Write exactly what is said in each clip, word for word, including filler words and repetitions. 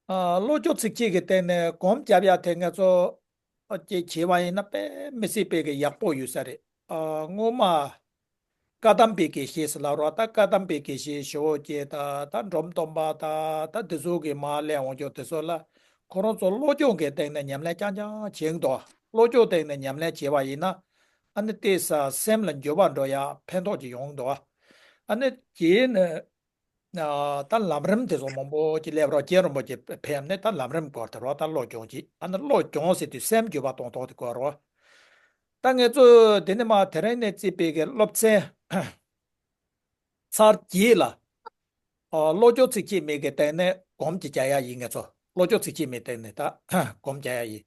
ཨ། བློ་སྦྱོང་ཚིགས་བཅད་ཀྱི་སྟེང་ནས་སྒོམ་རྒྱབ་ཡག་དེ་ང་ཚོ་ཨ་ཅིག་བྱས་པ་ཡིན་ན་དཔེ་མི་སྲིད་པའི་གི་ཡག་པོ་ཡོད་ས་རེད། ཨ། སྔོན་མ་བཀའ་གདམས་པའི་དགེ་བཤེས་ཟེར་ལབ་རོགས། ད་བཀའ་གདམས་པའི་དགེ་བཤེས་ཞེ་པོ་ཅིག་ད་ད་འབྲོམ་སྟོན་པ་ད་ད་དེ་ཚོ་གི་མར་སླེབས་འོང་ཆོག་དེ་ཚོ་ལ་ཁོ་རང་ཚོ་བློ་སྦྱོང་གི་སྟེང་ནས་ཉམས་ལེན་རྐྱང་རྐྱང་བྱེད་འདུག་བློ་སྦྱོང་སྟེང་ནས་ཉམས་ལེན་བྱས་པ་ཡིན་ན་ཨ་ནི་ཏོག་ཙམ་སེམས་ལ་འགྱུར་བ་འགྲོ་ཡག་ཕན་ཐོགས་ཅིག་ཡོང་འདུག་ཨ་ནི་དེ་ནི། ཨ། ད་ལམ་རིམ་དེ་ཚོ་མང་པོ་ཅིག་སླེབས་རོགས། རྗེ་རིན་པོ་ཆེ་ཕེབས་ནས་ད་ལམ་རིམ་སྐོར་དེ་རོགས། ད་བློ་སྦྱོང་ཅིག་ཨ་ནི་བློ་སྦྱོང་ཟེར་དུས་སེམས་འགྱུར་བ་གཏོང་ཐོག་དེ་སྐོར་རོགས། ད་ངེད་ཚོ་དེ་ནས་མར་དེ་རིང་ནས་བརྩིས་པའི་གི་སློབ་ཚན་ཚར་བརྒྱད་ལ། ཨ། བློ་སྦྱོང་ཚིགས་བཅད་མའི་གི་སྟེང་ནས་སྒོམ་གྱི་རྒྱག་ཡག་ཡིན། ངེད་ཚོ་བློ་སྦྱོང་ཚིགས་བཅད་མའི་སྟེང་ནས་ད་སྒོམ་རྒྱག་ཡག་ཡིན།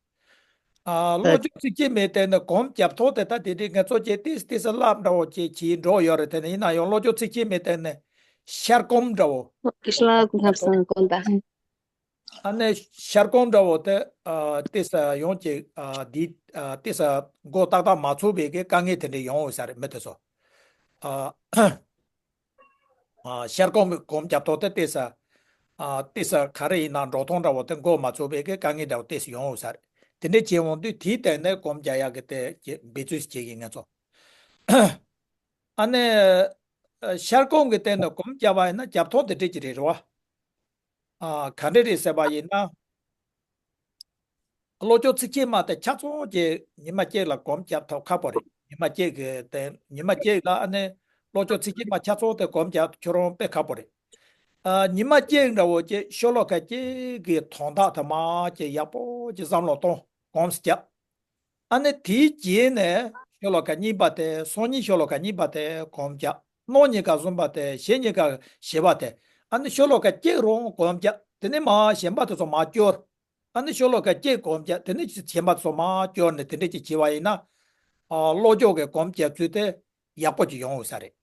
ཨ། བློ་སྦྱོང་ཚིགས་བཅད་མའི་སྟེང་ནས་སྒོམ་རྒྱབ་ཐོག་དེ་ད་དེ་འདྲའི་ངེད་ཚོ་ཅིག་ཏིས་ཏིས་སླབ་འདྲ་བོ་ཅིག་གྱིས་འགྲོ་ཡོད་རེད། དེ་ནས་ཡིན་ན་ཡང་བློ་སྦྱོང་ཚིགས་བཅད་མའི་སྟེང་ནས་ཤར་སྒོམ་འདྲ་བོ། ཨ་ཨ་ནི་ཤར་སྒོམ་འདྲ་བོ་དེ། ཨ། ཏིས་ཡང་ཅིག་ཨ། འདི། ཨ། ཏིས་མགོ་ཏག་ཏག་མ་ཚོས་པའི་གི་དཀའ་ངལ་དེ་འདྲ་ཡོང་ཡོད་ས་རེད། མི་དེ་ཚོ། ཨ། ཨ། ཤར་སྒོམ་གྱི་སྒོམ་རྒྱབ་ཐོག་དེ་ཏོག་ཙམ། ཨ། ཏོག་ཙམ་ག་རེ་ཡིན་ན་འགྲོ་སྟངས་འདྲ་བོ་དེ་མགོ་མ་ཚོས་པའི་གི་དཀའ་ངལ་འདྲ་བོ་ཏོག་ཙམ་ཡོང་ཡོད་ས་རེད། དེ་འདྲ་བྱས་འོང་དུས་དེའི་སྟེང་ནས་སྒོམ་རྒྱག་ཡག་གི་དེ་འབད་བརྩོན་བྱེད་ཀྱི་ཡིན་ང་ཚོ། ཨ་ནི། ཨ། ཤར་སྒོམ་གྱི་སྟེང་ནས་སྒོམ་རྒྱབ་པ་ཡིན་ན་རྒྱབ་ཐོག་དེ་འདྲ་ཅིག་རེད་རོ། ཨ། ག་འདྲ་རེད་ཟེར་བ་ཡིན་ན། བློ་སྦྱོང་ཚིགས་བཅད་མ་དེ་ཆ་ཚང་གི་ཉི་མ་གཅིག་ལ་སྒོམ་རྒྱབ་ཐུབ་ཁག་པོ་རེད། ཉི་མ་གཅིག་གི་དེ་ཉི་མ་གཅིག་ལ་ཨ་ནི་བློ་སྦྱོང་ཚིགས་བཅད་མ་ཆ་ཚང་དེ་སྒོམ་རྒྱབ་ཁྱོད་རང་དཔེ་ཁག་པོ་རེད། ཨ། ཉི་མ་གཅིག་འདྲ་བོ་ཅིག་ཤོ་ལོ་ཀ་གཅིག་གི་དོན་དག་དེ་མར་ཅིག་ཡག་པོ་ཅིག་བསམ་བློ་གཏོང་སྒོམ་རྒྱབ། ཨ་ནི་དེའི་རྗེས་ནས་ཤོ་ལོ་ཀ་གཉིས་པ་དེ། སང་ཉིན་ཤོ་ལོ་ཀ་གཉིས་པ་དེ་སྒོམ་རྒྱབ། གནངས་ཉིན་ཀ་གསུམ་པ་དེ། གཞེས་ཉིན་ཀ་བཞི་པ་དེ། ཨ་ནི་ཤོ་ལོ་ཀ་གཅིག་རང་སྒོམ་རྒྱབ། དེ་ནས་མར་གཞན་པ་དེ་ཚོ་མར་སྐྱོར། ཨ་ནི་ཤོ་ལོ་ཀ་གཅིག་སྒོམ་རྒྱབ། དེ་ནས་གཞན་པ་དེ་ཚོ་མར་སྐྱོར་ནས་དེ་འདྲ་ཅིག་བྱས་པ་ཡིན་ན། ཨ། བློ་སྦྱོང་གི་སྒོམ་རྒྱབ་ཚུལ་དེ་ཡག་པོ་ཅིག་ཡོང་ཡོད་ས་རེད།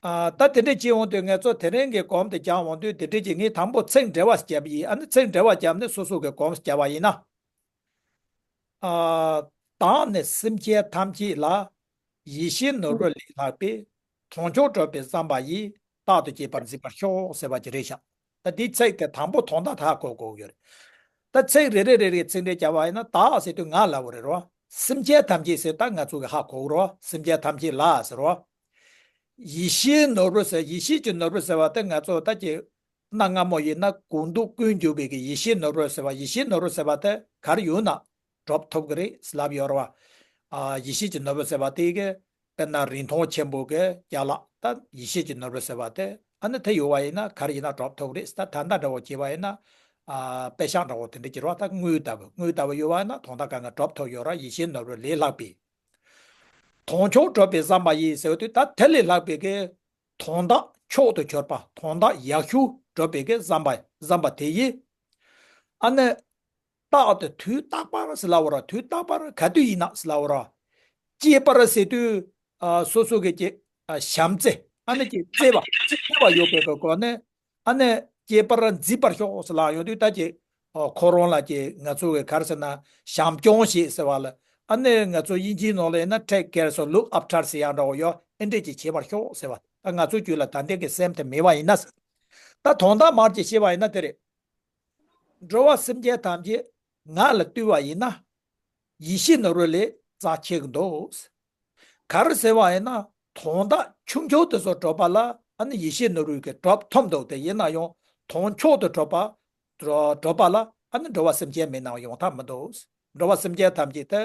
ཨ། ད་དེ་འདྲ་བྱས་འོང་དུས་ངེད་ཚོ་དེ་རིང་གི་སྒོམ་དེ་རྒྱག་འོང་དུས་དེ་འདྲ་ཅིག་ངས་དང་པོ་ཚིག་འགྲེལ་བ་རྒྱབ་ཡིན། ཨ་ནི་ཚིག་འགྲེལ་བ་བརྒྱབ་ནས་སོ་སོ་གི་སྒོམ་རྒྱབ་པ་ཡིན་ན། ཨ། བདག་ནི་སེམས་ཅན་ཐམས་ཅད་ལ། ཡིད་བཞིན་ནོར་བུ་ལས་ལྷག་པའི། དོན་མཆོག་སྒྲུབ་པའི་བསམ་པ་ཡིས། རྟག་ཏུ་གཅེས་པར་མཛད་པར་ཤོག་ཟེར་བ་ཅིག་རེད་ཤག་ད་འདིའི་ཚིག་དེ་དང་པོ་དོན་དག་དེ་ཧ་གོ་དགོས་ཀྱི་ཡོད་རེད། ད་ཚིག་རེ་རེ་རེ་རེ་ཚིག་འགྲེལ་བརྒྱབ་པ་ཡིན་ན། བདག་ཟེར་དུས་ང་ལབ་པ་རེད་རོ། སེམས་ཅན་ཐམས་ཅད་ཟེར་ད་ང་ཚོ་གི་ཧ་གོ་གི་རོ། སེམས་ཅན་ཐམས་ཅད་ལ་ཟེར་རོ། ཡིད་བཞིན་ནོར་བུ་ཟེར། ཡིད་བཞིན་གྱི་ནོར་བུ་ཟེར་བ་དེ་ང་ཚོ་ད་ཀྱི་གནའ་སྔ་མོ་ཡིན་ན་གང་སྡུག་ཀུན་འཇོམས་པའི་གི་ཡིད་བཞིན་ནོར་བུ་ཟེར་བ། ཡིད་བཞིན་ནོར་བུ་ཟེར་བ་དེ་ག་རེ་ཡོད་ན་སྒྲུབ་ཐུབ་ཀྱི་རེད་ལབ་ཡོད་རེད་བ། ཨ། ཡིད་བཞིན་གྱི་ནོར་བུ་ཟེར་བ་དེ་གི་དཔེར་ན་རིན་ཐང་ཆེན་པོ་གི་ཅ་ལག་ད་ཡིད་བཞིན་གྱི་ནོར་བུ་ཟེར་བ་དེ་ཨ་ནི་དེ་ཡོད་པ་ཡིན་ན་ག་རེ་ཡིན་ན་སྒྲུབ་ཐུབ་ཀྱི་རེད། ད་ད་ལྟ་འདྲ་བོ་བྱས་པ་ཡིན་ན། ཨ། པེ་ཤག་འདྲ་བོ་དེ་འདྲ་གྱི་རོ། ད་དངུལ་ལྟ་བུ་དངུལ་ལྟ་བུ་ཡོད་པ་ཡིན་ན་དོན་དག་གང་ག་སྒྲུབ་ཐུབ་ཡོད་ར། ཡིད་བཞིན་ནོར་བུ་ལས་ལྷག་པའི། དོན་མཆོག་སྒྲུབ་པའི་བསམ་པ་ཡིས་ཟེར་བ་དུས་ད་དེ་ལས་ལྷག་པའི་གི་དོན་དག་མཆོག་ཏུ་གྱུར་པ། དོན་དག་ཡག་ཤོས་སྒྲུབ་པའི་གི་བསམ་པ། བསམ་པ་དེ་ཡིས། ཨ་ནི། རྟག་ཏུ། དུས་རྟག་པར་ཟེར་ལབ་པ་ར། དུས་རྟག་པར་ག་དུས་ཡིན་ན་ཟེར་ལབ་པ་ར། གཅེས་པར་ཟེར་དུས། ཨ། སོ་སོ་གི་གཅེས། ཨ། བྱམས་བརྩེ། ཨ་ནི་གཅེས་བརྩེ་བ། བརྩེ་བ་ཡོད་པའི་གི་སྒོ་ནས། ཨ་ནི་གཅེས་པར་མཛད་པར་ཤོག་ཟེར་ལབ་ཡོང་དུས་ད་ཀྱི། ཨོ། ཁོ་རང་ལ་ཀྱི་ང་ཚོ་གི་ག་རེ་ཟེར་ན་བྱམས་སྐྱོང་བྱེད་ཟེར་བ་ལ། ཨ་ནི་ང་ཚོ་དབྱིན་ཇིའི་ནང་ལ་ཡིན་ན་take care ཟེར། look after ཟེར་ཡག་འདྲ་བོ་ཡོད། ཨེ་འདྲས་ཀྱི་བྱེད་པར་ཤོག་ཟེར་བ། ད་ང་ཚོ་རྒྱུད་ལ་ད་ལྟའི་གི་སེམས་དེ་མེད་པ་ཡིན་ན་ཟེར། ད་དོན་དག་མར་ཅིག་བཤད་པ་ཡིན་ན་དེ་རེད། འགྲོ་བ་སེམས་ཅན་ཐམས་ཅད་ང་ལ་བཏུལ་བ་ཡིན་ན། ཡིད་བཞིན་ནོར་བུ་ལས་རྩ་ཆེ་གི་འདུག་ག་རེ་ཟེར་བ་ཡིན་ན། དོན་དག་ཆུང་ཆུང་དེ་ཚོ་སྒྲུབ་པ་ལ་ཨ་ནི་ཡིད་བཞིན་ནོར་བུ་གིས་སྒྲུབ་ཐུབ་འདུག་དེ་ཡིན་ན་ཡང་དོན་མཆོག་ཏུ་སྒྲུབ་པ། སྒྲུབ་པ་ལ་ཨ་ནི་འགྲོ་བ་སེམས་ཅན་མེད་ན་ཡོང་ཐབས་མི་འདུག་འགྲོ་བ་སེམས་ཅན་ཐམས་ཅད་དེ་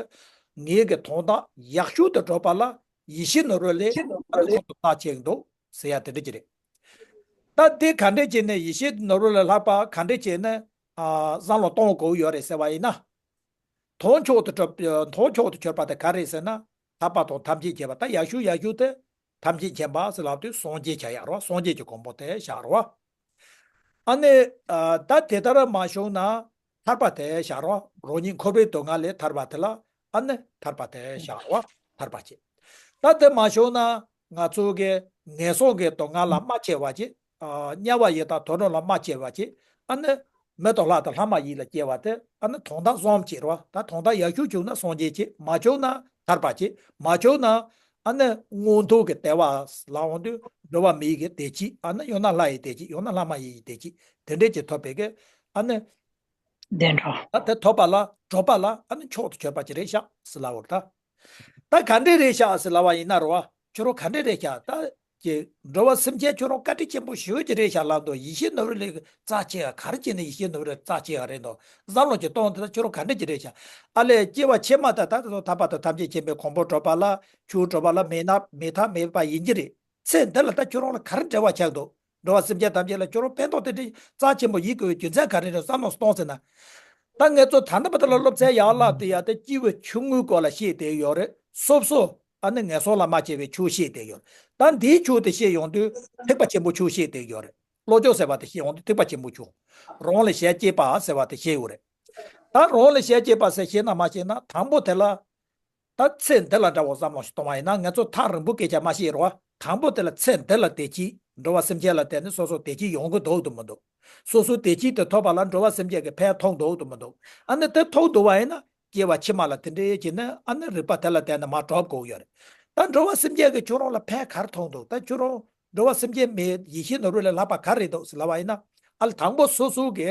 ངེད་ཀྱི་དོན་དག་ཡག་ཤོས་དུ་སྒྲུབ་པ་ལ་ཡིད་བཞིན་ནོར་བུ་ལས་ཨ་ནི་ཁོང་དུ་རྩ་ཆེ་གི་འདུག་ཟེར་ཡ་དེ་འདྲ་ཅིག་རེད། ད་དེ་ག་འདྲས་བྱས་ནས་ཡིད་བཞིན་ནོར་བུ་ལས་ལྷག་པ་ག་འདྲས་བྱས་ནས། ཨ། བསམ་བློ་གཏོང་དགོས་ཡོད་རེད་ཟེར་བ་ཡིན་ན། དོན་མཆོག་ཏུ་གྲུབ། དོན་མཆོག་ཏུ་གྱུར་པ་དེ་ག་རེ་ཟེར་ན། ཐར་པ་དང་ཐམས་ཅད་མཁྱེན་པ། ད་ཡག་ཤོས་ཡག་ཤོས་དེ་ཐམས་ཅད་མཁྱེན་པ་ཟེར་ལབ་དུས་སངས་རྒྱས་ཆགས་ཡག་རོ། སངས་རྒྱས་ཀྱི་གོ་འཕང་དེ་བཞག་རོ། ཨ་ནི། ཨ། ད་དེ་ལྟར་མ་བྱུང་ན་ཐར་པ་དེ་བཞག་རོ། རང་ཉིད་འཁོར་བའི་སྡུག་བསྔལ་ལས་ཐར་པ་དེ་ལ་ཨ་ནི་ཐར་པ་དེ་བཞག་རོ། ཐར་པ་བྱེད། ད་དེ་མ་བྱུང་ན་ང་ཚོ་གི་ངན་སོང་གི་སྡུག་བསྔལ་ལ་མ་སྐྱེ་བ་བྱེད། ཨ། དམྱལ་བ་ཡི་དྭགས་དུད་འགྲོ་ལ་མ་སྐྱེ་བ་བྱེད། ཨ་ནི་མི་དང་ལྷ་དང་ལྷ་མ་ཡིན་ལ་སྐྱེ་བ་དེ་ཨ་ནི་དོན་དག་གསུམ་བྱེད་རོ། ད་དོན་དག་ཡག་ཤོས་བྱུང་ན་སངས་རྒྱས་བྱེད། མ་བྱུང་ན་ཐར་པ་བྱེད། མ་བྱུང་ན་ཨ་ནི་མངོན་མཐོ་གི་བདེ་བ་ལ་འོང་དུས་འགྲོ་བ་མི་ཡི་གི་བདེ་སྐྱིད། ཨ་ནི་ཡང་ན་ལྷ་ཡི་བདེ་སྐྱིད། ཡང་ན་ལྷ་མ་ཡི་ཡི་བདེ་སྐྱིད། དེ་འདྲས་ཀྱི་ཐོབ་པའི་གི། ཨ་ནི། བདེན་འགྲོ། ད་དེ་ཐོབ་པ་ལ་སྒྲུབ་པ་ལ་ཨ་ནི་མཆོག་ཏུ་གྱུར་པ་ཅིག་རེད་ཤག་ཟེར་ལབ་པ་རེད་ད། ད་ག་འདྲས་རེད་ཤག་ཟེར་ལབ་པ་ཡིན་ན་རེད་བ། ཁྱོད་རང་ག་འདྲས་རེད་ཤག་ད་ཀྱི་འགྲོ་བ་སེམས་ཅན་ཁྱོད་རང་བཀའ་དྲིན་ཆེན་པོ་ཞེ་པོ་ཅིག་རེད་ཤག་ལབ་འདུག་ཡིད་བཞིན་ནོར་བུ་ལས་རྩ་ཆེ་བ་ག་རེ་བྱས་ནས་ཡིད་བཞིན་ནོར་བུ་ལས་རྩ་ཆེ་བ་རེད་འདུག་བསམ་བློ་ཅིག་གཏོང་དེ་ད་ཁྱོད་རང་ག་འདྲས་ཅིག་རེད་ཤག་ཨ་ལས་སྐྱེ་བ་ཕྱི་མ་ད་ད་ད་ཐར་པ་དང་ཐམས་ཅད་མཁྱེན་པའི་གོ་འཕང་སྒྲུབ་པ་ལ་ཆོས་སྒྲུབ་པ་ལ་མེད་ན་མེད་ཐབས་མེད་པ་ཡིན་གྱི་རེད། ཚེ་འདི་ལ་ད་ཁྱོད་རང་ལ་ག་རེ་འབྲེལ་བ་ཆགས་འདུག་འགྲོ་བ་སེམས་ཅན་ཐམས་ཅད་ལ་ཁྱོད་རང་ཕན་ཐོགས་དེ་འདྲའི་རྩ་ཆེན་པོ་ཡིན་དགོས་པའི་རྒྱུ་མཚན་ག་རེ་རེད་བསམ་བློ་གཏོང་ཟེར་ན། ད་ངེད་ཚོ་ད་ལྟ་བར་དུ་ལ་སློབ་ཚན་ཡར་བསླབ་དུས་ཡ་ད་སྐྱེས་བུ་ཆུང་ངུའི་སྐོར་ལ་བཤད་བསྡད་ཡོད་རེད། སོ་སོ་ཨ་ནི་ངན་སོང་ལ་མ་སྐྱེ་བའི་ཆོས་བཤད་བསྡད་ཡོད་རེད། ད་འདིའི་ཆོས་དེ་བཤད་ཡོང་དུས་ཐེག་པ་ཆེན་པོའི་ཆོས་བཤད་བསྡད་ཡོད་རེད། བློ་སྦྱོང་ཟེར་བ་དེ་བཤད་ཡོང་དུས་ཐེག་པ་ཆེན་པོའི་ཆོས། རང་ལ་ཞེན་སྐྱེས་པ་ཟེར་བ་དེ་བཤད་ཡོད་རེད། ད་རང་ལ་ཞེན་སྐྱེས་པ་ཟེར་བཤད་ན་མ་བཤད་ན་དང་པོ་དེ་ལ། ད་ཚེ་འདི་ལ་འདྲ་བོ་བསམ་བློ་ཞིག་གཏོང་བ་ཡིན་ན་ང་ཚོ་ཐག་རིང་པོའི་སྐད་ཆ་མ་བཤད་རོགས། དང་པོ་དེ་ལ་ཚེ་འདི་ལ་བདེ་སྐྱིད་འགྲོ་བ་སེམས་ཅན་ལ་བརྟེན་ནས་སོ་སོ་བདེ་སྐྱིད་ཡོང་གི་འདུག་དང་མི་འདུག་སོ་སོའི་བདེ་སྐྱིད་དེ་ཐོབ་པ་ལ་འགྲོ་བ་སེམས་ཅན་གྱི་ཕན་ཐོགས་འདུག་དང་མི་འདུག་ཨ་ནི་དེ་ཐོགས་འདུག་བ་ཡིན་ན་སྐྱེ་བ་ཕྱི་མ་ལ་དེ་འདྲའི་བྱས་ན་ཨ་ནི་རིག་པ་དེ་ལ་བརྟེན་ནས་མར་གྲུབ་དགོས་ཡོད་རེད། ད་འགྲོ་བ་སེམས་ཅན་གྱི་ཁྱོད་རང་ལ་ཕན་ག་རེ་ཐོགས་འདུག་ད་ཁྱོད་རང་འགྲོ་བ་སེམས་ཅན་མི་ཡིད་བཞིན་ནོར་བུ་ལས་ལྷག་པ་ག་རེ་འདུག་ཟེར་ལབ་པ་ཡིན་ན། ཨ་ལ་དང་པོ་སོ་སོ་གི་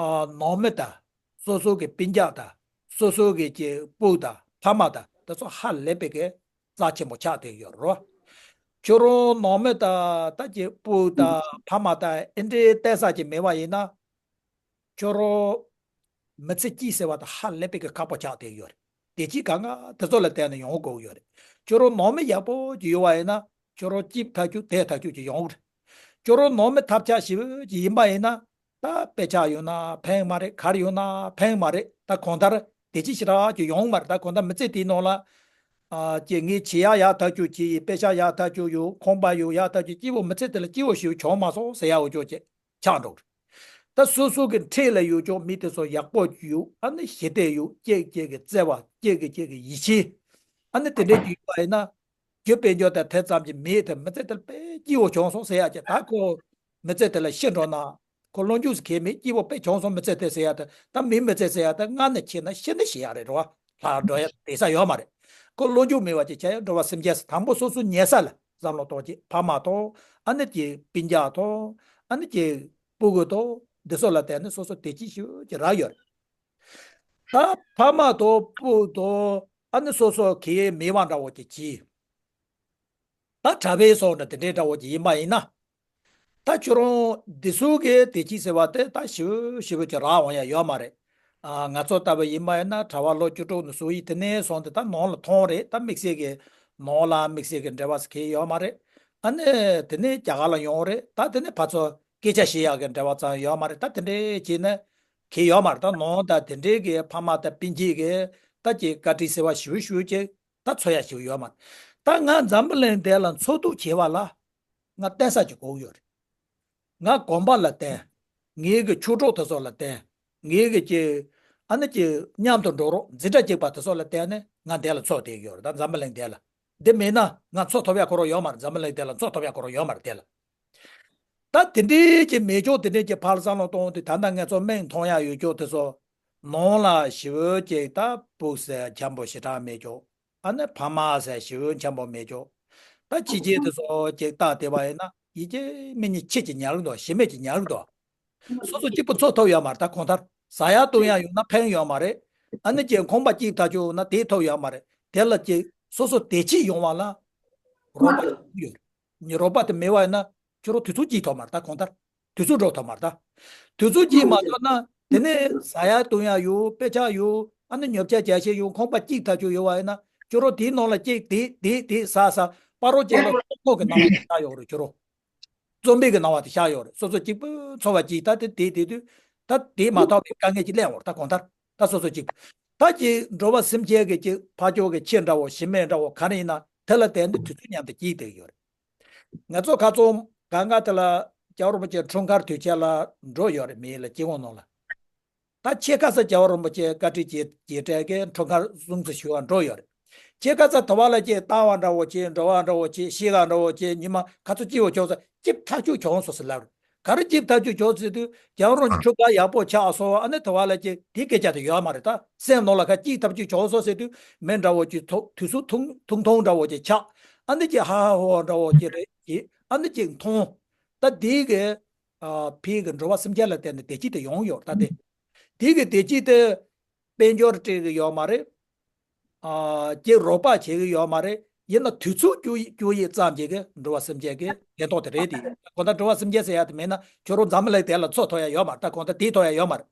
ཨ་ནང་མི་དང་། སོ་སོ་གི་སྤུན་ཀྱག་དང་། སོ་སོ་གི་ཀྱི་སྤུ་དང་ཕ་མ་དང་དེ་ཚོ་ཧ་ལས་པའི་གི་རྩ་ཆེན་པོ་ཆགས་བསྡད་ཡོད་རེད། ཁྱོད་རང་ནང་མི་དང་ད་ཀྱི་སྤུ་དང་ཕ་མ་དང་ཨེ་འདྲའི་བལྟ་ས་ཅིག་མེད་པ་ཡིན་ན། ཁྱོད་རང་མི་ཚེ་སྐྱིད་ཟེར་བ་དང་ཧ་ལས་པའི་གི་ཁག་པོ་ཆགས་བསྡད་ཡོད་རེད། བདེ་སྐྱིད་གང་ག་དེ་ཚོ་ལ་བརྟེན་ནས་ཡོང་དགོས་ཡོད་རེད། ཁྱོད་རང་ནང་མི་ཡག་པོ་ཅིག་ཡོད་པ་ཡིན་ན་ཁྱོད་རང་སྐྱིད་ཐག་ཆོད་བདེ་ཐག་ཆོད་ཅིག་ཡོང་གི་རེད། ཁྱོད་རང་ནང་མི་ཐབས་ཆག་ཞེ་པོ་ཅིག་ཡིན་པ་ཡིན་ན། ད་དཔེ་ཆ་ཡོད་ན་ཕན་མ་རེད། ག་རེ་ཡོད་ན་ཕན་མ་རེད། ད་གང་ལྟར་བདེ་སྐྱིད་ཞེ་དྲག་ཅིག་ཡོང་མ་རེད། ད་གང་ལྟར་མི་ཚེ་དེའི་ནང་ལ། ཨ་ཀྱེ་ངས་བྱེད་ཡག་ཡག་ཐག་ཆོད་བྱས་ཡིན། དཔེ་ཆ་ཡག་ཐག་ཆོད་ཡོད། ཁང་པ་ཡོད་ཡག་ཐག་ཆོད། སྐྱིད་པོ་མི་ཚེ་དེ་ལ་སྐྱིད་པོ་ཞིག་བྱུང་མ་སོང་ཟེར་ཡག་འོ་ཅོག་ཅིག་ཆགས་འགྲོ་གི་རེད། ད་སོ་སོ་གི་འཁྲིས་ལ་ཡོད་ཅོག་མི་དེ་ཚོ་ཡག་པོ་ཡོད། ཨ་ནི་ཞི་བདེ་ཡོད། གཅིག་གཅིག་གི་བརྩེ་བ། གཅིག་གིས་གཅིག་གི་ཡིད་ཆེས། ཨ་ནི་དེ་འདྲའི་ཅིག་ཡོད་པ་ཡིན་ན། རྒྱུ་དཔལ་འབྱོར་དང་དེ་ཙམ་གྱི་མེད་དེ་མི་ཚེ་དེ་ལ་དཔེ་སྐྱིད་པོ་བྱུང་སོང་ཟེར་ཡག་ཅིག་ད་ཁོ་མི་ཚེ་དེ་ལ་ཤི་འགྲོ་ན། ཁོ་བློ་འཇུག་གལ་མེད། སྐྱིད་པོ་དཔེ་བྱུང་སོང་མི་ཚེ་དེ་ཟེར་ཡག་དེ། ད་མི་མི་ཚེ་ཟེར་ཡག་དེ་སྔ་ནས་ཤི་ན་ཤི་ནས་ཤི་ཡག་རེད་རོ། ལྷག་འགྲོ་ཡག་བསྡད་ས་ཡོད་མ་རེད། ཁོ་བློ་འཇུག་མེད་པ་ཅིག་ཆགས་ཡག་འགྲོ་བ་སེམས་ཅན་ཟེར། དང་པོ་སོ་སོ་ཉལ་ས་ལ་བསམ་བློ་གཏོང་བྱེད། ཕ་མ་དང་། ཨ་ནི་ཀྱི་སྤུན་ཀྱག་དང་། ཨ་ནི་ཀྱི་སྤུ་གུ་དང་། འདི་ཚོ་ལ་བརྟེན་ནས་སོ་སོ་བདེ་སྐྱིད་ཞེ་པོ་ཅིག་རག་ཡོད་རེད། ད་ཕ་མ་དང་སྤུ་དང་། ཨ་ནི་སོ་སོ་གལ་མེད་པ་འདྲ་བོ་ཅིག་བྱས། ད་གྲྭ་པའི་སོང་འདྲ་དེ་འདྲའི་འདྲ་བོ་ཅིག་ཡིན་པ་ཡིན་ན། ད་ཁྱོད་རང་འདི་ཚོ་གི་བདེ་སྐྱིད་ཟེར་བ་དེ་ད་ཞེ་པོ་ཞེ་པོ་ཅིག་རག་འོང་ཡག་ཡོད་མ་རེད། ཨ་ང་ཚོ་ལྟ་བུ་ཡིན་པ་ཡིན་ན་གྲྭ་པ་ལོ་བཅུ་དྲུག་ནས་སོ་ཡི་དེ་ནས་སོང་སྟེ་ད་ནང་ལ་ཐོན་རེད། ད་དམིགས་བསལ་གྱི་ནང་ལ་དམིགས་བསལ་གྱི་འབྲེལ་བ་ཟེར་གྱི་ཡོད་མ་རེད། ཨ་ནི་དེ་ནས་རྒྱ་གར་ལ་ཡོང་རེད། ད་དེ་ནས་ཕར་ཚུར་སྐད་ཆ་བཤད་ཡག་གི་འབྲེལ་བ་ཙམ་ཡོད་མ་རེད། ད་དེ་འདྲའི་བྱས་ན་གི་ཡོད་མ་རེད། ད་ནང་ད་དེ་འདྲའི་གི་ཕ་མ་དང་སྤུན་མཆེད་ཀྱི་ད་ཀྱི་བཀའ་དྲིན་ཟེར་བ་ཞེ་པོ་ཞེ་པོ་ཅིག་ད་འཚོ་ཡག་ཞིག་ཡོད་མ་རེད། ད་ང་འཛམ་བུ་གླིང་འདི་ལ་འཚོ་སྡོད་བྱེད་པ་ལ་ང་བརྟེན་ས་ཅིག་དགོས་ཡོད་རེད། ང་གོམ་པ་ལ་བརྟེན། ངའི་གི་ཆོས་གྲོགས་དེ་ཚོ་ལ་བརྟེན། ངའི་གི་ཀྱི་ཨ་ནི་ཀྱི་མཉམ་དུ་འགྲོ་རོགས་འཛིན་གྲྭ་གཅིག་པ་དེ་ཚོ་ལ་བརྟེན་ནས་ང་འདི་ལ་འཚོ་བསྡད་ཡོད་རེད། ད་འཛམ་བུ་གླིང་འདི་ལ། འདི་མེད་ན་ང་འཚོ་ཐུབ་ཡག་ཁོ་རང་ཡོད་མ་རེད། འཛམ་བུ་གླིང་འདི་ལ་འཚོ་ཐུབ་ཡག་ཁོ་རང་ཡོད་མ་རེད་དེ་ལ། ད་དེ་འདྲའི་ཀྱི་མེད་ཆོག་དེ་འདྲའི་ཀྱི་ཕར་བསམ་བློ་གཏོང་དུས་ད་ལྟ་ང་ཚོ་མིང་མཐོང་ཡག་ཡོད་ཆོག་དེ་ཚོ་ནང་ལ་ཞེ་པོ་ཅིག་ད་སྤུ་ཟེར་འཆམ་པོ་ཞེ་དྲག་མེད་ཆོག་ཨ་ནི་ཕ་མ་ཟེར་ཞེ་པོ་འཆམ་པོ་མེད་ཆོག་ད་ཕྱི་རྒྱལ་དེ་ཚོ་ཅིག་བལྟ་བསྡད་པ་ཡིན་ན་ཡི་གེ་མི་གཉིས་ཁྱི་གཅིག་ཉལ་གི་འདུག་གཞི་མེད་ཅིག་ཉལ་གི་འདུག་སོ་སོ་གཅིག་པུ་འཚོ་ཐུབ་ཡོད་མ་རེད། ད་གང་ལྟར་ཟ་ཡག་བཏུང་ཡག་ཡོད་ན་ཕན་ཡོད་མ་རེད། ཨ་ནི་ཀྱི་ཁང་པ་གཅིག་ཐག་ཆོད་ཡོད་ན་དེ་ཐུབ་ཡོད་མ་རེད། དེ་ལ་ཀྱི་སོ་སོ་བདེ་སྐྱིད་ཡོང་བ་ལ་རོགས་པ་ཡོད། རོགས་པ་དེ་མེད་པ་ཡིན་ན་ཁྱོད་རང་དུས་ཚོད་སྐྱིད་ཐུབ་མ་རེད། ད་གང་ལྟར་དུས་ཚོད་འགྲོ་ཐུབ་མ་རེད། ད་དུས་ཚོད་སྐྱིད་མ་ཐུབ་ན་དེ་ནས་ཟ་ཡག་བཏུང་ཡག་ཡོད། དཔེ་ཆ་ཡོད། ཨ་ནི་ཉོ་ཆ་རྒྱག་ཆས་ཡོད། ཁང་པ་གཅིག་ཐག་ཆོད་ཡོད་པ་ཡིན་ན་ཁྱོད་རང་དེའི་ནང་ལ་ཅིག་དེ་དེ་དེ་ཟ་ཟ་སྤ་རོ་ཅིག་ལ་ལྟོགས་ཁོག་གི་སྣང་བ་དེ་ཤར་ཡོད་རེད། ཁྱོད་རང་རྩོམ་པའི་གི་སྣང་བ་དེ་ཤར་ཡོད་རེད། སོ་སོ་གཅིག་པུ་འཚོ་བ་གཅིག་ད་དེ་དེ་དེ་དུས་ད་དེ་མ་ཐག་པའི་དཀའ་ངལ་ཅིག་སླེབས་ཡོང་རེད། ད་གང་ལྟར་ད་སོ་སོ་གཅིག་པུ་ད་ཀྱི་འགྲོ་བ་སེམས་ཅན་གྱི་ཅིག་ཕར་ཕྱོགས་ཀྱི་ཁྱི་འདྲ་བོ་གཞི་མེད་འདྲ་བོ་ག་རེ་ཡིན་ན་དེ་ལ་བརྟེན་ཏེ་དུས་ཚོད་མཉམ་དུ་སྐྱེལ་བསྡད་ཡོད་རེད། ང་ཚོ་ཁ་ཚོ་གང་ག་དེ་ལ་རྒྱལ་བ་རིན་པོ་ཆེ་འཁྲུངས་སྐར་དུས་ཆེན་ལ་འགྲོ་ཡོད་རེད། མི་ལ་སྐྱེ་དགོངས་གནང་ལ། ད་ཕྱེད་ཀ་ས་རྒྱལ་བ་རིན་པོ་ཆེ་བཀའ་དྲིན་རྗེས་རྗེས་དྲན་གྱི་འཁྲུངས་སྐར་སྲུང་བརྩི་ཞུ་བར་འགྲོ་ཡོད་རེད། ཕྱེད་ཀ་ས་དུ་བ་ལ་ཅིག་ལྟ་བ་འདྲ་བོ་ཅིག་འགྲོ་བ་འདྲ་བོ་ཅིག་ཤེས་ཀ་འདྲ་བོ་ཅིག་ཉི་མ་ཁ་ཚོ་སྐྱིད་པོ་བྱུང་ས་སྐྱིད་ཐག་ཆོད་བྱུང་སོང་ཟེར་ལབ་རེད། ག་རེ་སྐྱིད་ཐག་ཆོད་བྱུང་ཟེར་དུས་རྒྱལ་བ་རིན་འཁྲུངས་སྐར་ཡག་པོ་ཆགས་སོང་། ཨ་ནི་དུ་བ་ལ་ཅིག་དེ་སྐད་ཆ་དེ་ཡོད་མ་རེད། ད་སེམས་ནང་ལ་ཁ་སྐྱིད་ཐག་ཆོད་བྱུང་སོང་ཟེར་དུས་མི་འདྲ་བོ་ཅིག་ཐོག་དུས་ཚོད་ཐུང་ཐུང་ཐུང་འདྲ་བོ་ཅིག་ཆགས། ཨ་ནི་ཅིག་ཧ་ཧ་ཧོ་ཧོ་འདྲ་བོ་ཅིག་རེད་ཅིག་ཨ་ནི་ཅིག་མཐོང་། ད་དེའི་གི་ ཨ་ཕའི་གི་འགྲོ་བ་སེམས་ཅན་ལ་བརྟེན་ནས་བདེ་སྐྱིད་དེ་ཡོང་ཡོད་ད་དེ། དེ་གི་བདེ་སྐྱིད་དེ་དཔལ་འབྱོར་སྤྲད་གི་ཡོད་མ་རེད། ཨ་ཀྱེ་རོགས་པ་བྱེད་གི་ཡོད་མ་རེད། ཡིན་ན་དུས་ཚོད་སྐྱོ་ཡི་སྐྱོ་ཡི་ཙམ་གྱིས་གི་འགྲོ་བ་སེམས་ཅན་གི་ཕན་ཐོགས་དེ་རེད་དེ། གང་ལྟར་འགྲོ་བ་སེམས་ཅན་ཟེར་ཡ་དེ་མེད་ན་ཁྱོད་རང་འཛམ་བུ་གླིང་དེ་ལ་འཚོ་ཐུབ་ཡ་ཡོད་མ་རེད། ད་གང་ལྟར་དེ་ཐུབ་ཡ་ཡོད་མ་རེད།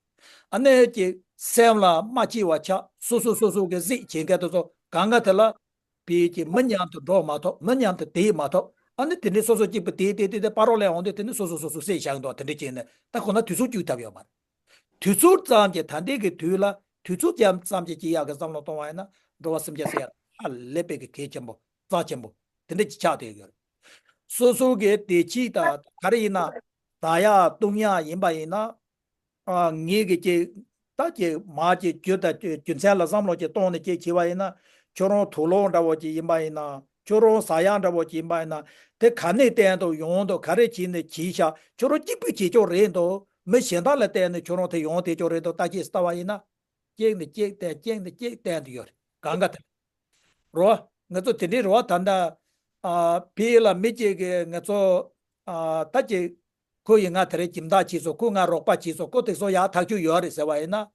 ཨ་ནི་ཀྱེ་སེམས་ལ་མ་སྐྱིད་པ་ཆགས། སོ་སོ་སོ་སོ་གི་གཟིགས་བྱེད་མཁན་དེ་ཚོ་གང་ག་དེ་ལ་བས་ཀྱི་མི་མཉམ་དུ་འགྲོ་མ་ཐུབ། མི་མཉམ་དུ་བསྡད་མ་ཐུབ། ཨ་ནི་དེ་འདྲའི་སོ་སོ་གཅིག་པུ་བསྡད་བསྡད་བསྡད་དེ་ཕ་རོལ་ལ་འོང་དུས་དེ་ནི་སོ་སོ་སོ་སོ་བསད་བཞག་འདུག་དེ་འདྲ་བྱས་ནས་ད་ཁོ་ན་དུས་ཚོད་བསྐྱུག་ཐབས་ཡོད་མ་རེད། དུས་ཚོད་ཙམ་གྱི་ད་ལྟའི་གི་དུས་ལ་དུས་ཚོད་ཙམ་ཙམ་གྱི་སྐྱིད་ཡག་གི་བསམ་བློ་གཏོང་བ་ཡིན་ན་འགྲོ་བ་སེམས་ཅན་ཟེར་ཡ་ཧ་ལས་པའི་གི་གལ་ཆེན་པོ་རྩ་ཆེན་པོ་དེ་འདྲ་ཅིག་ཆགས་བསྡད་ཡོད་རེད། སོ་སོ་གི་བདེ་སྐྱིད་དང་ག་རེ་ཡིན་ན་ཟ་ཡག་བཏུང་ཡག་ཡིན་པ་ཡིན་ན། ཨ་ངེད་ཀྱི་ཀྱེ་ད་ཀྱེ་མ་ཀྱེ་རྒྱུ་དང་རྒྱུ་མཚན་ལ་བསམ་བློ་ཀྱེ་གཏོང་ནས་ཀྱེ་བྱས་པ་ཡིན་ན། ཁྱོད་རང་དུག་སློག་འདྲ་བོ་ཅིག་ཡིན་པ་ཡིན་ན། ཁྱོད་རང་ཟ་ཡག་འདྲ་བོ་ཅིག་ཡིན་པ་ཡིན་ན། དེ་ག་ནས་བསྟན་དུ་ཡོང་དུ་ག་རེ་བྱས་ནས་གྱིས་ཤག་ཁྱོད་རང་གཅིག་པུས་བྱེད་ཆོག་རེད་འདུག་མི་གཞན་དག་ལ་བསྟན་ནས་ཁྱོད་རང་དེ་ཡོང་བསྡད་ཆོག་རེད་འདུག་ད་ཀྱེ་ལྟ་བ་ཡིན་ན། གཅིག་ནས་གཅིག་བསྟན་གཅིག་ནས་གཅིག་བསྟན་དུ་ཡོད་རེད་གང་ག་དེ། རོ། ང་ཚོ་དེ་འདྲའི་རོ་ད་ལྟ། ཨ་ཕི་ལ་མི་གཅིག་གིས་ང་ཚོ། ཨ་ད་ཅིག་ཁོ་ཡིས་ང་དེ་རིང་ཁྱིམ་བདག་བྱས་སོང་། ཁོས་ང་རོགས་པ་བྱས་སོང་། ཁོ་དེ་ཚོ་ཡག་ཐག་ཆོད་ཡོད་རེད་ཟེར་བ་ཡིན་ན།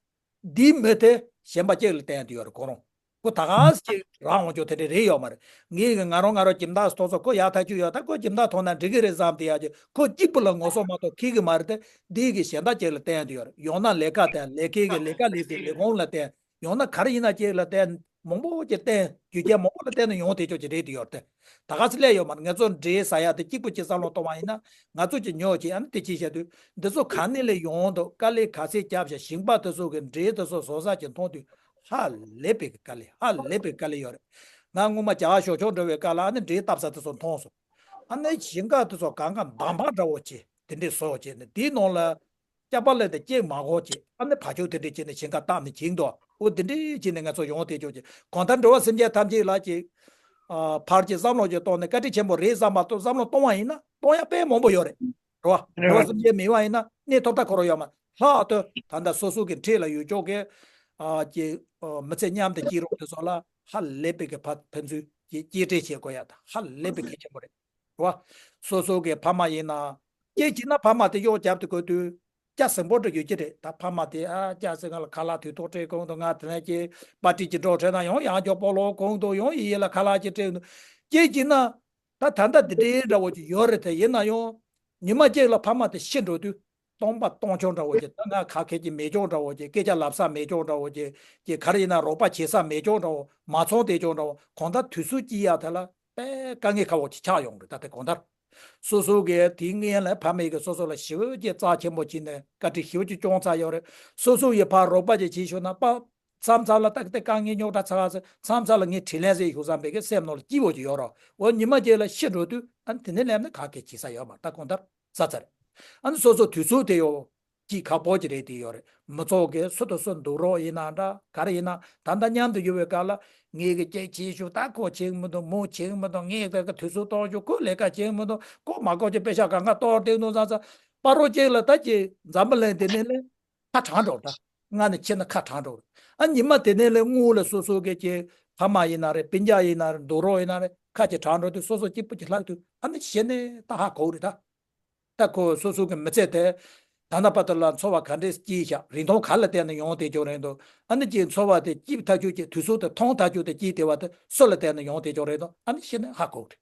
འདིའི་མི་དེ་གཞན་པ་གཅིག་ལ་བསྟན་དུ་ཡོད་རེད་ཁོ་རང་། ཁོ་ད་ག་ཟེ་གཅིག་རང་འོང་ཆོག་དེ་འདྲ་རེད་ཡོད་མ་རེད། ངས་གི་ང་རང་ང་རང་ཁྱིམ་བདག་ཐོག་སོང་། ཁོ་ཡག་ཐག་ཆོད་ཡོད། ད་ཁོ་ཁྱིམ་བདག་ཐོག་ན་འགྲིག་གི་རེད་བསམ་དེ་ཡག་ཅིག་ཁོ་གཅིག་པུ་ལ་ངོ་སོ་མ་གཏོགས་ཁེལ་གི་མ་རེད་དེ། འདིའི་གི་གཞན་དག་གཅིག་ལ་བསྟན་དུ་ཡོད་རེད། ཡང་ན་ལས་ཀ་བསྟན། ལས་ཀའི་གི་ལས་ཀ་ལས་དེ་ལས་ཁུངས་ལ་བསྟན། ཡང་ན་ག་རེ་ཡིན་ན་ཅིག་ལ་བརྟེན་མང་པོ་ཅིག་བརྟེན་རྒྱུ་རྐྱེན་མང་པོ་ལ་བརྟེན་ནས་ཡོང་བསྡད་ཆོག་ཅིག་རེད་དེ་ཡོད་དེ། ད་ག་ཚོད་སླེབས་ཡོད་མ་རེད། ང་ཚོ་འབྲས་ཟ་ཡག་དེ་གཅིག་པུ་ཅིག་བསམ་བློ་གཏོང་བ་ཡིན་ན་ང་ཚོ་ཅིག་ཉོ་ཅིག་ཨ་ནི་དེ་ཅིག་བྱས་དུས་འདི་ཚོ་ག་ནས་ལས་ཡོང་འདུག་དཀའ་ལས་ག་ཚད་བརྒྱབ་བྱས་ཞིང་པ་དེ་ཚོ་གི་འབྲས་དེ་ཚོ་བཟོ་ས་ཅིག་མཐོང་དུས་ཧ་ལས་པའི་གི་དཀའ་ལས་ཧ་ལས་པའི་དཀའ་ལས་ཡོད་རེད། ང་སྔོན་མ་རྒྱ་གར་ཞོགས་ཇ་འགྲོ་བའི་སྐབས་ལ་ཨ་ནི་འབྲས་བཏབ་ས་དེ་ཚོ་མཐོང་སོང་། ཨ་ནི་ཞིང་ཁ་དེ་ཚོ་གང་ག་འདམ་བག་འདྲ་བོ་ཅིག་དེ་འདྲས་བཟོ་བྱས་ནས་དེའི་ནང་ལ། སྐྱག་པ་ལས་དེ་སྐྱེ་མ་དགོས་ཀྱི་ཨ་ནི་ཕ་ཆོས་དེ་འདྲས་བྱས་ནས་ཞིང་ཁ་བཏབ་ནས་བྱིན་འདུག་འོ་དེ་འདྲས་བྱས་ནས་ང་ཚོ་ཡོང་དེ་ཆོག་ཀྱི་གང་ལྟར་འགྲོ་བ་སེམས་ཅན་ཐམས་ཅད་ལ་ཀྱི། ཨ་ཕར་གྱི་བསམ་བློ་ཅིག་གཏོང་ནས་བཀའ་དྲིན་ཆེན་པོ་རེད་བསམ་པ་གཏོང་བསམ་བློ་གཏོང་བ་ཡིན་ན་གཏོང་ཡ་དཔེ་མང་པོ་ཡོད་རེད། རེད་བ། འགྲོ་བ་སེམས་ཅན་མེད་པ་ཡིན་ན་གནས་ཐོབ་ཐང་ཁོ་རང་ཡོད་མ་ལྷག་ཏུ་ད་ལྟ་སོ་སོ་གི་འཁྲིས་ལ་ཡོད་ཆོག་གི། ཨ་ཀྱི་ཨ་མི་ཚེ་མཉམ་དུ་སྐྱེལ་རོགས་དེ་ཚོ་ལ་ཧ་ལས་པའི་གི་ཕ་ཕན་ཚུན་གྱི་གཅེས་སྤྲས་བྱེད་དགོས་ཡ་ད་ཧ་ལས་པའི་གལ་ཆེན་པོ་རེད། རེད་བ། སོ་སོ་གི་ཕ་མ་ཡིན་ན། སྐྱེས་ཀྱི་ན་ཕ་མ་དེ་གཡོག་རྒྱབ་ཏུ་དགོས་དུས། སྐྱ་སེང་པོ་འདྲ་ཡོད་ཀྱི་རེད། ད་ཕ་མ་དེ་ཨ་སྐྱ་སེང་ལ་ཁ་ལག་དུས་ཐོག་སྤྲད་གོང་དུ་ང་དེ་ནས་ཀྱི་པར་ཊི་ཅི་འགྲོ་འཕྲད་ན་ཡང་ཡང་ཀྱོག་སྤོ་ལོ་གོང་དུ་ཡང་ཡི་ཡི་ལ་ཁ་ལག་ཅི་སྤྲད་འདུག་སྐྱེས་ཀྱི་ན། ད་ད་ལྟ་དེ་འདྲའི་འདྲ་བོ་ཅིག་ཡོད་རེད་དེ་ཡིན་ན་ཡང་། ཉི་མ་གཅིག་ལ་ཕ་མ་དེ་ཤི་འགྲོ་དུས། སྟོང་པ་སྟོང་ཆུང་འདྲ་བོ་ཅིག་ད་ང་ཁ་ཁེ་ཅིག་མེད་ཀྱོག་འདྲ་བོ་ཅིག་སྐད་ཆ་ལབ་ས་མེད་ཀྱོག་འདྲ་བོ་ཅིག་ཅིག་ག་རེ་ཡིན་ན་རོགས་པ་བྱེད་ས་མེད་ཀྱོག་འདྲ་བོ་མ་ཚང་བསྡད་ཀྱོག་འདྲ་བོ་གང་ལྟར་དུས་ཚོད་ཅིག་ཡ་དེ་ལ་དཔེ་དཀའ་ངལ་ཁག་པོ་ཅིག་ཆགས་ཡོང་རེད་ད་དེ་གང་ལྟར། སོ་སོ་གིས་དེའི་སྔོན་ལ་ཕ་མས་ཀྱི་སོ་སོ་ལ་ཞེ་པོ་ཅིག་རྩ་ཆེན་པོ་བྱས་ནས་བཀའ་དྲིན་ཞེ་པོ་ཅིག་སྐྱོང་ཚར་ཡོད་རེད། སོ་སོ་ཡི་ཕར་རོགས་པ་ཅིག་བྱེད་ཤོག་ན་པ། མཚམས་མཚམས་ལ་ཏག་ཏག་དཀའ་ངལ་རྙོག་དྲ་ཚ་བ་ཚེ་མཚམས་མཚམས་ལ་ངས་དྲིན་ལན་ཟེར་ཞུ་བསམ་པའི་གི་སེམས་ནང་ལ་སྐྱིད་པོ་ཅིག་ཡོད་རོགས་འོ་ཉི་མ་གཅིག་ལ་ཤི་འགྲོ་དུས་ཨ་ནི་དེ་ནས་སླེབས་ནས་ག་གེ་བྱེད་ས་ཡོད་མ་རེད་ད་གང་ལྟར་ཚ་ཚ་རེད། ཨ་ནི་སོ་སོ་དུས་ཚོད་དེ་ཡོད་ཅིག་ཁག་པོ་ཅིག་རེད་དེ་ཡོད་རེད། མི་ཚོགས་ཀྱི་སུ་དང་སུ་འདུག་རོགས་ཡིན་ན་འདྲ་ག་རེ་ཡིན་ན་ད་ལྟ་མཉམ་དུ་ཡོད་པའི་སྐབས་ལ་ངས་གི་ཅིག་བྱེད་ཤོག་ད་ཁོ་བྱེད་མི་འདུག་མོ་བྱེད་མི་འདུག་ངས་གི་དུས་ཚོད་གཏོང་ཤོག་ཁོ་ལས་ཀ་བྱེད་མི་འདུག་ཁོ་མ་ཁོ་ཅིག་པེ་ཤག་གང་ག་གཏོར་བསྡད་འདུག་ཟ་ཟ་པ་རོ་ཅིག་ལ་ད་ཅིག་འཛམ་བུ་གླིང་དེ་ནས་ལས། ཁ་གྲང་འགྲོ་ད། སྔ་ནས་ཕྱི་ན་ཁ་གྲང་འགྲོ། ཨ་ཉི་མ་དེ་ནས་ལས་དངུལ་ལ་སོ་སོ་གི་ཅིག་ཕ་མ་ཡིན་ན་རེད་སྤུན་ཀྱག་ཡིན་ན་རེད་འདུག་རོགས་ཡིན་ན་རེད་ཁ་ཅིག་གྲང་འགྲོ་དུས་སོ་སོ་གཅིག་པུ་ཅིག་ལྷག་དུས་ཨ་ནི་གཞི་ནས་ད་ཧ་གོ་རེད་ད། ད་ཁོ་སོ་སོ་གི་མི་ཚེ་དེ། ད་ལྟ་བར་དུ་ལ་འཚོ་བ་ག་འདྲས་སྐྱེལ་ཤག་རིན་ཐང་ག་ལ་བརྟེན་ནས་ཡོང་བསྡད་ཀྱོག་རེད་འདུག་ཨ་ནི་ཅིག་འཚོ་བ་དེ་སྐྱིད་ཐག་ཆོད་ཀྱི་དུས་ཚོད་དེ་ཐོང་ཐག་ཆོད་དེ་སྐྱེལ་བསྡད་པ་དེ་སུ་ལ་བརྟེན་ནས་ཡོང་བསྡད་ཀྱོག་རེད་འདུག་ཨ་ནི་གཞི་ནས་ཧ་གོ་རེད།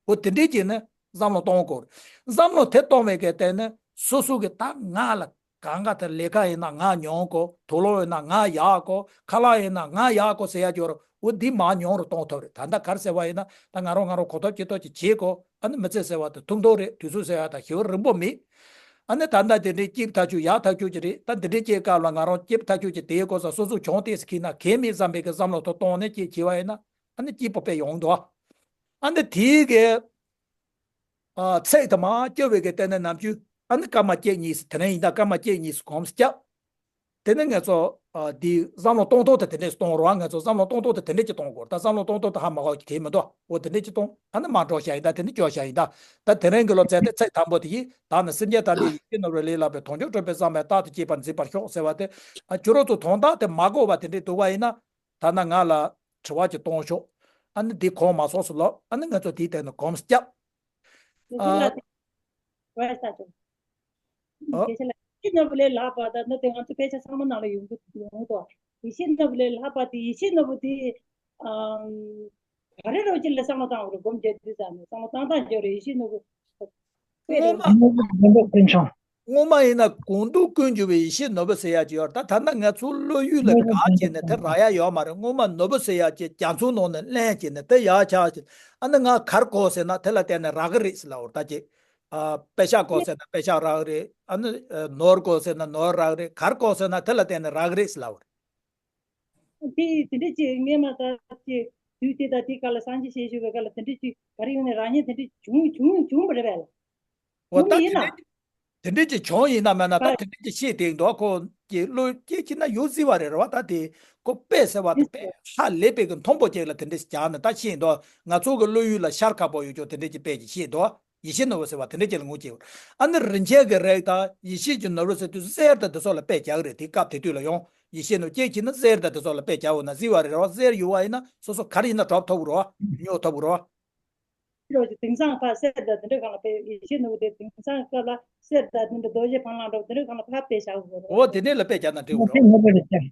འོ་དེ་འདྲའི་བྱས་ནས་བསམ་བློ་གཏོང་དགོས་རེད། བསམ་བློ་དེ་གཏོང་བའི་གལ་ཏེ་ནི་སོ་སོ་གི་ད་ང་ལ་གང་ག་དེ་ལས་ཀ་ཡིན་ན་ང་མྱོང་དགོས། དུག་ལོག་ཡིན་ན་ང་ཡག་དགོས། ཁ་ལག་ཡིན་ན་ང་ཡག་དགོས་ཟེར་ཡ་ཅིག་ཡོད་རེད། འོ་འདི་མར་ཉུང་རུ་གཏོང་ཐུབ་རེད། ད་ལྟ་ག་རེ་ཟེར་བ་ཡིན་ན་ད་ང་རང་ང་རང་གོ་ཐོབ་ཅི་ཐོབ་ཅིག་བྱེད་དགོས། ཨ་ནི་མི་ཚེ་ཟེར་བ་དེ་ཐུང་ཐུང་རེད། དུས་ཚོད་ཟེར་བ་དང་ཞེ་པོ་རིང་པོ་མེད། ཨ་ནི་ད་ལྟ་དེ་འདྲའི་སྐྱིད་ཐག་ཆོད་ཡག་ཐག་ཆོད་ཅིག་རེད། ད་འདི་འདྲའི་སྐྱེས་སྐབས་ལ་ང་རང་སྐྱིད་ཐག་ཆོད་ཅིག་དེའི་སྐོར་ས་སོ་སོ་གྱོང་དེ་ཟེར་ཁྱེར་ན་གལ་མེད་བསམ་པའི་གི་བསམ་བློ་དེ་གཏོང་ནས་ཅིག་བྱས་པ་ཡིན་ན། ཨ་ནི་སྐྱིད་པོ་དཔེ་ཡོང་འདུག་ཨ་ནི་དེའི་གི་ཨ་ཚེགས་དེ་མར་སྐྱོ་བའི་གི་སྟེང་ནས་ནམ་རྒྱུན་ཨ་ནི་སྐར་མ་གཅིག་གཉིས་སུ་དེ་རིང་ཡིན་ད་སྐར་མ་གཅིག་གཉིས་སུ་གོམས་སུ་བརྒྱབ། དེ་ནི་ང་ཚོ་ཨ་འདི་བསམ་བློ་གཏོང་སྟངས་དེ་དེ་འདྲས་གཏོང་རོགས། ང་ཚོ་བསམ་བློ་གཏོང་སྟངས་དེ་དེ་འདྲས་ཀྱི་གཏོང་དགོས། ད་བསམ་བློ་གཏོང་སྟངས་དེ་ཧ་མ་གོ་གི་དེ་མི་འདུག་འོ་དེ་འདྲས་ཀྱི་གཏོང་ཨ་ནི་མར་འགྲོ་བྱ་ཡིན་ད་དེ་ནི་སྐྱོ་བྱ་ཡིན་ད། ད་དེ་རིང་གི་སློབ་ཚན་དེ་ཚེགས་དང་པོ་དེ་ཡིན། ད་ནི་སེམས་ཅན་ཐམས་ཅད་ཡིད་ཀྱི་ནོར་བུ་ལས་ལྷག་པའི་དོན་མཆོག་སྒྲུབ་པའི་བསམ་པས་རྟག་ཏུ་གཅེས་པར་མཛད་པར་ཤོག་ཟེར་བ་དེ། ཨ་ཁྱོད་རང་ཚོ་དོན་དག་དེ་མ་གོ་བ་དེ་འདྲས་འདུག་པ་ཡིན་ན། ད་ནི་ང་ལ་དྲི་བ་ཅིག་གཏོང་ཤོག་ཨ་ནི་འདི་གོང་མ་སོགས་སུ་ལོག་ཨ་ནི་ང་ཚོ་དེའི་སྟེང་ནས་གོམས་སུ་བརྒྱབ། ཨ། ཨོ། དེ་ཆ་ལ་ཡེ་ཤེས་ནོར་བུ་ལས་ལྷག་པ་དང་ནི་དེ་ང་ཚོ་དཔེ་ཆ་ཚང་མ་ནང་ལ་ཡོང་གི་ཡོང་གི་འདུག་ཡེ་ཤེས་ནོར་བུ་ལས་ལྷག་པ་དེ་ཡེ་ཤེས་ནོར་བུ་དེ་ཨམ། ག་རེ་རོ་ཅི་ལ་བསམ་བློ་བཏང་བ་རེད། སྒོམ་རྒྱག་དུས་ཙམ་ནས་བསམ་བློ་བཏང་སྟངས་ཅིག་རེད། ཡེ་ཤེས་ནོར་བུ་དཔེ་རེད། སྔོན་མ་སྔོན་མ་ཡིན་ན་གོང་དུ་ཀུན་གྱུར་བའི་ཡེ་ཤེས་ནོར་བུ་ཟེར་ཡག་ཅིག་ཡོད་རེད། ད་ད་ལྟ་ང་ཚོ་བློ་ཡུལ་ལ་དགག་བྱས་ནས་དེ་རག་ཡག་ཡོད་མ་རེད། སྔོན་མ་ནོར་བུ་ཟེར་ཡག་ཅིག་རྒྱ་མཚོའི་ནང་ནས་ལེན་བྱས་ནས་དེ་ཡག་ཆགས་ཅིག་ཨ་ནི་ང་གར་གོ་ཟེར་ན་དེ་ལ་བརྟེན་ནས་རག་གི་རེད་ཟེར་ལབ་པ་རེད། ད་ཅིག་ཨ། པེ་ཤག་གོ་ཟེར་ན་པེ་ཤག་རག་གི་རེད། ཨ་ནི་ནོར་གོ་ཟེར་ན་ནོར་རག་གི་རེད། གར་གོ་ཟེར་ན་དེ་ལ་བརྟེན་ནས་རག་གི་རེད་ཟེར་ལབ་པ་རེད། དེ་དེ་འདྲ་ཅིག་སྔས་མ་ད་ཅིག་དུས་དེ་དང་དེའི་སྐབས་ལ་སངས་རྒྱས་ཞལ་བཞུགས་པའི་སྐབས་ལ་དེ་འདྲ་ཅིག་ག་རེ་ཡིན་ནའི་རང་ཉིད་དེ་འདྲ་བྱུང་བྱུང་བྱུང་བ་རེད་པས་ལ། འོ་ད་བྱུང་ཡིན་ན། དེ་འདྲ་དེ་འདྲ་ཅིག་བྱུང་ཡིན་ན་མེད་ན་ད་ད་དེ་འདྲ་ཅིག་ཤེས་བསྡད་འདུག་ཁོ་ཀྱི་བློ་སྐྱེ་ཕྱིན་ན་ཡོད་སྲིད་པ་རེད། རེད་བ། ད་དེ་ཁོ་དཔེ་ཟེར་བ་དེ་དཔེ་ཧ་ལས་པའི་གི་མཐོན་པོ་ཅིག་ལ་དེ་འདྲ་ཞིག་སྦྱར་ནས་ད་ཤེས་འདུག་ང་ཚོ་གི་བློ་ཡུལ་ལ་ཤར་ཁག་པོ་ཡོད་ཅོག་དེ་འདྲ་ཅིག་དཔེ་ཅིག་ཤེས་འདུག་ཡེ་ཤེས་ནོར་བུ་ཟེར་བ་དེ་འདྲ་ཅིག་ལ་ངོ་སྐྱེ་བ། ཨ་ནི་རིན་ཆེན་གྱི་རིགས་དང་ཡེ་ཤེས་ཀྱི་ནོར་བུ་ཟེར་དུས་གསེར་དང་དེ་ཚོ་ལ་དཔེ་རྒྱག་གི་རེད། དེ་སྐབས་དེ་དུས་ལ་ཡང་ཡེ་ཤེས་ནོར་བུ་སྐྱེ་ཕྱིན་ན་གསེར་དང་དེ་ཚོ་ལ་དཔེ་རྒྱག་འོ་ན་སྲིད་པ་རེད། རེད་བ། གསེར་ཡོད་པ་ཡིན་ན་སོ་སོ་ག་རེ་ཡིན་ན་གྲུབ་ཐུབ་རེད་བ། ཉོ་ཐུབ་རེད་བ། རོ་ཅིག་དེང་སང་ཕར་གསེར་དང་དེ་འདྲ་སྒང་ལ་དཔེ་ཡེ་ཤེས་ནོར་བུ་དེ་དེང་སང་སྐབས་ལ་གསེར་དང་དེ་འདྲ་རྡོ་རྗེ་ཕ་ལང་འདྲ་བོ་དེ་འདྲ་སྒང་ལ་ཕར་དཔེ་བཞག་དགོས་རེད། འོ་དེ་འདྲ་ལ་དཔེ་བཞག་ན་འགྲིག་གི་རེད།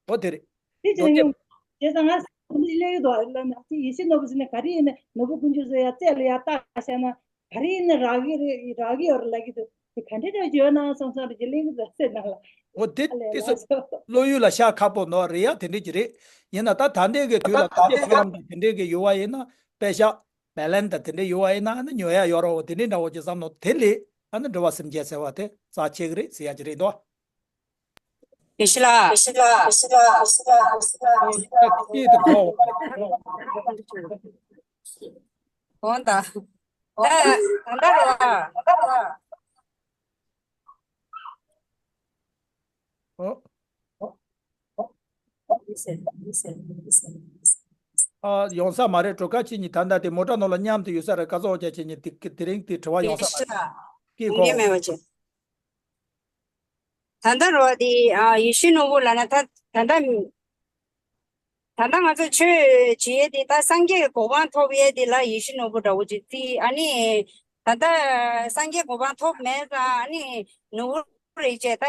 འོ་དེ་རེད། དེ་རྡོ་རྗེ་ཅང་ཡོང་། བྱས་ཙང་ང་ས་འདི་ལས་ཡོད་དོ་ལ་ན་ཅི་ཡེ་ཤེས་ནོར་བུ་ཟེར་ནས་ག་རེ་ཡིན་ནའི་ནོར་བུ་ཀུན་འབྱུང་ཟེར་ཡ་རྩེ་ལ་ཡ་བཏགས་བཞག་ན་ག་རེ་ཡིན་ནའི་རག་གི་རེད། རག་གི་ཡོད་རེད་ལབ་ཀྱི་འདུག་དེ་ག་འདྲ་འདྲ་ཡོད་ན་བསམ་བསམ་རེད་ཀྱི་ལེན་གི་འདུག་སེམས་ནང་ལ། འོ་དེ་ཨ་ལས་དེ་ལ་ཚོ་སོ། བློ་ཡུལ་ལ་ཤར་ཁག་པོ་ནོར་རེད་ཡ། དེ་འདྲ་ཅིག་རེད། ཡིན་ན་ད་ད་ལྟའི་གི་དུས་ལ་ད་ལྟའི་ཕ་ལམ་དང་དེ་འདྲའི་གི་ཡོད་པ་ཡིན་ན་པེ་ཤག་བེ་ལན་དང་དེ་འདྲ་ཡོད་པ་ཡིན་ན་ཨ་ནི་ཉོ་ཡ་ཡོད་རོགས། དེ་འདྲའི་འདྲ་བོ་ཅིག་བསམ་ནོ་དེ་ལས་ཨ་ནི་འགྲོ་བ་སེམས་ཅན་ཟེར་བ་དེ་རྩ་ཆེ་གི་རེད་ཟེར་ཡ་ཅིག་རེད་དོ། ཡེ་ཤེས་ལགས། ཡེ་ཤེས་ལགས། ཡེ་ཤེས་ལགས། ཡེ་ཤེས་ལགས། ཡེ་ཤེས་ལགས། ད་སྐད་དེ་གོ། གོང་ད། ད་ད་ལྟ་རོ། ཨོ། ཨ་ཡོང་ས་མ་རེད། གྲོ་ཁ་ཁྱེད་གཉིས་ད་ལྟ་དེ་མོ་ཊ་ནང་ལ་མཉམ་དུ་ཡོད་ས་རེད། ཀ་ཟོ་ཁྱེད་གཉིས་དེ་དེ་རིང་དེ་དྲི་བ་ཡོང་ས་མ་རེད། ཀྱེ་གོ། ད་ལྟ་རོ་དེ་ཨ་ཡེ་ཤེས་ནོར་བུ་ལབ་ན་ད་ད་ལྟ་ད་ལྟ་ང་ཚོ་ཆོས་བྱེད་ཡས་དེ་ད་སངས་རྒྱས་ཀྱི་གོ་འཕང་ཐོབ་ཡས་དེ་ལ་ཡེ་ཤེས་ནོར་བུ་འདྲ་བོ་ཅིག་རྩི། ཨ་ནི་ད་ལྟ་སངས་རྒྱས་གོ་འཕང་ཐོབ་མེད་ཙང་ཨ་ནི་ནོར་བུ་རེད་ཅེས་ད་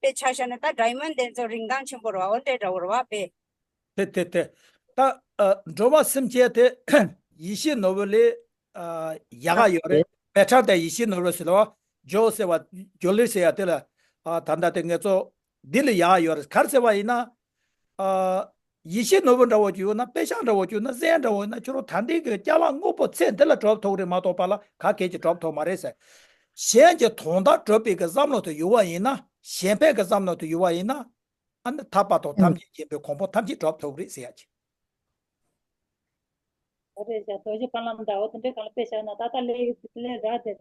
དཔེ་ཆ་བཞག་ན་ད་ཌའི་མོན་ཌ་དེ་ཚོ་རིན་ཐང་ཆེན་པོ་རེད་བ། འོ་འདྲས་འདྲ་བོ་རེད་བ་དཔེ། དེ་དེ་དེ། ད་ཨ་འགྲོ་བ་སེམས་ཅན་དེ་ཡེ་ཤེས་ནོར་བུ་ལས་ཨ་ཡག་ག་ཡོད་རེད། བེ་ཊར་དེ་ཡེ་ཤེས་ནོར་བུ་ཟེར་ལོ། ཇོ་ཟེར་བ་ཇོ་ལི་ཟེར་ཡ་དེ་ལ་ཨ་ད་ལྟ་དེ་ངེད་ཚོ་འདི་ལས་ཡག་ག་ཡོད་རེད། ག་རེ་ཟེར་བ་ཡིན་ན་ཨ་ཡེ་ཤེས་ནོར་བུ་འདྲ་བོ་ཅིག་ཡོད་ན་པེ་ཤག་འདྲ་བོ་ཅིག་ཡོད་ན་གསེར་འདྲ་བོ་ཡོད་ན་ཁྱོད་རང་ད་ལྟའི་གི་ཅ་ལག་དངོས་པོ་ཚེ་འདི་ལ་གྲུབ་ཐུབ་རེད་མ་གཏོགས་པ་ལ་ག་གེ་ཅིག་གྲུབ་ཐུབ་མ་རེད་ཟེར། གཞན་གྱི་དོན་དག་སྒྲུབ་པའི་གི་བསམ་བློ་དེ་ཡོད་པ་ཡིན་ན་གཞན་ཕན་གྱི་བསམ་བློ་དེ་ཡོད་པ་ཡིན་ན། ཨ་ནི་ཐར་པ་དང་ཐམས་ཅད་མཁྱེན་པའི་གོ་འཕང་ཐམས་ཅད་གྲུབ་ཐུབ་རེད་ཟེར་ཡ་ཅིག་འོ་རེད་ཤག་རྡོ་རྗེ་ཕ་ལམ་དང་འོ་དེ་འདྲའི་སྒང་ལ་དཔེ་བཞག་ན་ད་ལྟ་ལས་ལས་རག་དེ་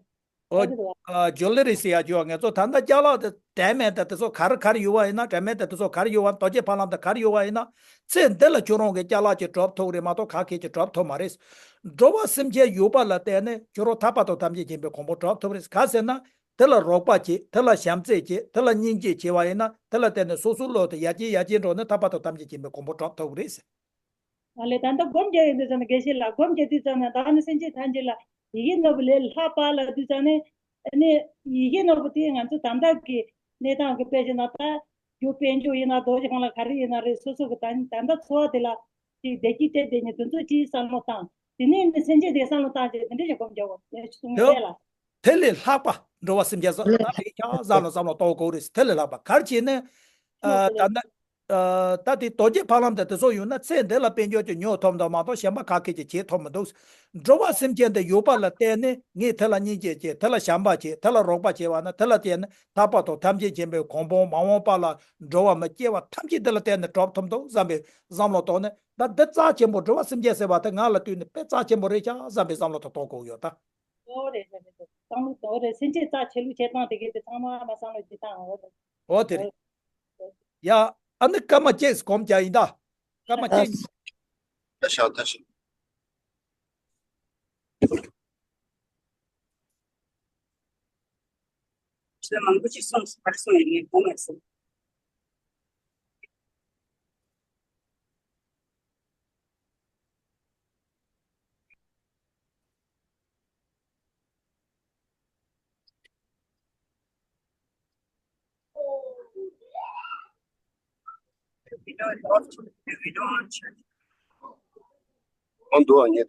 འོ་ཨ་ཇོ་ལེ་རི་ཟེར་ཡ་ཅིག་ཡོད། ངེད་ཚོ་ད་ལྟ་ཅ་ལག་དེ་ཌའི་མོན་ཌ་དེ་ཚོ་ག་རེ་ག་རེ་ཡོད་པ་ཡིན་ན། ཌའི་མོན་ཌ་དེ་ཚོ་ག་རེ་ཡོད་པ། རྡོ་རྗེ་ཕ་ལམ་དེ་ག་རེ་ཡོད་པ་ཡིན་ན། ཚེ་འདི་ལ་ཁྱོད་རང་གི་ཅ་ལག་ཅིག་གྲུབ་ཐུབ་རེད་མ་གཏོགས་ག་གེ་ཅིག་གྲུབ་ཐུབ་མ་རེད། འགྲོ་བ་སེམས་ཅན་ཡོད་པ་ལ་བརྟེན་ནས་ཁྱོད་རང་ཐར་པ་དང་ཐམས་ཅད་མཁྱེན་པའི་གོ་འཕང་གྲུབ་ཐུབ་རེད། ག་ཟེར་ན། དེ་ལ་རོགས་པ་བྱེད། དེ་ལ་བྱམས་བརྩེ་བྱེད། དེ་ལ་སྙིང་རྗེ་བྱེད་པ་ཡིན་ན་དེ་ལ་བརྟེན་ནས་སོ་སོའི་བློ་དེ་ཡར་རྒྱས་ཡར་རྒྱས་འགྲོ་ནས་ཐར་པ་དང་ཐམས་ཅད་མཁྱེན་པའི་གོ་འཕང་གྲུབ་ཐུབ་ཀྱི་རེད་ཟེར། ཨ་ལས་ད་ལྟ་སྒོམ་རྒྱག་ཡོང་དུས་ཙམ་ནས་དགེ་བཤེས་ལགས་སྒོམ་རྒྱག་དུས་ཙམ་ནས་ད་ནི་སེམས་ཅན་ཐམས་ཅད་ལ་ཡི་གེ་ནོར་བུ་ལས་ལྷག་པ་ལབ་དུས་ཙམ་ནས་ཨ་ནི་ཡི་གེ་ནོར་བུ་དེ་ང་ཚོ་ད་ལྟ་གི་གནས་སྟངས་ཀྱི་དཔེ་བྱས་ན་ད་རྒྱུ་དཔལ་འབྱོར་ཡིན་ན་རྡོ་རྗེ་གང་ལ་ག་རེ་ཡིན་ན་རེད། སོ་སོ་གི་ད་ད་ལྟ་འཚོ་བ་དེ་ལ་ཅིག་བདེ་སྐྱིད་སྤྲད་བསྡད་མཁན་དེ་ཚོ་ཅིག་བསམ་བློ་བཏང་། དེ་ནས་ནི་སེམས་ཅན་དེ་བསམ་བློ་བཏང་བྱས་དེ་འདྲ་ཞིག་སྒོམ་རྒྱག་དགོས་ཡ་ཅིག་གསུང་གི་རེད་ལ། དེ་ལས་ལྷག་པ་འགྲོ་བ་སེམས་ཅན་སོགས་ད་རེད་ཀྱང་བསམ་བློ་བསམ་བློ་གཏོང་དགོས་རེད། དེ་ལས་ལྷག་པ་ག་རེ་བྱས་ནས་ཨ་ད་ལྟ་ཨ་ད་དེ་རྡོ་རྗེ་ཕ་ལམ་དང་དེ་ཚོ་ཡོད་ན་ཚེ་འདི་ལ་དཔལ་འབྱོར་གྱི་ཉོ་ཐུབ་འདུག་མ་གཏོགས་གཞན་པ་ག་གེ་ཅིག་བྱེད་ཐུབ་མི་འདུག་འགྲོ་བ་སེམས་ཅན་དེ་ཡོད་པ་ལ་བརྟེན་ནས་ངས་དེ་ལ་སྙིང་རྗེ་བྱེད། དེ་ལ་བྱམས་པ་བྱེད། དེ་ལ་རོགས་པ་བྱེད་པ་ན་དེ་ལ་བརྟེན་ནས་ཐར་པ་དང་ཐམས་ཅད་མཁྱེན་པའི་གོ་འཕང་མ་འོངས་པ་ལ་འགྲོ་བ་མི་སྐྱེ་བ་ཐམས་ཅད་འདི་ལ་བརྟེན་ནས་གྲུབ་ཐུབ་འདུག་བསམ་པའི་བསམ་བློ་གཏོང་ནས་ད་འདི་རྩ་ཆེན་པོ་འགྲོ་བ་སེམས་ཅན་ཟེར་བ་དེ་ང་ལ་ལྟོས་ནས་དཔེ་རྩ་ཆེན་པོ་རེད་ཤག་བསམ་པའི་བསམ་བློ་དེ་གཏོང་དགོས་ཡོད་ད། ཨོ་རེད་རེད་རེད་རེད། བསམ་བློ་ཨོ་རེད། སེམས་ཅན་རྩ་ཆེ་ལུགས་བྱེད་སྟངས་དེ་གས་དེ་ཚང་མ་མ་བསམ་བློ་བྱེད་སྟངས་ཨོ་རེད། ཨོ་དེ་རེད། ཡ། ཨ་ནི་སྐར་མ་གཅིག་སྒོམ་རྒྱག་ཡིན་ད། སྐར་མ་གཅིག་ད་ཤག་ད་ཤག་ཆོས་མང་པོ་ཅིག་གསུངས་སོང་། གསུངས་ཡིན་ངས་གོ་མ་སོང་། ཨང་འདུག་ཨ་ཉེ།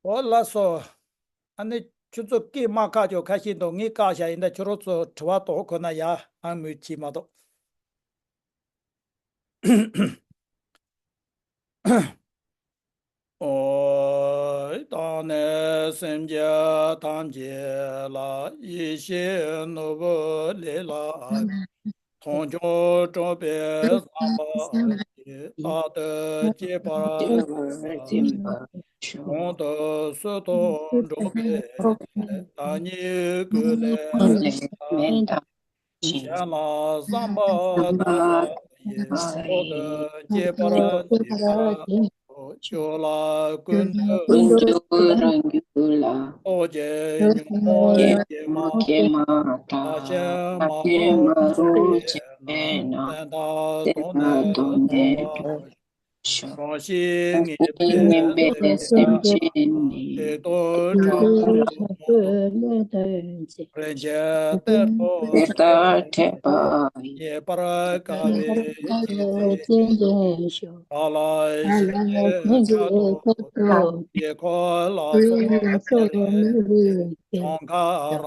འོ་ལགས་སོ། ཨ་ནི་ཁྱོད་ཚོ་སྐད་མ་བཀག་ཀྱོག་ཁ་ཤས་འདུག་ངས་བཀག་བཞག་ཡིན་ད། ཁྱོད་རང་ཚོ་དྲི་བ་དོགས་ཁོ་ན་ཡ་ཨང་མུས་ཁྱི་མ་གཏོགས། ཨོ། བདག་ནི་སེམས་ཅན་ཐམས་ཅད་ལ། ཡེ་ཤེས་ནོར་བུ་ལས་ལ། མཐོང་ཆོས་སྤྲོས་པའི་བསམ་པ་ཡིས། རྟག་ཏུ་གཅེས་པར་འཛིན་པ། གོང་དུ་སུ་དང་འགྲོགས་པའི། བདག་ཉིད་ཀུན་ལས་འདའ། གཞན་ལ་བསམ་པ་དང་བྲལ་བ་ཡིས། ལྷག་ཏུ་གཅེས་པར་འཛིན་པ་ཡིས། སྐྱོབ་ལ་ཀུན་ཏུ་རང་རྒྱུད་ལ། རྟོག་གེའི་ཉོན་མོངས་སྐྱེས་མ་ཐག །བདག་གཞན་མ་རོགས་བྱས་ན། བསྟན་དང་སྡོམ་ནི་གྲོགས་པ་ཡིས། རང་བཞིན་ངེས་པའི་སེམས་ཅན་ནི། ཐེག་མཐོང་དྲང་པོའི་ངང་དུ། རིན་ཆེན་གཏེར་དང་འཕྲད་པ་ཡིས། རྙེད་པར་དཀའ་བའི་རྒྱུད་འཛིན་ཤོག །བདག་ལ་གཞན་གྱིས་ཆགས་སྡང་ཕོག་པའི། དཀྱིལ་འཁོར་ལ་སོགས་པའི་གནས་ནས། གྱངས་ཁ་ར་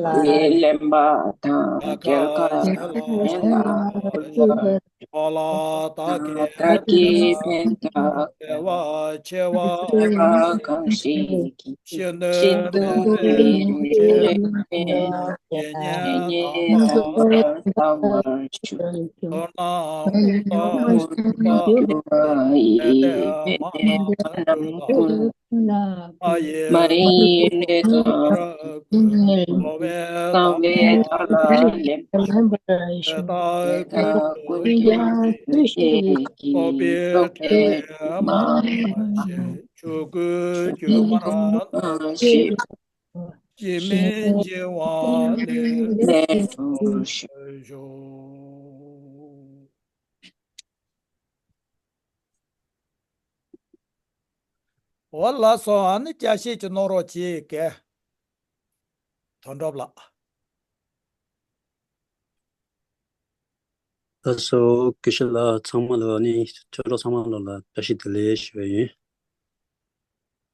ལས་ལེན་པ་དང་། རྒྱལ་ཁ་ཟས་ལ་ཕན་ཐོགས་ཤོག །འགྲོ་ལ་བདག་གིས་ཕན་ཐོགས་པའི། བདེ་བ་ཆེ་བ་གང་ཞིག་གིས། ཤིན་ཏུ་མི་འདོད་པའི་དགེ་བསྙེན་དམ་པར་བཅུག །མདོར་ན་དབུགས་དང་ཞུགས་པ་ཡིས། མེ་ཏོག་རྣམས་ཀུན། མ་ཡི་གནས་དང་ཀུན། འགྲོ་བའི་བདག་ལ་ལེན་པ་ཡིས། དེ་དག་ཀུན་ཀྱང་ཐུགས་རྗེ་ཡིས། རྟོག་པའི་དྲི་མས་མ་ཞིག །ཆོས་སྐུའི་སྒྱུ་མར་བཟློག་ཅིང་། སྐྱེ་མེད་འཆི་བ་ལས་གྲོལ་ཤོག །འོ་ལགས་སོ། ཨ་ནི་བསྐྱར་བཤད་ཅིག་གནང་རོགས་གྱིས་ག་དོན་གྲུབ་ལགས། ལགས་སོ། དགེ་བཤེས་ལགས་ཚང་མ་ལ་ནི་ཆོས་གྲོགས་ཚང་མ་ལ་ལ་བཀྲ་ཤིས་བདེ་ལེགས་ཞུ་བ་ཡིན།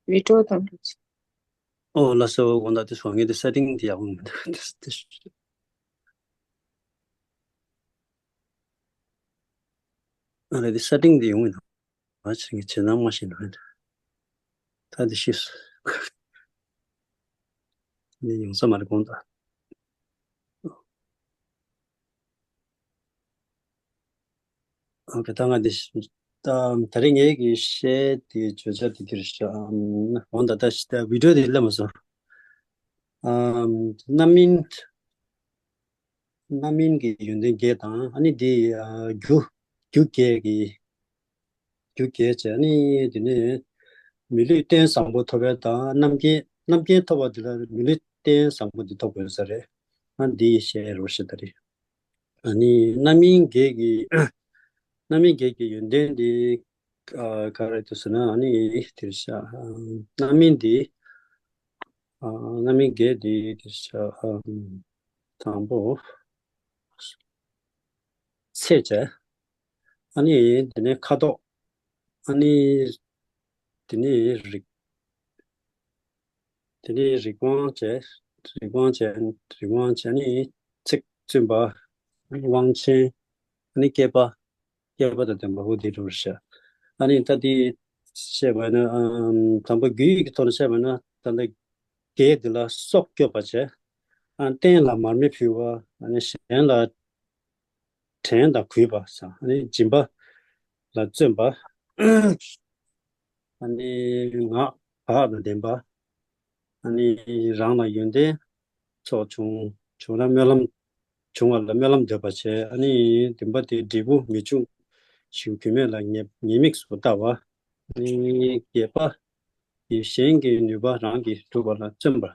བི་ཀྲོ་དང་འགྲོ་ཚེ། ཨོ་ལགས་སོ། དགོངས་དག་དེ་སོང་ངས་དེ་སེ་ཊིང་དེ་ཡག་པོ་མི་འདུག་དེ་དེ་ཨ་རེ་དེ་སེ་ཊིང་དེ་ཡོང་མི་འདུག་ང་ཚོ་གི་བྱེད་སྟངས་མ་ཤེས་ན། ད་དེ་ཤེས་སོང་། ནི་ཡོང་ས་མ་རེད་དགོངས་དག་ཨོ་ཁེ། ད་ང་འདི་ད་ད་རེས་ངེད་ཀྱི་བཤད་དེ་བརྗོད་བྱ་དེ་འདིར་བཞག་འོང་ད། ད་ད་བི་ཌིའོ་དེ་སླེབས་མ་སོང་། ཨམ། རྣམ་སྨིན། རྣམ་སྨིན་གྱི་ཡོན་ཏན་བརྒྱད་དང་། ཨ་ནི་འདི་ཨ་རྒྱུ་རྒྱུ་བརྒྱད་ཀྱི་རྒྱུ་བརྒྱད་བྱས། ཨ་ནི་དེ་ནས་མི་ལུས་རྟེན་བཟང་པོ་ཐོབ་པ་དང་། རྣམ་མཁྱེན་རྣམ་མཁྱེན་ཐོབ་པ་དེ་ལ་མི་ལུས་རྟེན་བཟང་པོ་འདི་ཐོབ་དགོས་ས་རེད། ཨ་འདི་བཤད་རོགས་ཞེས་ད་རེད། ཨ་ནི་རྣམ་སྨིན་བརྒྱད་ཀྱི་རྣམ་སྨིན་བརྒྱད་ཀྱི་ཡོན་ཏན་འདི་ཨ་ག་རེ་འདུག་ཟེར་ན། ཨ་ནི་དེར་བཞག་རྣམ་སྨིན་འདི་ཨ་རྣམ་སྨིན་བརྒྱད་འདི་དེར་བཞག་དང་པོ་ཚད་བྱས། ཨ་ནི་དེ་ནས་ཁ་དོག་ཨ་ནི་དེ་ནས་རིགས། དེ་ནས་རིགས་དབང་བྱས། རིགས་དབང་བྱས། རིགས་དབང་བྱས་ནས་ཚིག་བཙུན་པ། དབང་ཆེན། ཨ་ནི་སྐྱེས་པ། སྐྱེས་པ་དང་ལྡན་པ། འོ་དེ་འགྲོ་བར་བྱ། ཨ་ནི་ད་དེ་བཤད་པ་ན་ཨམ། དང་པོ་རྒྱུ་ཡི་གི་ཐོག་ནས་བཤད་པ་ན། ད་ལྟ་བརྒྱད་འདི་ལ་སྲོག་སྐྱོབ་པ་བྱས། ཨ་རྟེན་ལ་མར་མེ་ཕུལ་བ། ཨ་ནི་གཞན་ལ་བྲན་དང་གུས་པ་བྱས། ཨ་ནི་སྦྱིན་པ་ལ་བརྩོན་པ། ཨ་ནི་ངག་བག་དང་ལྡན་པ། ཨ་ནི་རང་ལ་ཡོན་ཏན་ཚོགས་བྱུང་བྱུང་ན་སྨོན་ལམ་བྱུང་བ་ལ་སྨོན་ལམ་འདེབས་པ་བྱས། ཨ་ནི་བདུན་པ་དེ་འབྲས་བུ་མི་འབྱུང་ཞིང་བུད་མེད་ལ་ཉེས་ཉེས་དམིགས་སུ་ལྟ་བ། ཨ་ནི་བརྒྱད་པ་དེ་གཞན་གྱི་ནུས་པ་རང་གིས་སྒྲུབ་པ་ལ་བརྩོན་པ་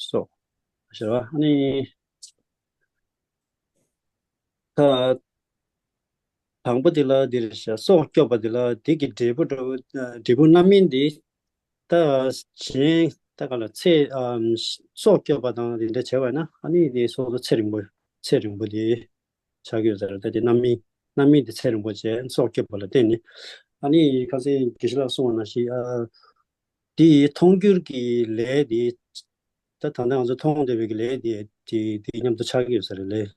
སོགས་ཞེས་པ། ཨ་ནི། ད་དང་པོ་དེ་ལ་འདིར་བྱ་སྲོག་སྐྱོབ་པ་དེ་ལ་དེ་གི་འབྲས་བུ་འགྲོ་འབྲས་བུ་རྣམ་སྨིན་དེ། ད་གཞན་ད་ག་ལ་ཚེ་ཨམ། སྲོག་སྐྱོབ་པ་དང་དེ་འདྲ་བྱས་པ་ན། ཨ་ནི་དེ་སོ་སོ་ཚེ་རིང་པོ་ཚེ་རིང་པོ་དེ་ཆགས་ཀྱི་ཡོད་ས་རེད། ད་དེ་རྣམ་སྨིན་རྣམ་སྨིན་དེ་ཚེ་རིང་པོ་བྱས། སྲོག་སྐྱོབ་པ་ལ་བརྟེན་ནས། ཨ་ནི་ཁ་སང་དགེ་བཤེས་ལགས་གསུངས་པ་ནང་བཞིན། ཨ་དེ་མཐོང་འགྱུར་གྱི་ལས་དེ། ད་ད་ལྟ་ང་ཚོ་མཐོང་བསྡད་པའི་གི་ལས་དེ་དེ་དེ་མཉམ་དུ་ཆགས་ཀྱི་ཡོད་ས་རེད། ལས་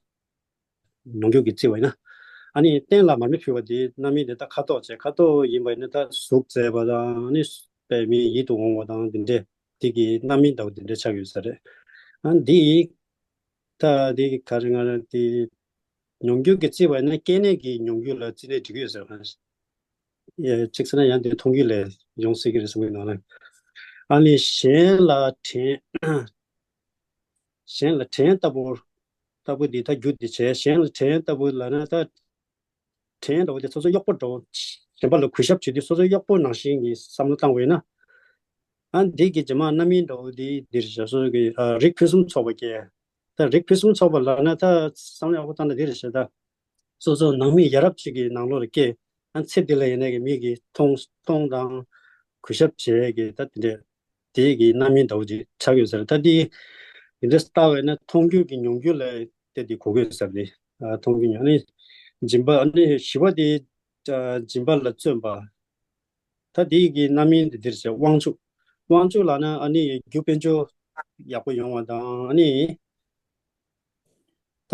མྱོང་འགྱུར་གྱི་བརྩི་བ་ཡིན་ན། ཨ་ནི་རྟེན་ལ་མར་མེ་ཕུལ་བ་དེ་རྣམ་སྨིན་དེ་ད་ཁ་དོག་བྱས། ཁ་དོག་ཡིན་པ་ཡིན་ན་ད་གཟུགས་མཛེས་པ་དང་། ཨ་ནི་པདྨའི་ཡིད་དུ་འོང་བ་དང་དེ་འདྲས། དེ་གི་རྣམ་སྨིན་འདྲ་བོ་དེ་འདྲས་ཆགས་ཡོད་ས་རེད། ཨ་འདི་ད་དེ་ག་རེ་ང་རང་དེ་མྱོང་འགྱུར་གྱི་བརྩི་བ་ཡིན་ན་སྐྱེ་གནས་ཀྱི་མྱོང་འགྱུར་ལ་བརྩིས་ནས་འགྲིག་གི་ཡོད་ས་རེད། ཡ། གཅིག་བྱས་ན་ཡང་དེ་མཐོང་རྒྱུ་ལས་ཡོང་སྲིད་ཀྱི་རེད་བསམ་གྱི་འདུག་ལ། ཨ་ནི་གཞན་ལ་བྲན། གཞན་ལ་བྲན་ལྟ་བུ། ལྟ་བུ་འདི་ད་རྒྱུ་འདི་བྱས། གཞན་ལ་བྲན་ལྟ་བུ་ལབ་ན། ད་བྲན་ལྟ་བུ་དེ་སོ་སོ་གཡོག་པོ་འདྲ་བོ། གཞན་པ་ལ་གུས་ཞབས་བྱེད་དུས་སོ་སོ་གཡོག་པོ་ནང་བཞིན་གྱི་བསམ་བློ་བཏང་བ་ཡིན་ན། ཨ་འདི་གི་རྗེས་མ་རྣམ་སྨིན་འདྲ་བོ་འདི་འདིར་བྱ། སོ་སོ་གི་ཨ་རིགས་ཕུན་སུམ་ཚོགས་པ་སྐྱེ། ད་རིགས་ཕུན་སུམ་ཚོགས་པ་ལབ་ན་ད་བསམ་བློ་ཡག་པོ་བཏང་ན་འདིར་བྱ། ད་སོ་སོ་ནང་མི་ཡ་རབས་ཅིག་གི་ནང་ལོགས་ལ་སྐྱེས། ཨ་ཚེ་འདི་ལ་ཡིན་ནའི་གི་མི་གིས་མཐོང་མཐོང་དང་གུས་ཞབས་བྱེད་ཀྱི་ད་དེ་འདྲས། དེ་གི་རྣམ་སྨིན་འདྲ་བོ་ཅིག་ཆགས་ཡོད་ས་རེད། ད་དེ་དེ་འདྲས་ལྟ་བས་ན་མཐོང་འགྱུར་གྱི་མྱོང་འགྱུར་ལ་བལྟས་ཏེ་གོ་དགོས་ས་རེད། ཨ་མཐོང་འགྱུར་མྱོང་། ཨ་ནི་སྦྱིན་པ། ཨ་ནི་བཞི་པ་དེ་ཨ་སྦྱིན་པ་ལ་བརྩོན་པ། ད་དེ་གི་རྣམ་སྨིན་དེ་འདིར་བྱ། དབང་ཕྱུག་དབང་ཕྱུག་ལབ་ན་ཨ་ནི་རྒྱུ་དཔལ་འབྱོར་ཡག་པོ་ཡོང་བ་དང་། ཨ་ནི་ད་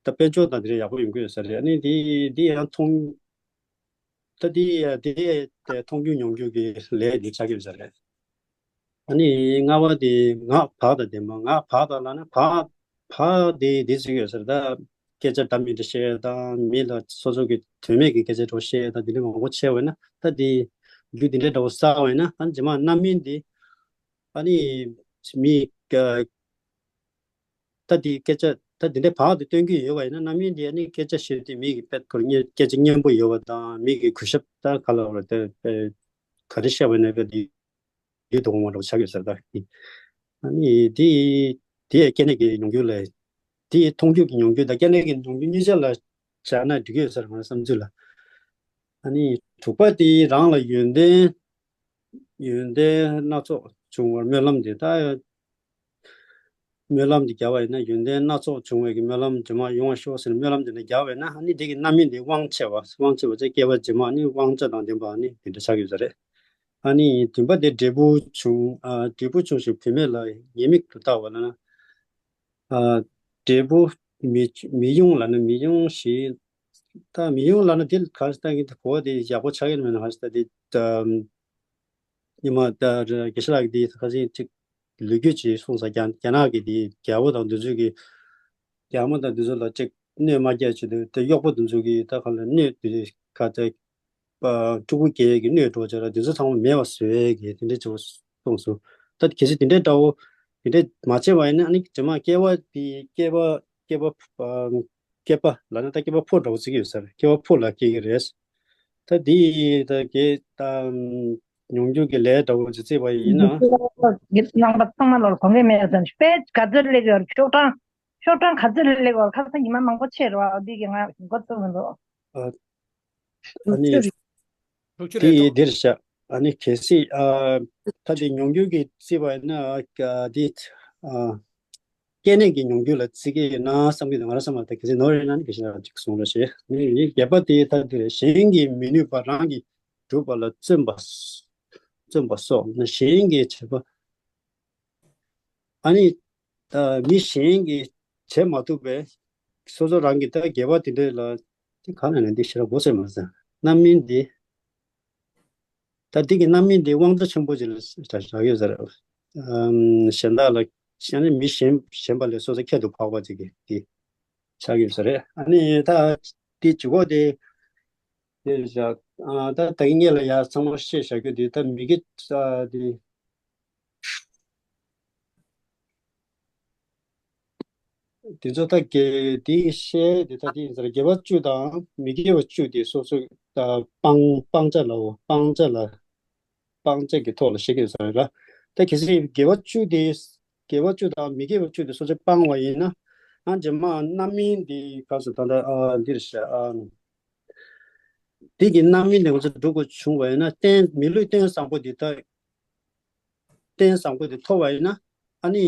ད་དཔལ་འབྱོར་དང་དེ་འདྲ་ཡག་པོ་ཡོང་གི་ཡོད་ས་རེད། ཨ་ནི་དེ་དེ་ཡང་མཐོང་། ད་དེ་དེ་དེ་མཐོང་རྒྱུ་མྱོང་རྒྱུ་གི་ལས་དེ་ཆགས་ཀྱི་ཡོད་ས་རེད། ཨ་ནི་ལྔ་པ་དེ་ངག་བག་དང་ལྡན་པ། ངག་བག་དང་ལབ་ན་བག་བག་དེ་དེ་ཟེར་གྱི་ཡོད་ས་རེད། ད་སྐད་ཆ་འདྲ་མི་འདྲ་བཤད་དང་། མི་ལ་སོ་སོ་གི་དོན་མེད་ཀྱི་སྐད་ཆ་འདྲ་བོ་བཤད་དང་། དེ་འདྲ་མང་པོ་བྱས་པ་ཡིན་ན། ད་དེ་རྒྱུ་དེ་འདྲ་འདྲ་བོ་བསགས་པ་ཡིན་ན། ཨ་ནི་རྗེས་མ་རྣམ་སྨིན་དེ་ཨ་ནི་མི་ད་དེ་སྐད་ཆ་ད་དེ་འདྲའི་བག་དེ་སྟོན་གྱི་ཡོད་པ་ཡིན་ན། རྣམ་སྨིན་དེ་ཨ་ནི་སྐད་ཆ་བཤད་དུས་མི་གི་དཔེ་ཁོ་སྙན་སྐད་ཆ་སྙན་པོ་ཡོད་པ་དང་། མི་གི་གུས་ཞབས་ད་ག་ལ་བར་དེ་ག་རེ་བཤད་པ་ཡིན་ན་དཔེ་དེ་ཡིད་དུ་འོང་བ་འདྲ་བོ་ཆགས་ཡོད་ས་རེད། ད་ཨ་ནི་དེ་དེ་སྐྱེ་གནས་ཀྱི་མྱོང་འགྱུར་ལས། དེ་མཐོང་རྒྱུ་གི་མྱོང་འགྱུར་དང་སྐྱེ་གནས་ཀྱི་མྱོང་འགྱུར་གཉིས་ཆ་ལ་སྦྱར་ན་འགྲིག་གི་ཡོད་ས་རེད། ང་བསམ་ཚུལ་ལ། ཨ་ནི་དྲུག་པ་དེ་རང་ལ་ཡོན་ཏན་ཡོན་ཏན་སྣ་ཚོགས་བྱུང་བར་སྨོན་ལམ་དེ། ད་སྨོན་ལམ་འདི་བརྒྱབ་པ་ཡིན་ན། ཡོན་ཏན་སྣ་ཚོགས་བྱུང་བའི་གི་སྨོན་ལམ་རྗེས་མ་ཡོང་བ་ཤོག་ཟེར་ནས་སྨོན་ལམ་འདི་ནས་བརྒྱབ་པ་ཡིན་ན། ཨ་ནི་འདི་གི་རྣམ་སྨིན་འདི་དབང་ཆེ་བ། དབང་ཆེ་བ་ཚེ་སྐྱེ་བ་རྗེས་མ་ནི་དབང་ཆ་དང་ལྡན་པ་ནི་འདི་འདྲ་ཆགས་ཀྱི་ཡོད་ས་རེད། ཨ་ནི་བདུན་པ་དེ་འབྲས་བུ་བྱུང་། ཨ་འབྲས་བུ་བྱུང་ཞིང་བུད་མེད་ལ་ཉེས་དམིགས་སུ་ལྟ་བ་ལ་ན། ཨ་འབྲས་བུ་མི་མི་ཡོང་ལ་ན་མི་ཡོང་ཞིང་། ད་མི་ཡོང་ལ་ན་དེ་ག་ཞིག་ལྟ་གི་དེ་གོ་བ་དེ་ཡག་པོ་ཆགས་ཀྱི་མེད་ན། ག་ཞིག་ལྟ་དེ་ཉི་མ་ད་དགེ་བཤེས་ལགས་ཀྱིས་དེ་ཁ་སང་ཅིག་ ལོ་རྒྱུས་ཅིག་གསུངས་ས། རྒྱ་རྒྱ་ནག་གི་དེ་རྒྱལ་པོ་དང་དེ་ཚོ་གི་རྒྱ་དམར་དང་དེ་ཚོ་ལ་ཅིག་གནོད་མ་རྒྱག་ཆེད་དུ་དེ་གཡོག་པོ་དེ་ཚོ་གི་ད་ག་ལ་གནོད་དེ་ག་ད་ཕྲུ་གུ་སྐྱེ་ཡས་ཀྱི་གནོད་འགྲོ་བྱས་ལ་དེ་ཚོ་ཚང་མ་མེད་པ་བཟོ་ཡས་ཀྱི་དེ་འདྲའི་ཆེ་བ་གསུངས་སོང་། ད་གལ་སྲིད་དེ་འདྲའི་འདྲ་བོ་དེ་འདྲའི་མ་བྱས་པ་ཡིན་ན་ཨ་ནི་རྗེས་མ་སྐྱེ་བ་དེ་སྐྱེ་བ་སྐྱེ་བ་སྐྱེ་བ་ལ་ན་ད་སྐྱེ་བ་ཕོ་འདྲ་བོ་བརྩི་གི་ཡོད་ས་རེད། སྐྱེ་བ་ཕོ་ལ་སྐྱེ་གི་རེད། ད་དེ་ད་གེ་ད་མྱོང་འགྱུར་གྱི་ལས་འདྲ་བོ་ཅིག་བརྩིས་པ་ཡིན་ན། རྣམ་པ་ཚང་མ་ལོར་གོང་གེ་མེད་ཙམ་དཔེ་ག་ཚོད་ལེགས་ཡོད། ཤོག་གྲངས་ཤོག་གྲངས་ག་ཚོད་ལེགས་ཡོད། ཁ་སང་ཉི་མ་མང་པོ་ཆེ་རེད་བ། འདི་གི་ང་མགོ་ཚོས་མི་འདུག་ཨ་ཨ་ནི་ཐུགས་རྗེ་ཆེ། དེ་འདིར་བཞག་ཨ་ནི་གལ་སྲིད་ཨ་ད་དེ་མྱོང་འགྱུར་གྱི་བརྩིས་པ་ཡིན་ན་ཨ་འདི་ཨ་སྐྱེ་གནས་ཀྱི་མྱོང་འགྱུར་ལ་བརྩི་གི་ཡོད་ན་བསམ་གྱི་འདུག་ང་རང་བསམ་པ་ད་གལ་སྲིད་ནོར་ཡོད་ན་ནི་གལ་སྲིད་ཅིག་གསུང་རོགས་ཞེས། ནི་བརྒྱད་པ་དེ་ད་དེ་རེད། གཞན་གྱིས་མི་ནུས་པ་རང་གིས་གྲུབ་པ་ལ་བརྩོན་པ་བརྩོན་པ་སོགས་ན་གཞན་གྱིས་བྱས་པ། ཨ་ནི་ད་མི་གཞན་གྱིས་བྱེད་མ་ཐུབ་པའི་སོ་སོ་རང་གི་ད་དགེ་བ་དེ་འདྲ་ལ་དེ་གང་ནས་ནས་འདི་ཞེ་དྲག་མགོ་ཚོས་མ་ཟིན་རྣམ་སྨིན་འདི། ད་འདི་གི་རྣམ་སྨིན་འདི་དབང་རྩ་ཆེན་པོ་ཅིག་ལ་བཞག་ཡོད་ཟེར། ཨམ་གཞན་དག་ལ་གཞན་ནི་མི་གཞན་གཞན་པ་ལས་སོ་སོ་ཁྱད་དུ་འཕགས་པ་ཅིག་གི་འདི་ཆགས་ཡོད་ཟེར། ཨ་ནི་ད་འདི་ཇུས་འགོད་དེ་དེ་བཞག་ཨ་ད་ད་གིན་ངེད་ལ་ཡ་ཚང་མ་བཤད་བཞག་རྒྱུ་འདི་ད་མི་དགེ་ཨ་འདི། དེ་ཚོ་ད་དགེ་དེའི་བཤད་དེ་ད་དེ་ཡིན་ཟེར། དགེ་བ་བཅུ་དང་མི་དགེ་བ་བཅུ་དེ་སོ་སོ་ད་སྤང་སྤང་བྱ་ལའོ། སྤང་བྱ་ལ་སྤང་བྱ་གི་ཐོག་ལ་བཤད་ཀྱི་ཡོད་ས་རེད་ལ། ད་གལ་སྲིད་དགེ་བ་བཅུ་དེ་དགེ་བ་བཅུ་དང་མི་དགེ་བ་བཅུ་དེ་སོ་སོས་སྤང་བ་ཡིན་ན་ཨ་རྗེས་མ་རྣམ་སྨིན་དེ་ག་ཚོད་ད་ད་ཨ་འདིར་བཤད་ཨ། དེ་གི་རྣམ་སྨིན་དེ་ང་ཚོ་སྒྲུབ་དགོས་བྱུང་བ་ཡིན་ན་རྟེན་མི་ལུས་རྟེན་བཟང་པོ་དེ་ད། རྟེན་བཟང་པོ་དེ་ཐོབ་པ་ཡིན་ན་ཨ་ནི་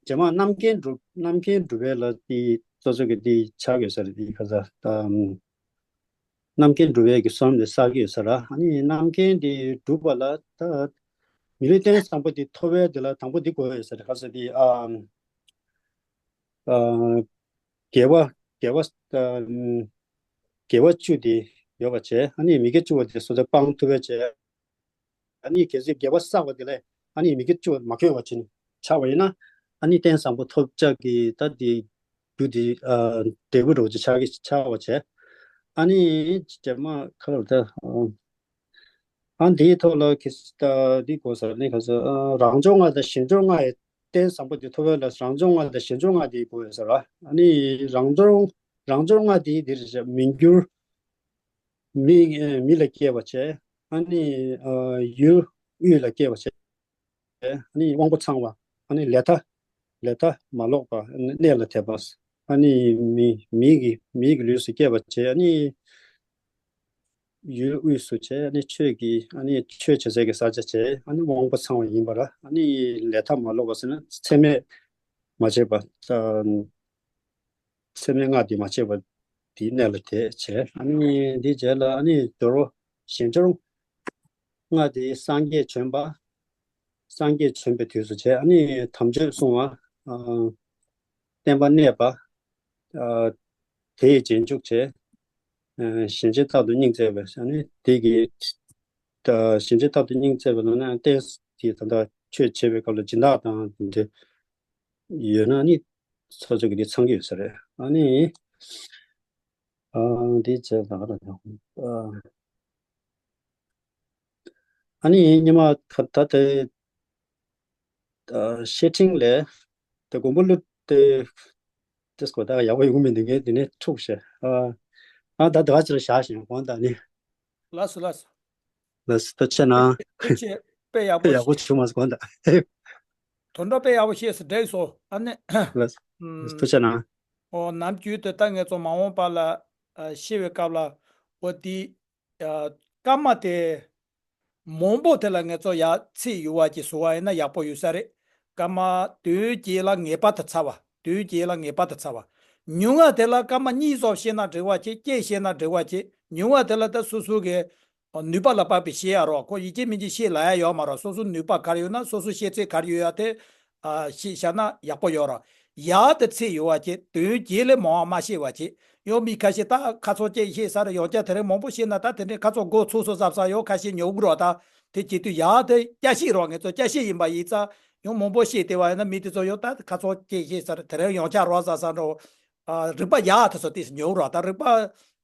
རྗེས་མ་རྣམ་མཁྱེན་སྒྲུབ་རྣམ་མཁྱེན་སྒྲུབ་པའི་ལ་དེ་སོ་སོ་གི་དེ་ཆགས་ཡོད་ས་རེད། དེ་ག་ས་ད་རྣམ་མཁྱེན་སྒྲུབ་པའི་གི་བསམ་དེ་བསགས་ཀྱི་ཡོད་ས་ར། ཨ་ནི་རྣམ་མཁྱེན་དེ་སྒྲུབ་པ་ལ་ད་མི་ལུས་རྟེན་བཟང་པོ་དེ་ཐོབ་པའི་དེ་ལ་དང་པོ་དེ་དགོས་ཡོད་ས་རེད། ག་ས་དེ་ཨ་ཨ་དགེ་བ་དགེ་བ་ཨ་དགེ་བ་བཅུ་དེ་ཡོད་པ་བྱས། ཨ་ནི་མི་དགེ་བཅུ་པོ་དེ་སོ་སོས་སྤང་ཐུབ་པ་བྱས། ཨ་ནི་གལ་སྲིད་དགེ་བ་བསགས་པ་དེ་ལས་ཨ་ནི་མི་དགེ་བཅུ་མ་འཁྱོལ་བ་བྱས་ནས་ཆགས་པ་ཡིན་ན་ཨ་ནི་རྟེན་བཟང་པོ་ཐོབ་བྱ་གི་ད་དེ་རྒྱུ་དེ་ཨ་འབྲས་བུ་འདྲ་བོ་ཅིག་ཆགས་ཀྱི་ཆགས་པ་བྱས། ཨ་ནི་རྗེས་མ་ཁ་ལོ་ད་ཨ་འདིའི་ཐོག་ལ་གི་ད་འདི་གོ་ས་ནི་ག་ས་ཨ་རང་འབྱོར་ལྔ་དང་གཞན་འབྱོར་ལྔ་ཡི་རྟེན་བཟང་པོ་དེ་ཐོབ་པ་ལ་རང་འབྱོར་ལྔ་དང་གཞན་འབྱོར་ལྔ་དེ་གོ་ཡོད་ས་ར། ཨ་ནི་རང་འབྱོར་རང་འབྱོར་ལྔ་དེ་འདིར་མི་འགྱུར། མི་མི་ལ་སྐྱེ་བ་བྱས། ཨ་ནི་ཨ་ཡུལ་དབུས་ལ་སྐྱེ་བ་བྱས། ཨ་ནི་དབང་པོ་ཚང་བ། ཨ་ནི་ལས་མཐའ་ལས་མཐའ་མ་ལོག་པ་གནས་ལ་དད་པ། ཨ་ནི་མི་མི་གི་མི་གི་ལུས་སུ་སྐྱེ་བ་བྱས། ཨ་ནི་ཡུལ་དབུས་སུ་བྱས། ཨ་ནི་ཆོས་ཀྱི་ཨ་ནི་ཆོས་བྱེད་སའི་གི་ས་ཆ་བྱས། ཨ་ནི་དབང་པོ་ཚང་བ་ཡིན་པ་ར། ཨ་ནི་ལས་མཐའ་མ་ལོག་པ་ཟེར་ན་མཚམས་མེད་མ་བྱས་པ། ཚད་མེད་ལྔ་དེ་མ་བྱས་པ་དེའི་གནས་ལ་དེ་བྱས། ཨ་ནི་དེའི་རྗེས་ལ་ཨ་ནི་སྦྱོར་བ་གཞན་སྦྱོར་ལྔ་དེ་སངས་རྒྱས་བྱོན་པ། སངས་རྒྱས་བྱོན་པའི་དུས་སུ་བྱས། ཨ་ནི་དམ་ཆོས་གསུང་བ། ཨ་བསྟན་པ་གནས་པ། ཨ་དེ་ཡི་རྗེས་འཇུག་བྱས། ཨ་གཞན་ཕྱིར་རྟག་ཏུ་སྙིང་བརྩེ་བས། ཨ་ནི་དེ་གི་ད་གཞན་ཕྱིར་རྟག་ཏུ་སྙིང་བརྩེ་བས་ལབ་ན་ཏོག་ཙམ་དེ་ད་ལྟ་ཆོས་བྱེད་པའི་སྐབས་ལ་སྦྱིན་བདག་དང་དེ་འདྲ་ཡོད་ན་ནི་ཚོགས་གཙོ་གི་དེ་ཚང་གི་ཡོད་ས་རེད། ཨ་ནི་ཨ་འདི་བྱས་ད་ག་རེ་ཨ་ཨ་ནི་ཉི་མ་ཁ་ད་དེ་ཨ་བཤེས་སྤྲིང་ལས་དེ་མགོན་པོ་ཀླུ་དེ་དེ་སྐོར་ད་ཡག་པོ་ཡོང་མི་འདུག་ངས་དེ་ནས་འཁྲུག་བྱས། ཨ་ཨ་ད་ད་ག་ཅིག་ལ་བཞག་བཞིན་གོང་ད་ནི། ལགས་སོ་ལགས་སོ། ལགས་སོ་ཐུགས་རྗེ་གནང་། ཐུགས་རྗེ་ཆེ། དཔེ་ཡག་པོ་དཔེ་ཡག་པོ་བྱུང་མ་སོང་གོང་ད། དོན་དག་དཔེ་ཡག་པོ་བཤད་སོང་འགྲིག་སོང་ཨ་ནི། ལགས་སོ་ཐུགས་རྗེ་གནང་། ཨོ་ནམ་རྒྱུན་དུ་ད་ངས་ཚོ་མ་འོངས་པ་ལ་ཨ་ཤེས་པའི་སྐབས་ལ་འོ་དེ་ཨ་སྐར་མ་དེ་མང་པོ་དེ་ལ་ངས་ཚོ་ཡར་ཚེས་ཡོལ་བ་ཅིག་བཟོ་བ་ཡིན་ན་ཡག་པོ་ཡོད་ས་རེད། སྐར་མ་དོན་གྱི་ལ་ངེས་པར་དུ་ཚར་བ། དོན་གྱི་ལ་ངེས་པར་དུ་ཚར་བ། ཉུང་བ་དེ་ལ་སྐར་མ་གཉིས་ཙམ་བཤད་ན་འགྲིག་པ་ཅིག་བརྒྱད་བཤད་ན་འགྲིག་པ་ཅིག་ཉུང་བ་དེ་ལ་ད་སོ་སོ་གི་ནུས་པ་ལ་དཔག་པའི་བཤད་ཡ་རོགས། ཁོ་ཡི་གེ་མི་གཅིག་བཤད་ལ་ཡ་ཡོད་མ་རོགས། སོ་སོ་ནུས་པ་ག་རེ་ཡོད་ན་སོ་སོ་བཤད་ཚད་ག་རེ་ཡོད་ཡ་དེ་ཨ་བཤད་བཞག་ན་ཡག་པོ་ཡོད་རོགས། ཡར་དེ་ཚེས་ཡོལ་བ་ཅིག་དོན་གྱི་ལས་མང་བ་མ་བཤད་པ་ཅིག་ཡང་མི་ཁ་ཤས་ད་ཁ་ཚོགས་ཅིག་བཤད་ས་རེད། ཡང་བསྐྱར་དེ་རིང་མང་པོ་བཤད་ན་ད་དེ་འདྲའི་ཁ་ཚོགས་མགོ་ཚོས་སོ་གཟབ་ས་ཡོད། ཁ་ཤས་ཉོབ་རོགས། ད་དེ་བྱེད་དུས་ཡར་དེ་བསྐྱར་བཤད་རོགས། ངས་ཚོ་བསྐྱར་བཤད་ཡིན་པ་ཡིན་ཙང་ ཡང་མང་པོ་བཤད་བསྡད་པ་ཡིན་ན་མི་དེ་ཚོ་ཡང་ད་ཁ་ཚོན་བཅད་བཤད་ས་རེད། དེ་རིང་ཡང་ཆ་རོགས་ཟ་ས་འགྲོ། ཨ། རིག་པ་ཡག་དེ་ཚོ་ཏོག་ཙམ་ཉོ་རོགས། ད་རིག་པ་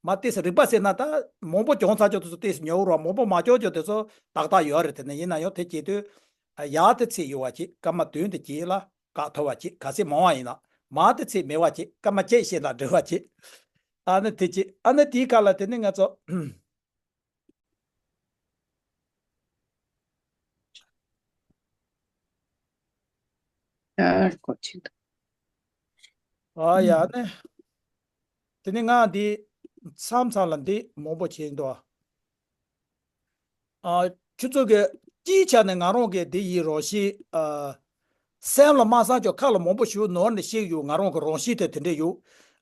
མ་ཏོག་ཙམ་རིག་པ་ཟེར་ན་ད་མང་པོ་གྱོང་ཚ་ཅོག་དེ་ཚོ་ཏོག་ཙམ་ཉོ་རོགས། མང་པོ་མ་གྱོང་ཅོག་དེ་ཚོ་ཏག་ཏག་ཡོད་རེད། དེ་ནས་ཡིན་ན་ཡང་དེ་བྱེད་དུས་ཡག་དེ་ཚད་ཡོད་པ་བྱེད། སྐར་མ་བདུན་དེ་བྱེད་ལ་བཀག་ཐུབ་པ་བྱེད། གལ་སྲིད་མང་བ་ཡིན་ན། མང་དེ་ཚད་མེད་པ་བྱེད། སྐར་མ་བཅུ་བྱེད་ལ་འགྲིག་པ་བྱེད། ཨ་ནི་དེ་བྱེད། ཨ་ནི་དེའི་ཁ་ལ་དེ་ནི་ང་ཚོ། ཨ་ཡ་ནི། དེ་ནི་ང་འདི་མཚམས་མཚམས་ལ་འདི་མང་པོ་བྱེད་འདུག་ཨ། ཁྱོད་ཚོ་གི་སྤྱིའི་ཆ་ནས་ང་རང་གི་འདི་ཡི་རང་བཞིན། ཨ། སེམས་ལ་མ་བསམ་ཀྱང་ཁ་ལ་མང་པོ་ཞིག་ནོར་ནས་བཤད་ཡོད། ང་རང་གི་རང་བཞིན་དེ་དེ་འདྲས་ཡོད།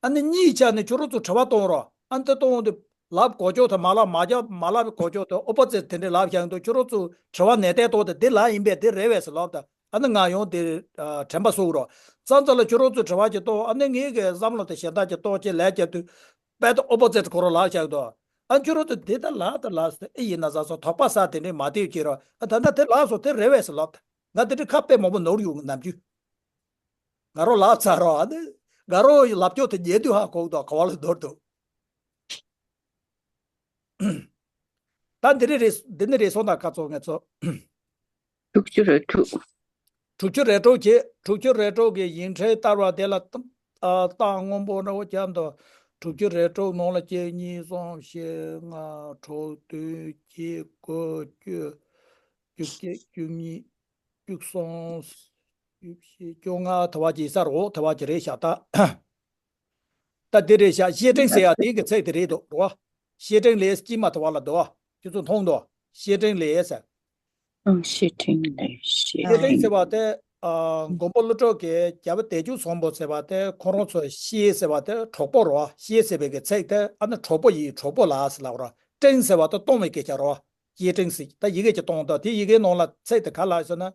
ཨ་ནི་གཉིས་ཆ་ནས་ཁྱོད་རང་ཚོ་དྲི་བ་གཏོང་རོགས། ཨ་ནི་དེ་གཏོང་དུས་ལབ་གོ་ཅོག་དང་མ་ལབ་མ་རྒྱབ་མ་ལབ་གོ་ཅོག་དང་ཨོ་པོ་ཛིཊ་དེ་འདྲས་ལབ་བཞག་འདུག་ཁྱོད་རང་ཚོ་དྲི་བ་ནན་ཏན་གཏོང་དུས་འདི་ལབ་ཡིན་པས་འདི་རེད་བས་ཟེར་ལབ་དང་། ཨ་ནི་ང་ཡང་དེ་དྲན་པ་གསོ་རོགས། ཙམ་ཙམ་ལ་ཁྱོད་རང་ཚོས་དྲི་བ་ཅིག་གཏོང་། ཨ་ནི་ངེད་ཀྱི་བསམ་བློ་དང་ཞེ་དྲག་ཅིག་གཏོང་ཅིག་ལས་རྒྱབ་དུས་དཔེ་ད་ཨོ་པོ་ཛིཊ་ཁོ་རང་ལབ་བཞག་འདུག་ཨ་ཁྱོད་རང་ཚོས་འདི་ལྟར་ལབ་ད་ལབ་ཟེར། ཨེ་ཡིན་ན་ཟ་སོང་དོགས་པ་ཟ་དེ་འདྲས་མ་བསྡད་ཀྱི་རོགས། ཨ་ད་ལྟ་དེ་ལབ་སོང་དེ་རེད་བས་ཟེར་ལབ་ད། ང་དེ་འདྲས་ཁ་དཔེ་མང་པོ་ནོར་ཡོང་ནམ་རྒྱུན། ང་རང་ལབ་ཚར་རོགས། ཨ་ནི་ང་རང་ལབ་ཀྱོག་དེ་ཉན་དུས་ཧ་གོ་གི་འདུག་ག་བ་ལ་འདོར་འདུག་ད་འདི་རེད་རེད། འདི་ནི་རེད་སོང་ད་ཁ་ཚོ་ངེད་ཚོ། དྲུག་ཅུ་རེ་དྲུག་དྲུག་ཅུ་རེ་དྲུག་བྱེད། དྲུག་ཅུ་རེ་དྲུག་གི་ཡིག་ཕྲེང་བསྟར་བ་དེ་ལ་ཏང་ཨ་ཏང་སྔོན་པོ་འདྲ་བོ་རྒྱབ་འདུག་དྲུག་ཅུ་རེ་དྲུག་ནང་ལ་གཅིག་གཉིས་གསུམ་བཞི་ལྔ་དྲུག་བདུན་བརྒྱད་དགུ་བཅུ། བཅུ་གཅིག་བཅུ་གཉིས་བཅུ་གསུམ་བཅུ་བཞི་བཅོ་ལྔ་དེ་བ་ཅིག་ས་རོགས་དེ་བ་ཅིག་རེད་ཤག་ད། ད་འདི་རེད་ཤག་བཤེས་སྤྲིང་ཟེར་ཡ་དེ་གི་ཚིག་དེ་རེད་འདུག་རོ། བཤེས་སྤྲིང་ལས་དཀྱིལ་མ་དེ་བ་ལ་འདུག་ཁྱོད་ཚོ་མཐོང་འདུག་བཤེས་སྤྲིང་ལས་ཟེར། ཨང་། བཤེས་སྤྲིང་ལས་བཤེས་བཤེས་སྤྲིང་ཟེར་བ་དེ། ཨ། མགོན་པོ་ཀླུ་སྒྲུབ་ཀྱི་རྒྱལ་པོ་བདེ་སྤྱོད་བཟང་པོ་ཟེར་བ་དེ་ཁོ་རང་ཚོ་བཤེས་ཟེར་བ་དེ་གྲོགས་པོ་རོ། བཤེས་ཟེར་བའི་གི་ཚིག་དེ་ཨ་ནི་གྲོགས་པོ་ཡིན། གྲོགས་པོ་ལ་ཟེར་ལབ་རོ། སྤྲིང་ཟེར་བ་དེ་གཏོང་བའི་སྐད་ཆ་རོ། བཤེས་སྤྲིང་ཟེར་ད་ཡི་གེ་ཅིག་གཏོང་དང་དེ་ཡི་གེ་ནང་ལ་ཚིག་དེ་ག་ལ་ཟེར་ན།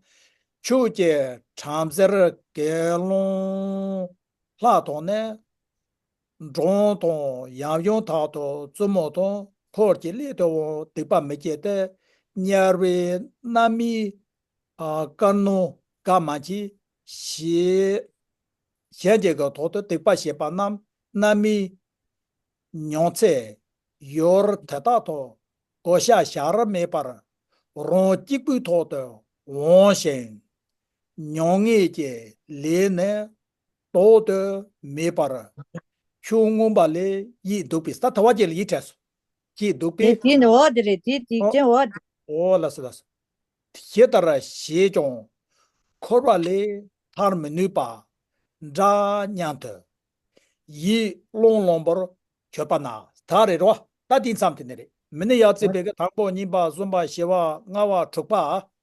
ཆོས་ཀྱི་བྲམ་ཟེར་དགེ་སློང་ལྷ་དང་ནི། འབྲོང་དང་ཡབ་ཡུམ་དག་དང་བཙུན་མོ་དང་འཁོར་གྱིས་བསླད་དོ་འོང་། སྡིག་པ་མི་བགྱིད་དེ། དམྱལ་བའི་རྣམ་སྨིན་ཨ་དཀར་ནག་དགར་མ་མཆིས། ཞེས་གཞན་གྱི་གི་ཐོག་ཏུ་སྡིག་པ་བྱེད་པ་རྣམས་རྣམ་སྨིན་མྱོང་ཚེ་ཡུལ་དེ་དག་ཏུ་གོ་ཆ་བཞག་རིན་མེད་པར་རང་གཅིག་པུའི་ཐོག་ཏུ་འོང་ཞིང་། མྱོང་ངེས་ཀྱི་ལས་ནི་ལྡོག་ཏུ་མེད་པར་ཆོས་མངོན་པ་ལས་ཡིད་འདུག་པས། ད་ཐ་བ་ཅན་ལ་ཡིད་བྲལ་སོང་། ཡིད་འདུག་པས། དེ་དེ་ནི་འོ་དེ་རེད། དེ་དེ་ཨོ་ཅན་འོ་དེ། ཨོ་ལ་སི་ལ་སི། ཇི་ལྟར་བྱས་ཀྱང་འཁོར་བ་ལས་ཐར་མི་ནུས་པ་འདྲ་སྙམ་དུ། ཡིད་བློང་བློང་པོར་གྱུར་པ་ན། ད་རེད་རོ། ད་དེ་མཚམས་དེ་ནི་རེད། མི་ནི་ཡ་བརྩིས་པའི་གི་དང་པོ་གཉིས་པ་གསུམ་པ་བཞི་པ་ལྔ་པ་དྲུག་པ་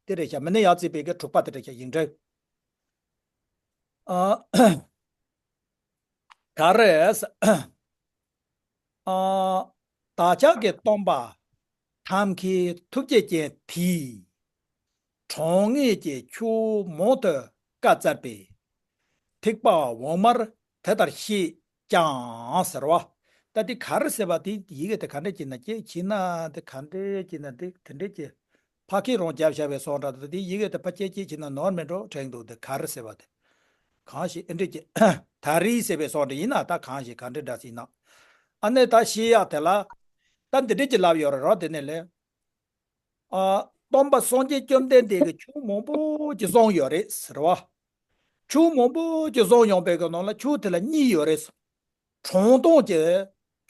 དེ་རེད་ཤག་མི་ནི་ཡ་བརྩིས་པའི་གི་དྲུག་པ་དེ་རེད་ཤག་ཡིག་འབྲུ། ཨ། ག་རེ། ཨ། བདག་ཅག་གི་སྟོན་པ་ཐབས་མཁས་ཐུགས་རྗེ་ཅན་དེས། གྲངས་ངེས་ཀྱི་ཆོས་མང་དུ་བཀའ་སྩལ་པས། ཐེག་པ་འོག་མར་དེ་ལྟར་བཤད་ཀྱང་ཟེར་བ། ད་འདི་ག་རེ་ཟེར་བ་དེ་ཡི་གེ་དེ་ག་འདྲས་ཅིག་ན་ཅེས་བྱས་ན་དེ་ག་འདྲས་ཅིག་ན་དེ་དེ་འདྲས་ཀྱི་ཕ་ཁེ་རང་རྒྱབ་བཞག་པའི་སོང་འདྲ། ད་དེ་ཡི་གེ་དེ་ཕ་ཅེ་ཅེ་བྱས་ན་ནོར་མེད་འགྲོ་དྲན་འདུག་དེ་ག་རེ་ཟེར་བ་དེ། གང་ཞིག་ཨེ་འདྲས་ཀྱི་ད་རེས་ཟེར་བའི་སོགས་འདྲ་ཡིན་ན་ད་གང་ཞིག་ག་འདྲས་འདྲ་ཟིན་ན། ཨ་ནི་ད་བཤད་ཡག་དེ་ལ་ད་འདི་འདྲས་ཀྱི་ལབ་ཡོད་རེད་རོ། དེ་ནས་ལས། ཨ། སྟོན་པ་སངས་རྒྱས་བཅོམ་ལྡན་འདས་ཀྱིས་ཆོས་མང་པོ་ཅིག་གསུངས་ཡོད་རེད་ཟེར་བ། ཆོས་མང་པོ་ཅིག་གསུངས་ཡོང་པའི་གི་ནང་ལ་ཆོས་དེ་ལ་གཉིས་ཡོད་རེད། དྲང་སྟོང་གི་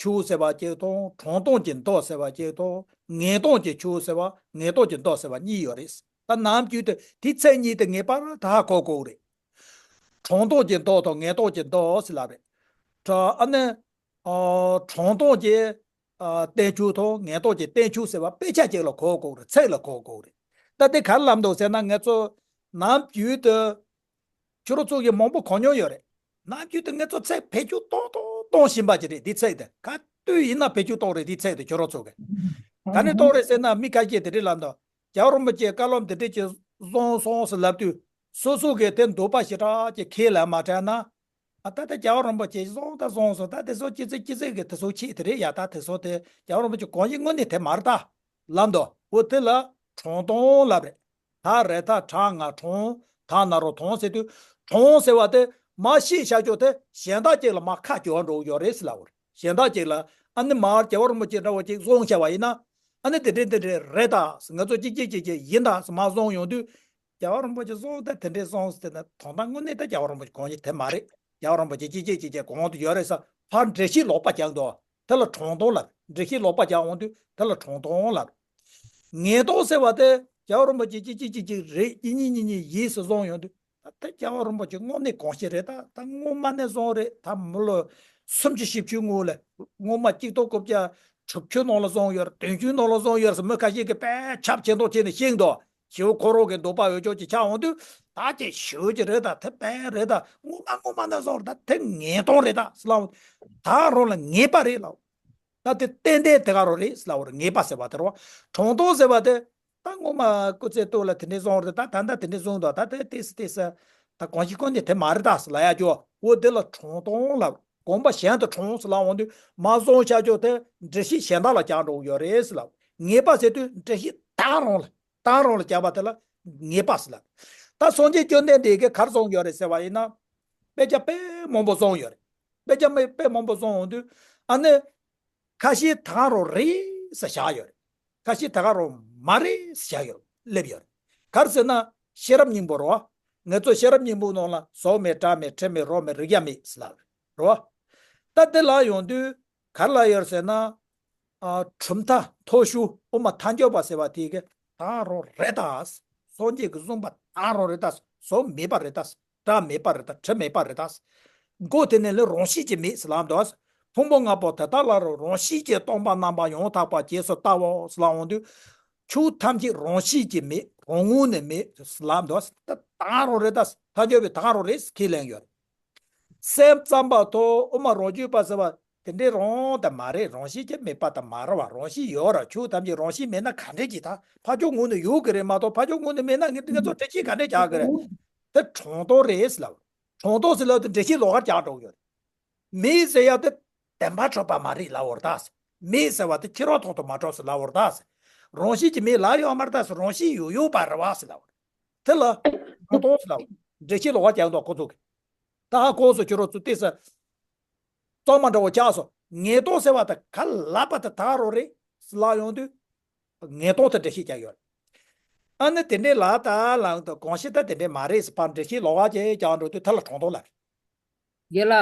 ཆོས་ཟེར་བ་གཅིག་དང་། དྲང་སྟོང་གི་མདོ་ཟེར་བ་གཅིག་དང་། ངེས་སྟོང་གི་ཆོས་ཟེར་བ། ངེས་སྟོང་གི་མདོ་ཟེར་བ་གཉིས་ཡོད་རེད། ད་ནམ་རྒྱུན་དུ་དེ་ཚིག་གཉིས་དེ་ངེས་པར་དུ་ཧ་གོ་དགོས་རེད། དྲང་སྟོང་གི་མདོ་དང་ངེས་སྟོང་གི་མདོ་ཟེར་ལབ་རེད། ད་ཨ་ནི། ཨ། དྲང་སྟོང་གི་ཨ་བསྟན་བཅོས་དང་ངེས་སྟོང་གི་བསྟན་བཅོས་ཟེར་བ་དཔེ་ཆ་གཅིག་ལ་གོ་དགོས་རེད། ཚིག་ལ་གོ་དགོས་རེད། ད་དེ་ག་རེ་ལབ་འདུག་ཟེར་ན་ང་ཚོ་ནམ་རྒྱུན་དུ་ཁྱོད་རང་ཚོ་གི་མང་པོ་གོ་མྱོང་ཡོད་རེད། ནམ་རྒྱུན་དུ་ང་ཚོ་ཚིག་བེད་སྤྱོད་གཏོང་གཏོང་གཏོང་བཞིན་པ་ཅིག་རེད། འདི་ཚིག་དེ་ག་དུས་ཡིན་ན་བེད་སྤྱོད་གཏོང་རེད། འདི་ཚིག་དེ་ཁྱོད་རང་ཚོ་གི་ག་ནས་གཏོང་རེད་ཟེར་ན་མི་ཁ་ཤས་དེ་འདྲས་ལབ་འདུག་རྒྱལ་བ་རིན་པོ་ཆེ་བཀའ་སློབ་འདི་འདྲས་ཅིག་བཟང་སོང་ཟེར་ལབ་དུས་སོ་སོ་གི་དེ་འདོད་པ་ཞེ་དྲག་ཅིག་ཁས་ལེན་མ་དྲན་ན། ཨ། ད་ལྟ་རྒྱལ་བ་རིན་པོ་ཆེ་བཟང་ད་བཟང་སོང་། ད་དེ་ཚོ་ཅི་ཚིག་ཅི་ཚིག་གི་དེ་ཚོ་ཆེད་དེ་རེད་ཡ། ད་དེ་ཚོ་དེ་རྒྱལ་བ་རིན་པོ་ཆེ་གང་ཞིག་དངོས་གནས་དེ་མ་རེད་ད་ལབ་འདུག་འོ་དེ་ལ་དྲང་སྟོང་ལབ་རེད། ད་རེད། ད་དྲང་ང་དྲང་ ད་ན་རོ་གྲོངས་ཟེར་དུས། གྲོངས་ཟེར་བ་དེ་མ་ཤི་བྱ་ཆོག་དེ་གཞན་དག་ཅིག་ལ་མ་ཁ་རྒྱོབ་འགྲོ་གི་ཡོད་རེད་ཟེར་ལབ་པ་རེད། གཞན་དག་ཅིག་ལ་ཨ་ནི་མར་རྒྱལ་བ་རིན་པོ་ཆེ་འདྲ་བོ་ཅིག་སོང་བྱ་བ་ཡིན་ན། ཨ་ནི་དེ་འདྲས་དེ་འདྲས་རེད་ད། ང་ཚོ་གཅིག་གཅིག་གཅིག་གཅིག་ཡིན་ད་མ་སོང་ཡོང་དུས། རྒྱལ་བ་རིན་པོ་ཆེ་སོང་ད་དེ་འདྲས་སོང་ཟེར་ན་དོན་དག་དངོས་གནས་ད་རྒྱལ་བ་རིན་པོ་ཆེ་གོང་ཞིག་དེ་མ་རེད། རྒྱལ་བ་རིན་པོ་ཆེ་གཅིག་གཅིག་གཅིག་གཅིག་གོང་དུ་ཡོད་རེད་ས། ཕར་འགྲེལ་བཤད་ལོག་པ་རྒྱག་འདུག་དེ་ལ་གྲོངས་སྟོང་ལབ། འགྲེལ་བཤད་ལོག་པ་རྒྱག་འོང་དུས་དེ་ལ་གྲོངས་སྟོང་ལབ། ངེས་སྟོང་ཟེར་བ་དེ་རྒྱལ་བ་རིན་པོ་ཆེ་གཅིག་གཅིག་གཅིག་གཅིག་རེད། གཅིག་གཉིས་གཉིས་གཉིས་ཡིན་ཟེར་སོང་ཡོང་དུས། ད་ལྟ་རྒྱལ་བ་རིན་པོ་ཆེ་དངོས་གནས་གང་ཞིག་རེད། ད་ད་སྔོན་མ་ནས་སོང་རེད། ད་མི་ལོ་སུམ་ཅུ་བཞི་བཅུའི་སྔོན་ལ། སྔོན་མ་གཅིག་སྟོང་དགུ་བརྒྱ་དྲུག་ཅུ་ནང་ལ་སོང་ཡོད་རེད། བདུན་ཅུ་ནང་ལ་སོང་ཡོད་རེད་ཟེར་མི་ཁ་ཤས་ཀྱིས་དཔེ་ཁྱབ་ཆེ་མདོག་བྱས་ནས་བཤད་འདུག་ཞེའུ་ཁོ་རང་གི་འདོད་པ་འོས་ཅོག་ཅིག་ཆགས་འོང་དུས། ད་ཅིག་ཞེའུ་ཅིག་རེད། ད་དེ་དཔེ་རེད། ད་སྔོན་མ་སྔོན་མ་ནས་སོང་རེད། ད་དེ་ངེས་སྟོང་རེད་ད་ཟེར་ལབ། ད་རང་ལ་ངེས་པ་རེད་ལབ། ད་དེ་ཏན་ཏན་དེ་ག་རང་རེད་ཟེར་ལབ་པ་རེད། ངེས་པ་ཟེར་བ་དེ་རེད་བ། གྲོངས་སྟོང་ཟེར་བ་དེ། ད་སྔོན་མ་སྐུ་ཚེ་སྟོད་ལ་དེ་འདྲས་སོང་རེད། ད་ད་ལྟ་དེ་འདྲས་སོང་འདུག་ད་དེ་ཏེས་ཏེས་ད་གང་ཞིག་གང་ནས་དེ་མ་རེད་ད་ཟེར་ལབ་ཡ་ཅོ། འོ་དེ་ལ་གྲོངས་སྟོང་ལབ། དགོངས་པ་གཞན་དུ་གྲོངས་ཟེར་ལབ་འོང་དུས་མ་སོང་བྱ་ཆོག་དེ་འགྲེལ་བཤད་གཞན་དག་ལ་རྒྱག་འགྲོ་གི་ཡོད་རེད་ཟེར་ལབ། ངེས་པ་ཟེར་དུས་འགྲེལ་བཤད་དག་རང་ལ་དག་རང་ལ་རྒྱག་པ་དེ་ལ་ངེས་པ་ཟེར་ལབ། ད་སངས་རྒྱས་བཅོམ་ལྡན་འདས་ཀྱིས་ག་རེ་གསུངས་ཡོད་རེད་ཟེར་བ་ཡིན་ན། དཔེ་ཆ་དཔེ་མང་པོ་གསུངས་ཡོད་རེད། དཔེ་ཆ་དཔེ་དཔེ་མང་པོ་གསུངས་འོང་དུས་ཨ་ནི། ཁ་ཤས་ད་ག་རང་རེད་ཟེར་བཞག་ཡོད་རེད། ཁ་ཤས་ད་ག་རང་མ་རེད་ཟེར་བཞག་ཡོད་སླེབས་ཡོད་རེད། ག་རེ་ཟེར་ན་ཤེས་རབ་སྙིང་པོ་རེད་བ། ངེད་ཚོ་ཤེས་རབ་སྙིང་པོའི་ནང་ལ་གཟུགས་མེད་སྒྲ་མེད་དྲི་མེད་རོ་མེད་རེག་ཡ་མེད་ཟེར་ལབ་རེད་བ། ད་དེ་ལ་ཡོང་དུས་ག་རེ་ལབ་ཡོད་ཟེར་ན། ཨ་གྲུབ་མཐའ་མཐོ་ཤོས་དབུ་མ་ཐལ་འགྱུར་བ་ཟེར་བ་དེ་གི་ད་ག་རང་རེད་ད། སངས་རྒྱས་ཀྱིས་གསུངས་པ་ད་ག་རང་རེད་ད། གཟུགས་མེད་པ་རེད་ད། སྒྲ་མེད་པ་རེད་ད། དྲི་མེད་པ་རེད་ད། མགོ་དེ་ནས་ལས་རང་བཞིན་གྱིས་མེད་ཟེར་ལབ་འདུག་ཕུང་པོ་ལྔ་པོ་དེ་དག་ལ་རང་བཞིན་གྱིས་སྟོང་པ་རྣམ་པ་ཡང་དག་པར་རྗེས་སུ་བལྟའོ་ཟེར་ལབ་འོང་དུས། ཆོས་ཐམས་ཅད་རང་བཞིན་གྱིས་མེད། རང་ངོས་ནས་མེད་ཟེར་ལབ་འདུག་ད་ད་ག་རང་རེད་ད། ཐལ་འགྱུར་བས་ད་ག་རང་རེད་ཟེར་ཁས་ལེན་ཡོད་རེད། སེམས་ཙམ་པ་ཐོག་དབུ་མ་རང་རྒྱུད་པ་ཟེར་བ་དེ་འདྲའི་རང་དང་མ་རེད། རང་བཞིན་གྱིས་མེད་པ་དང་མ་རེད་བ། རང་བཞིན་ཡོད་ར། ཆོས་ཐམས་ཅད་རང་བཞིན་མེད་ན་ག་འདྲས་ཀྱི་ད་ཕར་ཕྱོགས་ངོས་ནས་ཡོད་ཀྱི་རེད་མ་གཏོགས་ཕར་ཕྱོགས་ངོས་ནས་མེད་ན་ངས་ང་ཚོ་འགྲེལ་བཤད་ག་འདྲས་རྒྱག་གི་རེད། དེ་གྲོངས་སྟོང་རེད་ཟེར་ལབ། གྲོངས་སྟོང་ཟེར་ལབ་དེ་འགྲེལ་བཤད་ལོགས་ཀར་རྒྱག་འགྲོ་གི་ཡོད་རེད། མེད་ཟེར་ཡ་དེ་བདེན་པར་གྲུབ་པ་མ་རེད་ལབ་པ་རེད་ད། མེད་ཟེར་བ་དེ་ཕྱིར་རོ་ཐོག་ཏུ་མ་གྲུབ་ཟེར་ལབ་པ་རེད་ད། རང་བཞིན་གྱིས་མེད་ལབ་ཡོད་མ་རེད་ད། རང་བཞིན་ཡོད་ཡོད་པ་རེད་བ་ཟེར་ལབ་པ་རེད། དེ་ལ་གྲོངས་སྟོང་ཟེར་ལབ། འགྲེལ་བཤད་ལོགས་ཀར་རྒྱག་འདུག་ཁོ་ཚོ་གིས། ད་ཧ་གོ་སོང་། ཁྱོད་རང་ཚོ་ཏོག་ཙམ་གཙང་མ་འདྲ་བོ་ཆགས་སོང་། ངེས་སྟོང་ཟེར་བ་དེ་ག་ལབ་པ་དེ་ད་ག་རང་རེད་ཟེར་ལབ་ཡོང་དུས། ངེས་སྟོང་དེ་འགྲེལ་བཤད་རྒྱག་ཡོད། ཨ་ནི་དེ་འདྲའི་ལབ་ད་ལབ་དུས་གང་ཞིག་ད་དེ་འདྲའི་མ་རེད་ཟེར་ཕར་འགྲེལ་བཤད་ལོགས་ཀ་ཅིག་རྒྱག་འགྲོ་དུས་དེ་ལ་གྲོངས་སྟོང་ལབ། རེད་ལ།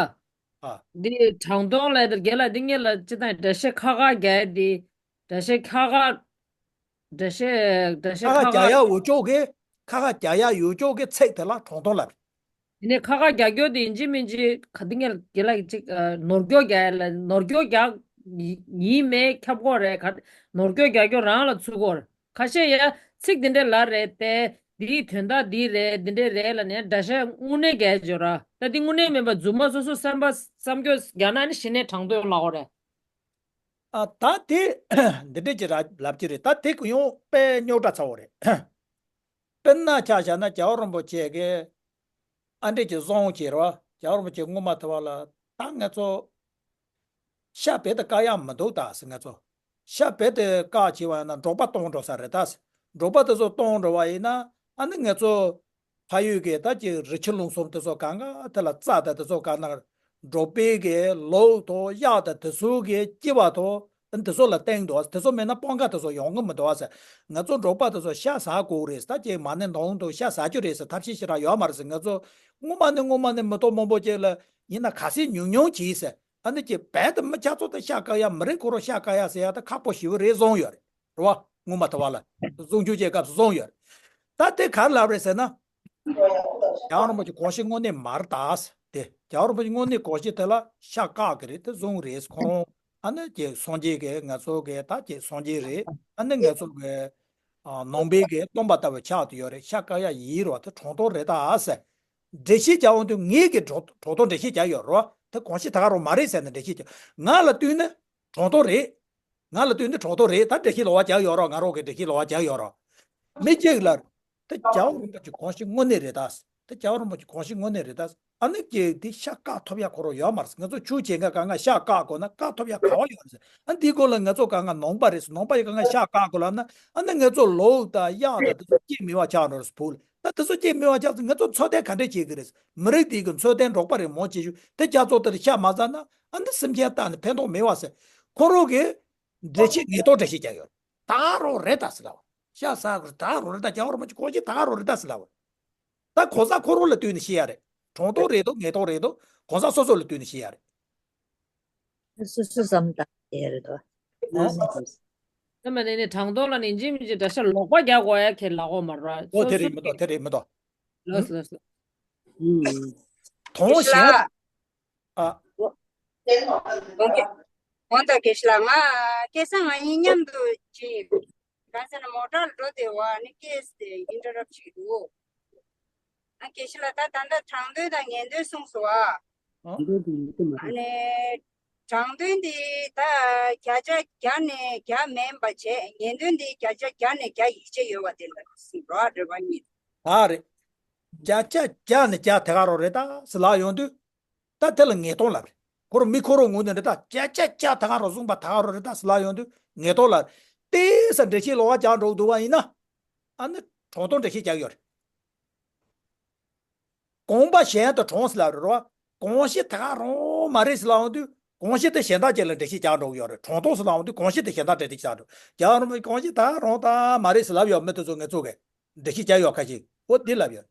ཨ། འདི་གྲོངས་སྟོང་ལབ་དེ་རྒན་ལགས། འདི་ངེད་ལ་སྤྱིར་བཏང་འགྲེལ་བཤད་ཁག་ཁག་རྒྱག་ཡ་འདི། འགྲེལ་བཤད་ཁག་ཁག་འགྲེལ་བཤད་འགྲེལ་བཤད་ཁག་ཁག་ཁག་རྒྱག་ཁག་ཡ་འོ་ཅོག་གི། ཁག་ཁག་རྒྱག་ཡ་འོ་ཅོག་གི་ཚིག་དེ་ལ་གྲོངས་སྟོང་ལབ། དེ་ནས་ཁག་ཁག་རྒྱག་རྒྱུ་དེ་ཡིན་གཅིག་མིན་གཅིག་ག་དེ་ངེད་རྒན་ལགས་ཅིག་ཨ་ནོར་སྐྱོན་རྒྱག་ཡ་ལ་ནོར་སྐྱོན་རྒྱག་ཡིན་མིན་ཁྱབ་ཁོག་རེད། ག་ནོར་སྐྱོན་རྒྱག་རྒྱུ་རང་ལ་ཚུད་ཁོག་རེད། ཁ་ཤས་ཡ་ཚིག་འདི་འདྲའི་ལ་རེད་དེ། འདིའི་དོན་དག་འདི་རེད། འདི་འདྲའི་རེད་ལབ་ནས་འགྲེལ་བཤད་དངོས་གནས་རྒྱག་ཡ་ཅིག་ཡོད་ར། ད་འདི་དངོས་གནས་མིན་པ་རྫུན་མ་སོ་སོ་བསམ་པ་བསམ་སྐྱོ་རྒྱག་ན་ནི་གཞི་ནས་གྲོངས་སྟོང་ལབ་ཁོག་རེད། ཨ་ད་དེ་འདི་འདྲས་ཀྱི་ར་ལབ་ཀྱི་རེད། ད་དེ་ཡང་དཔེ་རྙོག་དྲ་ཚ་བོ་རེད། དཔེར་ན་ཆ་བཞག་ན་རྒྱལ་བ་རིན་པོ་ཆེ་གི་ཨ་འདྲས་ཀྱི་གསུང་བྱས་ར། རྒྱལ་བ་རིན་པོ་ཆེ་སྔོན་མ་དེ་བ་ལ་ད་ང་ཚོ་ཤ་བེད་དུ་བཀག་ཡག་མི་འདུག་ད་ཟེར། ང་ཚོ་ཤ་བེད་དུ་བཀག་བྱས་པ་ཡིན་ན་འབྲོག་པ་གཏོང་འགྲོ་ས་རེད་ད་ཟེར། འབྲོག་པ་དེ་ཚོ་གཏོང་འགྲོ་བ་ཡིན་ན་ཨ་ནི་ང་ཚོ་ཕ་ཡུལ་གྱི་ད་ཀྱི་རི་ཆུ་ལུང་གསུམ་དེ་ཚོ་གང་ག་དེ་ལ་རྩྭ་དང་དེ་ཚོ་གང་ན་འབྲོག་པའི་གི་ལུག་དང་གཡག་དང་དེ་ཚོ་གི་སྐྱེ་བ་དང་དེ་ཚོ་ལ་བརྟེན་འདུག་དེ་ཚོ་མེད་ན་སྤང་ཁ་དེ་ཚོ་ཡོང་གི་མི་འདུག་ཟེར། ང་ཚོ་འབྲོག་པ་དེ་ཚོ་ཤ་ཟ་དགོས་རེད་ཟེར། ད་ཀྱི་མ་ཎི་འདོན་དང་ཤ་ཟ་རྒྱུ་རེད་ཟེར་ཐབས་ཤེས་ཞེ་དྲག་ཡོད་མ་རེད་ཟེར། ང་ཚོ་སྔོན་མ་ནས་སྔོན་མ་ནས་མི་ཐོག་མང་པོ་ཅིག་ལ་ཡིན་ན་ག་ཚོད་ཉུང་ཉུང་གྱིས་ཟེར། ཨ་ནི་ཀྱི་བལ་དུ་མི་ཆ་ཚོ་དང་ཤ་བཀག་ཡ་མི་རེད། ཁོ་རང་ཤ་བཀག་ཡ་ཟེར་ཡ་ད་ཁག་པོ་ཞེ་པོ་རེད་གསུངས་ཡོད་རེད། རེད་བ། སྔོན་མ་དེ་བ་ལ་གསུང་ཆོས་ཀྱི་སྐབས་སུ་གསུངས་ཡོད་རེད། ད་དེ་ག་རེ་ལབ་རེད་ཟེར་ན། རྒྱལ་བ་རིན་པོ་ཆེ་དགོངས་གཞི་དངོས་གནས་མ་རེད་ད་ཟེར། དེ་རྒྱལ་བ་རིན་པོ་ཆེ་དངོས་གནས་དགོངས་གཞི་དེ་ལ་ཤ་བཀག་གི་རེད། དེ་བཟུང་རེད། ཁོང་ཨ་ནི་ཀྱི་སངས་རྒྱས་ཀྱི་ང་ཚོ་གི་ད་ཀྱི་སངས་རྒྱས་རེད། ཨ་ནི་ང་ཚོ་གི་ཨ་ནང་པའི་གི་སྟོན་པ་ལྟ་བུ་ཆགས་བསྡད་ཡོད་རེད། ཤ་བཀག་ཡ་ཡིན་རེད་བ། དེ་གྲོངས་སྟོང་རེད་ད་ཟེར། འགྲེལ་བཤད་རྒྱག་འོང་དུས་ངེད་ཀྱིས་གྲོངས་གྲོངས་སྟོང་འགྲེལ་བཤད་རྒྱག་ཡོད་རེད་བ། དེ་དགོངས་གཞི་ད་ག་རང་མ་རེད་ཟེར་ནས་འགྲེལ་བཤད་རྒྱག་ང་ལ་ལྟོས་ན་གྲོངས་སྟོང་རེད། ང་ལ་ལྟོས་ན་གྲོངས་སྟོང་རེད། ད་འགྲེལ་བཤད་ལོགས་ཀ་རྒྱག་ཡོད་རེད། ང་རང་གིས་འགྲེལ་བཤད་ལོགས་ཀ་རྒྱག་ཡོད་རེད། མི་གཅིག་ལ། དེ་རྒྱལ་བ་རིན་པོ་ཆེ་དགོངས་གཞི་དངོས་གནས་རེད་ད། དེ་རྒྱལ་བ་རིན་པོ་ཆེ་དགོངས་གཞི་དངོས་གནས་རེད་ད། ཨ་ནི་ཀྱི་དེ་ཤ་བཀག་ཐུབ་ཡ་ཁོ་རང་ཡོད་མ་རེད། ང་ཚོ་ཆོས་བྱེད་མཁན་གང་ག་ཤ་བཀག་དགོས་ན་བཀག་ཐུབ་ཡ་ག་བ་ཡོད་རེད། ཨ་ནི་དེའི་སྐོར་ལ་ང་ཚོ་གང་ག་ནང་པ་རེད་ཟེར། ནང་པ་ཡི་གང་ག་ཤ་བཀག་དགོས་ལབ་ན་ཨ་ནི་ང་ཚོ་ལུག་དང་གཡག་དང་དེ་ཚོ་སྐྱེ་མེད་པ་ཆགས་འགྲོ་རེད་ཟེར། བུ་ལ་ ད་དེ་ཚོ་སྐྱེ་མི་བ་ཅག་ཚོ་ངེད་ཚོ་འཚོ་རྟེན་ག་འདྲས་བྱེད་ཀྱི་རེད། མི་རིགས་དེ་གི་འཚོ་རྟེན་འབྲོག་པ་རེད་མོ་བྱེད་ཤུགས་དེ་ཅག་ཚོ་དེར་ཤ་མ་ཟ་ན་ཨ་འདི་སེམས་ཅན་བཏང་ནས་ཕན་ཐོགས་མེད་བ་ཟེར། ཁོ་རང་གི་འགྲེལ་བཤད་ངེས་རྟོགས་འགྲེལ་བཤད་རྒྱག་ཡོད། ད་རོ་རེད་ད་ཟེར་ལ་བ། ཤ་ཟ་དགོས་ད་རོ་རེད་ད་རྒྱག་རོ་མ་ཅིག་གོ་ཅི་ད་རོ་རེད་ད་ཟེར་ལ་བ། ད་གོ་ས་ཁོ་རང་ལ་ལྟོས་ནས་བཤད་ཡ་རེད། གྲོང་དོན་རེད་དོ་ངེས་རྟོགས་རེད་དོ་གོ་ས་སོ་སོ་ལ་ལྟོས་ནས་བཤད་ཡ་རེད། སོ་སོ་བསམ་བཏང་ཡ་རེད་དོ། ཨ། ཨ་མ་ནས་ནས་དྲང་དོན་ལ་ནིང་ཅི་མི་ཅི་འདྲ་ཤ་ལོག་པ་རྒྱག་དགོས་ཡ་ཁེ་ལ་གོ་མ་ར་ཨོ་སོ་དེ་སོ་རེད་མི་འདུག་དེ་རེད་མི་འདུག་ལོས་ལོས་ལོས། ཨུམ། དོང་གཞན། ཨ། ཨོ་ཀེ། ཨོ་ད་གེ་ཤི་ལ་ང་སྐལ་བཟང་ང་གཉིས་མཉམ་དུ་ཅི། ག་ཟེར་ན་མོ་ཊ་འགྲོ་དེ་བ་ནི་ཀེས་དེ་ཨིན་ཊར་རབ་ཅིག་འདུག་ཨ་ཀེ་ཤི་ལ་ད་ད་ལྟ་དྲང་དོན་དང་ངེས་དོན་གསུངས་སོ་ཨ། ཨ་ནི་དྲང་དོན་དེ་ད་བརྒྱ་ཆ་བརྒྱ་ནས་བརྒྱ་མིན་པ་བྱས་ངེས་དོན་དེ་བརྒྱ་ཆ་བརྒྱ་ནས་བརྒྱ་ཡིད་ཆེས་ཡོད་པ་དེ་འདྲ་གསུངས་རོགས་འགྲེལ་པ་གཉིས། ད་རེད། བརྒྱ་ཆ་བརྒྱ་ནས་བརྒྱ་དེ་ག་རོ་རེད་ད་སི་ལ་ཡོང་དུས། ད་དེ་ལ་ངེས་རྟོགས་ལབ་རེད། ཁོ་རང་མི་ཁོ་རང་ངོས་ནས་རེད་ད་བརྒྱ་ཆ་བརྒྱ་ད་ག་རོ་གསུངས་པ་ད་ག་རོ་རེད་ད་སི་ལ་ཡོང་དུས་ངེས་རྟོགས་ལབ་རེད། ཏེ་ས་འགྲེལ་བཤད་ལོག་པ་རྒྱག་འགྲོ་འདུག་བ་ཡིན་ན། ཨ་ནི་གྲོང་དོན་འགྲེལ་བཤད་རྒྱག་ཡོད་རེད། དགོངས་པ་གཞན་དུ་དྲངས་སི་ལབ་རེད་རོ། དགོངས་གཞི་ད་ག་རང་མ་རེད་སི་ལ་ཡོང་དུས་དགོངས་གཞི་དེ་གཞན་དག་ཅིག་ལ་འགྲེལ་བཤད་རྒྱག་འགྲོ་གི་ཡོད་རེད། གྲོང་དོན་སི་ལ་ཡོང་དུས་དགོངས་གཞི་དེ་གཞན་དག་འགྲེལ་བཤད་རྒྱག་འགྲོ་རྒྱག་རང་དགོངས་གཞི་ད་ག་རང་ད་མ་རེད་སི་ལབ་ཡོད་མི་དེ་ཚོ་ངེད་ཚོ་གི་འགྲེལ་བཤད་རྒྱག་ཡོད་ཁ་ཤས་འོ་འདི་ལབ་ཡོད།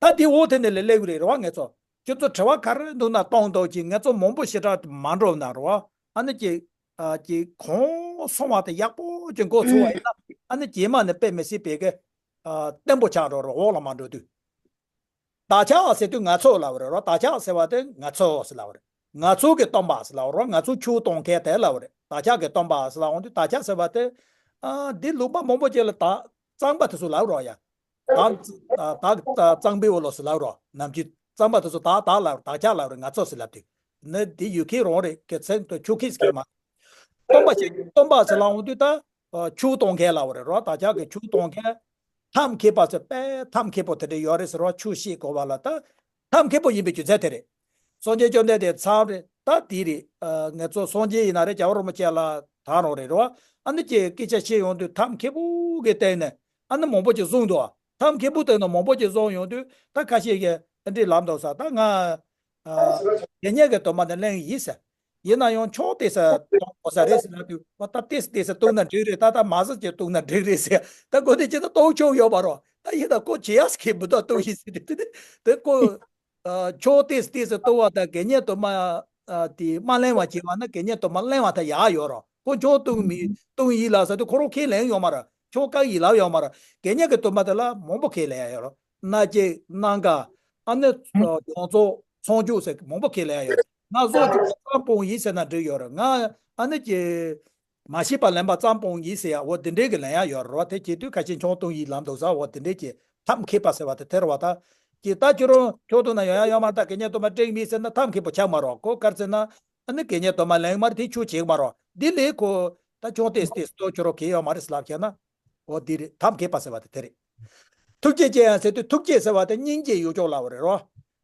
ད་དེ་འོག་དེ་ནས་ལས་སླེབས་རེད་རེད་བ་ངེད་ཚོ། ཁྱོད་ཚོ་དྲི་བ་ག་རེ་འདུག་ན་གཏོང་འདུག་ཅིག་ངེད་ཚོ་མང་པོ་ཞེ་དྲག་མ་འགྲོ་ན་རེད་བ། ཨ་ནི་ཅིག་ཨ་ཅིག་གོང་སོང་བ་དེ་ཡག་པོ་ཅིག་འགོ་ཚུགས་པ་ཡིན་ན་ཨ་ནི་རྗེས་མ་ནས་དཔེ་མི་སྲིད་པའི་གི་ཨ་བརྟན་པོ་ཆགས་འགྲོ་རེད་འོག་ལ་མ་འགྲོ་དུས། བདག་ཅག་ཟེར་དུས་ང་ཚོ་ལབ་རེད་རོ། བདག་ཅག་ཟེར་བ་དེ་ང་ཚོ་ཟེར་ལབ་རེད། ང་ཚོ་གི་སྟོན་པ་ཟེར་ལབ་རོ། ང་ཚོ་ཆུ་གཏོང་མཁན་དེ་ལབ་རེད། བདག་ཅག་གི་སྟོན་པ་ཟེར་ལབ་འོང་དུས་བདག་ཅག་ཟེར་བ་དེ། ཨ་འདི་ལུང་པ་མང་པོ་ཅིག་ལ་བདག་གཙང་པ་དེ་ཚོ་ལབ་རོ་ཡ། བདག་བདག་གཙང་པའི་འོག་ལོ་ཟེར་ལབ་རོ། ནམ་རྒྱུན་གཙང་པ་དེ་ཚོ་བདག་བདག་ལབ་རེད། བདག་ཅག་ལབ་རེད། ང་ཚོ་ཟེར་ལབ་དུས། ནི་འདི་ཡུལ་ཁྱད་རང་རེད་གི་ཚེ་འདི་ཆུ་ཁིས་གི་མ། སྟོན་པ་ཞིག་སྟོན་པ་ཟེར་ལབ་འོང་དུས་ད། ཨ་ཆུ་གཏོང་མཁན་ལབ་རེད་རོ། བདག་ཅག་གི་ཆུ་གཏོང་མཁན། ཐབས་མཁས་པ་ཚོ་དཔེ་ཐབས་མཁས་པོ་དེ་འདྲ་ཡོད་རེད་ཟེར་རོ། ཆུ་ཤེས་དགོས་པ་ལ་ད། ཐབས་མཁས་པོ་ཡིན་པའི་རྒྱུ་མཚན་དེ་རེད། སངས་རྒྱས་བཅོམ་ལྡན་འདས་མཚམས་རེད་ད་དེ་རེད། ཨ་ངེད་ཚོ་སངས་རྒྱས་ཡིན་ན་རེད་རྒྱལ་བ་རིན་པོ་ཆེ་ལ་ད་རང་རེད་རོ། ཨ་ནི་ཅེས་སྐད་ཆ་བཤད་ཡོང་དུས་ཐབས་མཁས་པོ་གི་སྟེང་ནས་ཨ་ནི་མང་པོ་ཅིག་བཟུང་འདུག་ཐབས་མཁས་པོ་སྟེང་ནས་མང་པོ་ཅིག་བཟུང་ཡོང་དུས་ད་ཁ་ཤས་ཀྱིས་འདི་འདྲས་ལབ་འདུག་ས། ད་ང་། ཨ། དགེ་བསྙེན་གྱི་སྡོམ་པ་ནི་ལེན་ཡིན་ཟེར། ཡིན་ན་ཡང་ཆང་ཏོག་ཙམ་གཏོང་དགོས་ས་རེད་ཟེར་ན་དུས་བ་ད་ཏོག་ཙམ་ཏོག་ཙམ་གཏོང་ན་འགྲིག་རེད། ད་ད་མ་ཟ་ཅིག་གཏོང་ན་འགྲིག་རེད་ཟེར། ད་ཁོ་དེ་ཅི་ད་གཏོང་ཆོག་ཡོད་མ་རེད། ད་ཡིན་ད་ཁོ་བྱེད་ཡག་ཟེར་གྱི་མི་འདུག་གཏོང་ཡིན་ཟེར་དུས་དེ་དེ་ཁོ། ཨ། ཆང་ཏོག་ཙམ་ཏོག་ཙམ་གཏོང་བ་དང་དགེ་བསྙེན་སྡོམ་པ། ཨ། དེ་མ་ལེན་པ་བྱས་པ་ན་དགེ་བསྙེན་སྡོམ་པ་ལེན་པ་ད་ཡག་ཡོད་རེད། ཁོ་ཆང་གཏོང་མི་གཏོང་ཡིན་ལབ་ས་དུས་ཁོ་རང་ཁས་ལེན་ཡོད་མ་རེད། ཆང་བཀག་ཡིན་ལབ་ཡོད་མ་རེད། དགེ་བསྙེན་གྱི་སྡོམ་པ་དེ་ལ་མང་པོ་ཁས་ལེན་ཡ་ཡོད་རེད། སྣ་བརྒྱད་སྣ་འགའ། ཨ་ནི་ཡོངས་རྫོགས་ཚོགས་མཆོད་ཟེར་མང་པོ་ཁས་ལེན་ཡ་ཡོད་རེད། ང་བཟོ་རྒྱུ་ཙམ་སྤོང་ཡིན་ཟེར་ན་འགྲིག་ཡོད་རེད། ང་ཨ་ནི་ཀྱི་མ་ཤེས་པ་ལེན་པ་ཙམ་སྤོང་ཡིན་ཟེར་ཡ་འོ་དེ་འདྲའི་གི་ལེན་ཡ་ཡོད་རེད་བ། དེ་བྱེད་དུས་ཁ་ཤས་ཆང་གཏོང་ཡིན་ལབ་འདུག་ས། འོ་དེ་འདྲའི་ཀྱི་ཐབས་མཁས་པ་ཟེར་བ་དེ་དེ་རེད་བ། ད་ཀྱི་ད་ཁྱོད་རང་ཆང་གཏོང་ན་ཡོང་ཡ་ཡོད་མ་རེད། ད་དགེ་བསྙེན་སྡོམ་པ་འགྲིག་མིན་ཟེར་ན་ཐབས་མཁས་པོ་ཆགས་མ་རེད། ཁོ་ག་རེ་ཟེར་ན་ཨ་ནི་དགེ་བསྙེན་སྡོམ་པ་ལེན་མ་རེད། དེ་ཆོས་བྱེད་མ་རེད། འདི་ལས་ཁོ་ད་ཆང་ཏོག་ཙམ་ཏོག་ཙམ་གཏོང་ཁྱོད་རང་གལ་ཡོད་མ་རེད་ཟེར་ལབ་ཁྱེར་ན། འོ་འདི་རེད། ཐབས་མཁས་པ་ཟེར་བ་དེ་དེ་རེད། ཐུགས་རྗེ་ཅན་ཡང་ཟེར་དུས་ཐུགས་རྗེ་ཟེར་བ་དེ་སྙིང་རྗེ་ཡོད་ཅོག་ལབ་པ་རེད་རོ།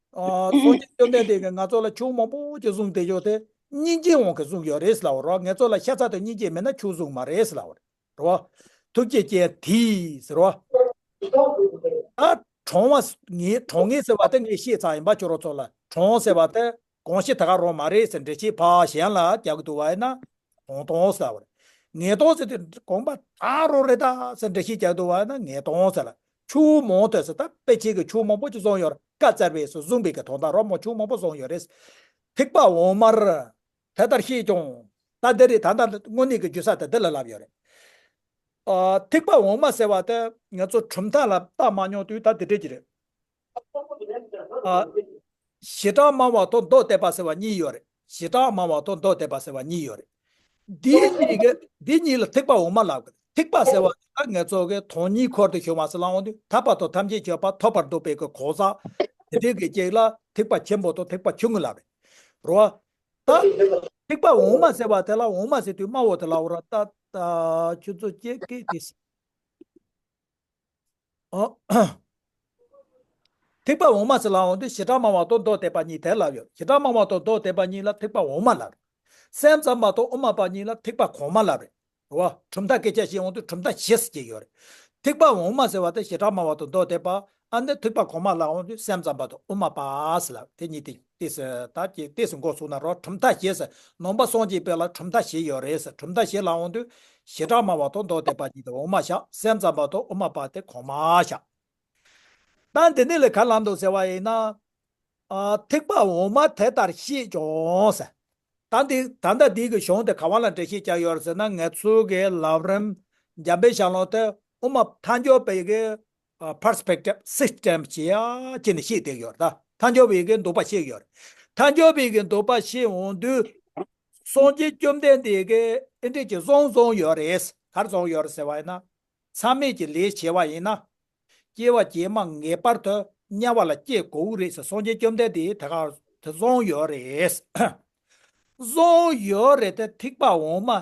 ཨ། སངས་རྒྱས་བཅོམ་ལྡན་འདས་ཀྱིས་ང་ཚོ་ལ་ཆོས་མང་པོ་ཅིག་གསུངས་བསྡད་ཅོག་དེ་སྙིང་རྗེའི་དབང་གིས་གསུངས་ཡོད་རེད་ཟེར་ལབ་པ་རོ། ངེད་ཚོ་ལ་ཤ་ཚ་དང་སྙིང་རྗེ་མེད་ན་ཆོས་གསུངས་མ་རེད་ཟེར་ལབ་པ་རེད་རོ། ཐུགས་རྗེ་ཅན་དེས་ཟེར་རོ། ཨ། དྲང་བ་ངས་དྲང་ངེས་ཟེར་བ་དེ་ངས་བཤད་ཚར་ཡིན་པ། ཁྱོད་རང་ཚོ་ལ་དྲང་ཟེར་བ་དེ། དགོངས་གཞི་ད་ག་རང་མ་རེད་ཟེར་འགྲེལ་བཤད་ཕར་གཞན་ལ་རྒྱག་གི་འདུག་བ་ཡིན་ན། དྲང་དོན་ཟེར་བ་རེད། ངེས་དོན་ཟེར་དུས་དགོངས་པ་ད་རང་རེད་ད་ཟེར་འགྲེལ་བཤད་རྒྱག་གི་འདུག་བ་ཡིན་ན་ངེས་དོན་ཟེར་ལ། ཆོས་མང་དུ་ཟེར་ད་དཔེ་ཆའི་གི་ཆོས་མང་པོ་ཅིག་གསུངས་ཡོད་རེད། བཀའ་སྩལ་པའི་སུ་གསུངས་པའི་གི་དོན་དག་རོ་མོ་ཆོས་མང་པོ་གསུངས་ཡོད་རེད། ཐེག་པ་འོག་མར་དེ་ལྟར་བཤད་ཀྱང་ད་འདི་རེད། ད་ལྟ་དངོས་གནས་ཀྱི་རྒྱུ་ས་དེ་འདི་ལ་ལབ་ཡོད་རེད། ཨ། ཐེག་པ་འོག་མ་ཟེར་བ་དེ་ང་ཚོ་གྲུབ་མཐའ་ལ་བལྟ་མ་མྱོང་དུས་ད་འདི་འདྲས་ཀྱི་རེད། ཨ། བྱེ་བྲག་སྨྲ་བ་དང་མདོ་སྡེ་པ་ཟེར་བ་གཉིས་ཡོད་རེད། བྱེ་བྲག་སྨྲ་བ་དང་མདོ་སྡེ་པ་ཟེར་བ་གཉིས་ཡོད་རེད། འདི་གཉིས་ཀྱི་འདི་གཉིས་ལ་ཐེག་པ་འོག་མ་ལབ་གི། ཐེག་པ་ཟེར་བ་ད་ང་ཚོ་གི་དོན་གཉིས་འཁོར་དུ་ཞུགས་པ་ཟེར་ལབ་འོང་དུས་ཐར་པ་དང་ཐམས་ཅད་མཁྱེན་པ་ཐོབ་པར་འདོད་པའི་གི་གང་ཟག་དེ་འདྲའི་གི་ཅིག་ལ་ཐེག་པ་ཆེན་པོ་དང་ཐེག་པ་ཆུང་ངུ་ལབ་རེད། རེད་བ། ད་ཐེག་པ་འོག་མ་ཟེར་བ་དེ་ལ་འོག་མ་ཟེར་དུས་སྨྲ་བ་དེ་ལ་འོ་ར་ད་ད་ཁྱོད་ཚོ་ཅེས་སྐད་དེ། ཨོ། ཐེག་པ་འོག་མ་ཟེར་ལབ་འོང་དུས་བྱེ་བྲག་སྨྲ་བ་དང་མདོ་སྡེ་པ་གཉིས་དེ་ལབ་ཡོད། བྱེ་བྲག་སྨྲ་བ་དང་མདོ་སྡེ་པ་གཉིས་ལ་ཐེག་པ་འོག་མ་ལབ་རེད། སེམས་ཙམ་པ་དང་དབུ་མ་པ་གཉིས་ལ་ཐེག་པ་གོང་མ་ལབ་རེད། རེད་བ། གྲུབ་མཐའ་སྐད་ཆ་བཤད་འོང་དུས་གྲུབ་མཐའ་བཞི་ཟེར་གྱི་ཡོད་རེད། ཐེག་པ་འོག་མ་ཟེར་བ་དེ་བྱེ་བྲག་སྨྲ་བ་དང་མདོ་སྡེ་པ། ཨ་ནི་ཐེག་པ་གོང་མ་ལ་འོང་དུས་སེམས་ཙམ་པ་དང་དབུ་མ་པ་ཟེར་ལ། དེ་གཉིས་དེ་ཏོག་ཙམ་ད་ཀྱི་ཏོག་ཙམ་འགོ་ཚུགས་ན་རོ། གྲུབ་མཐའ་བཞི་ཟེར། ནང་པ་སངས་རྒྱས་པའི་ལ་གྲུབ་མཐའ་བཞི་ཡོད་རེད་ཟེར། གྲུབ་མཐའ་བཞི་ལ་འོང་དུས་བྱེ་བྲག་སྨྲ་བ་དང་མདོ་སྡེ་པ་གཉིས་དེ་འོག་མ་བཞག། སེམས་ཙམ་པ་དང་དབུ་མ་པ་དེ་གོང་མ་བཞག། ད་འདི་ནས་ལས་ག་ལ་འདུག་ཟེར་བ་ཡིན་ན། ཨ། ཐེག་པ་འོག་མ་དེ་ལྟར་ཤེས་ཀྱང་ཟེར། ད་འདི་ད་ལྟ་འདི་གི་གཞུང་དེ་ག་བ་ལ་འགྲེལ་བཤད་བརྒྱབ་ཡོད་རེད་ཟེར་ན། ང་ཚོ་གི་ལམ་རིམ་འཇམ་དཔལ་ཤར་ལུང་དེ་དབུ་མ་ཐལ་འགྱུར་བའི་གི་ཨ་perspective system ཅིག་ཡ་ཅིག་ནས་བཤད་བསྡད་ཡོད་རེད། ད་ཐལ་འགྱུར་བའི་གི་འདུག་པ་བཤད་ཡོད་རེད། ཐལ་འགྱུར་བའི་གི་འདུག་པ་བཤད་འོང་དུས། སངས་རྒྱས་བཅོམ་ལྡན་འདས་ཀྱིས་ཨེ་འདྲས་ཀྱི་བཟང་བཟང་ཡོད་རེད། ག་རེ་བཟང་ཡོད་རེད་ཟེར་བ་ཡིན་ན། མཚམས་མེད་ཀྱི་ལས་བྱས་པ་ཡིན་ན། སྐྱེ་བ་རྗེས་མ་ངེས་པར་དུ་དམྱལ་བ་ལ་སྐྱེ་དགོས་ཀྱི་རེད་ཟེར། སངས་རྒྱས་བཅོམ་ལྡན་འདས་ད་ག་དེ་བཟང་ཡོད་རེད། བཟང་ཡོད་རེད་དེ། ཐེག་པ་འོག་མ་བྱེ་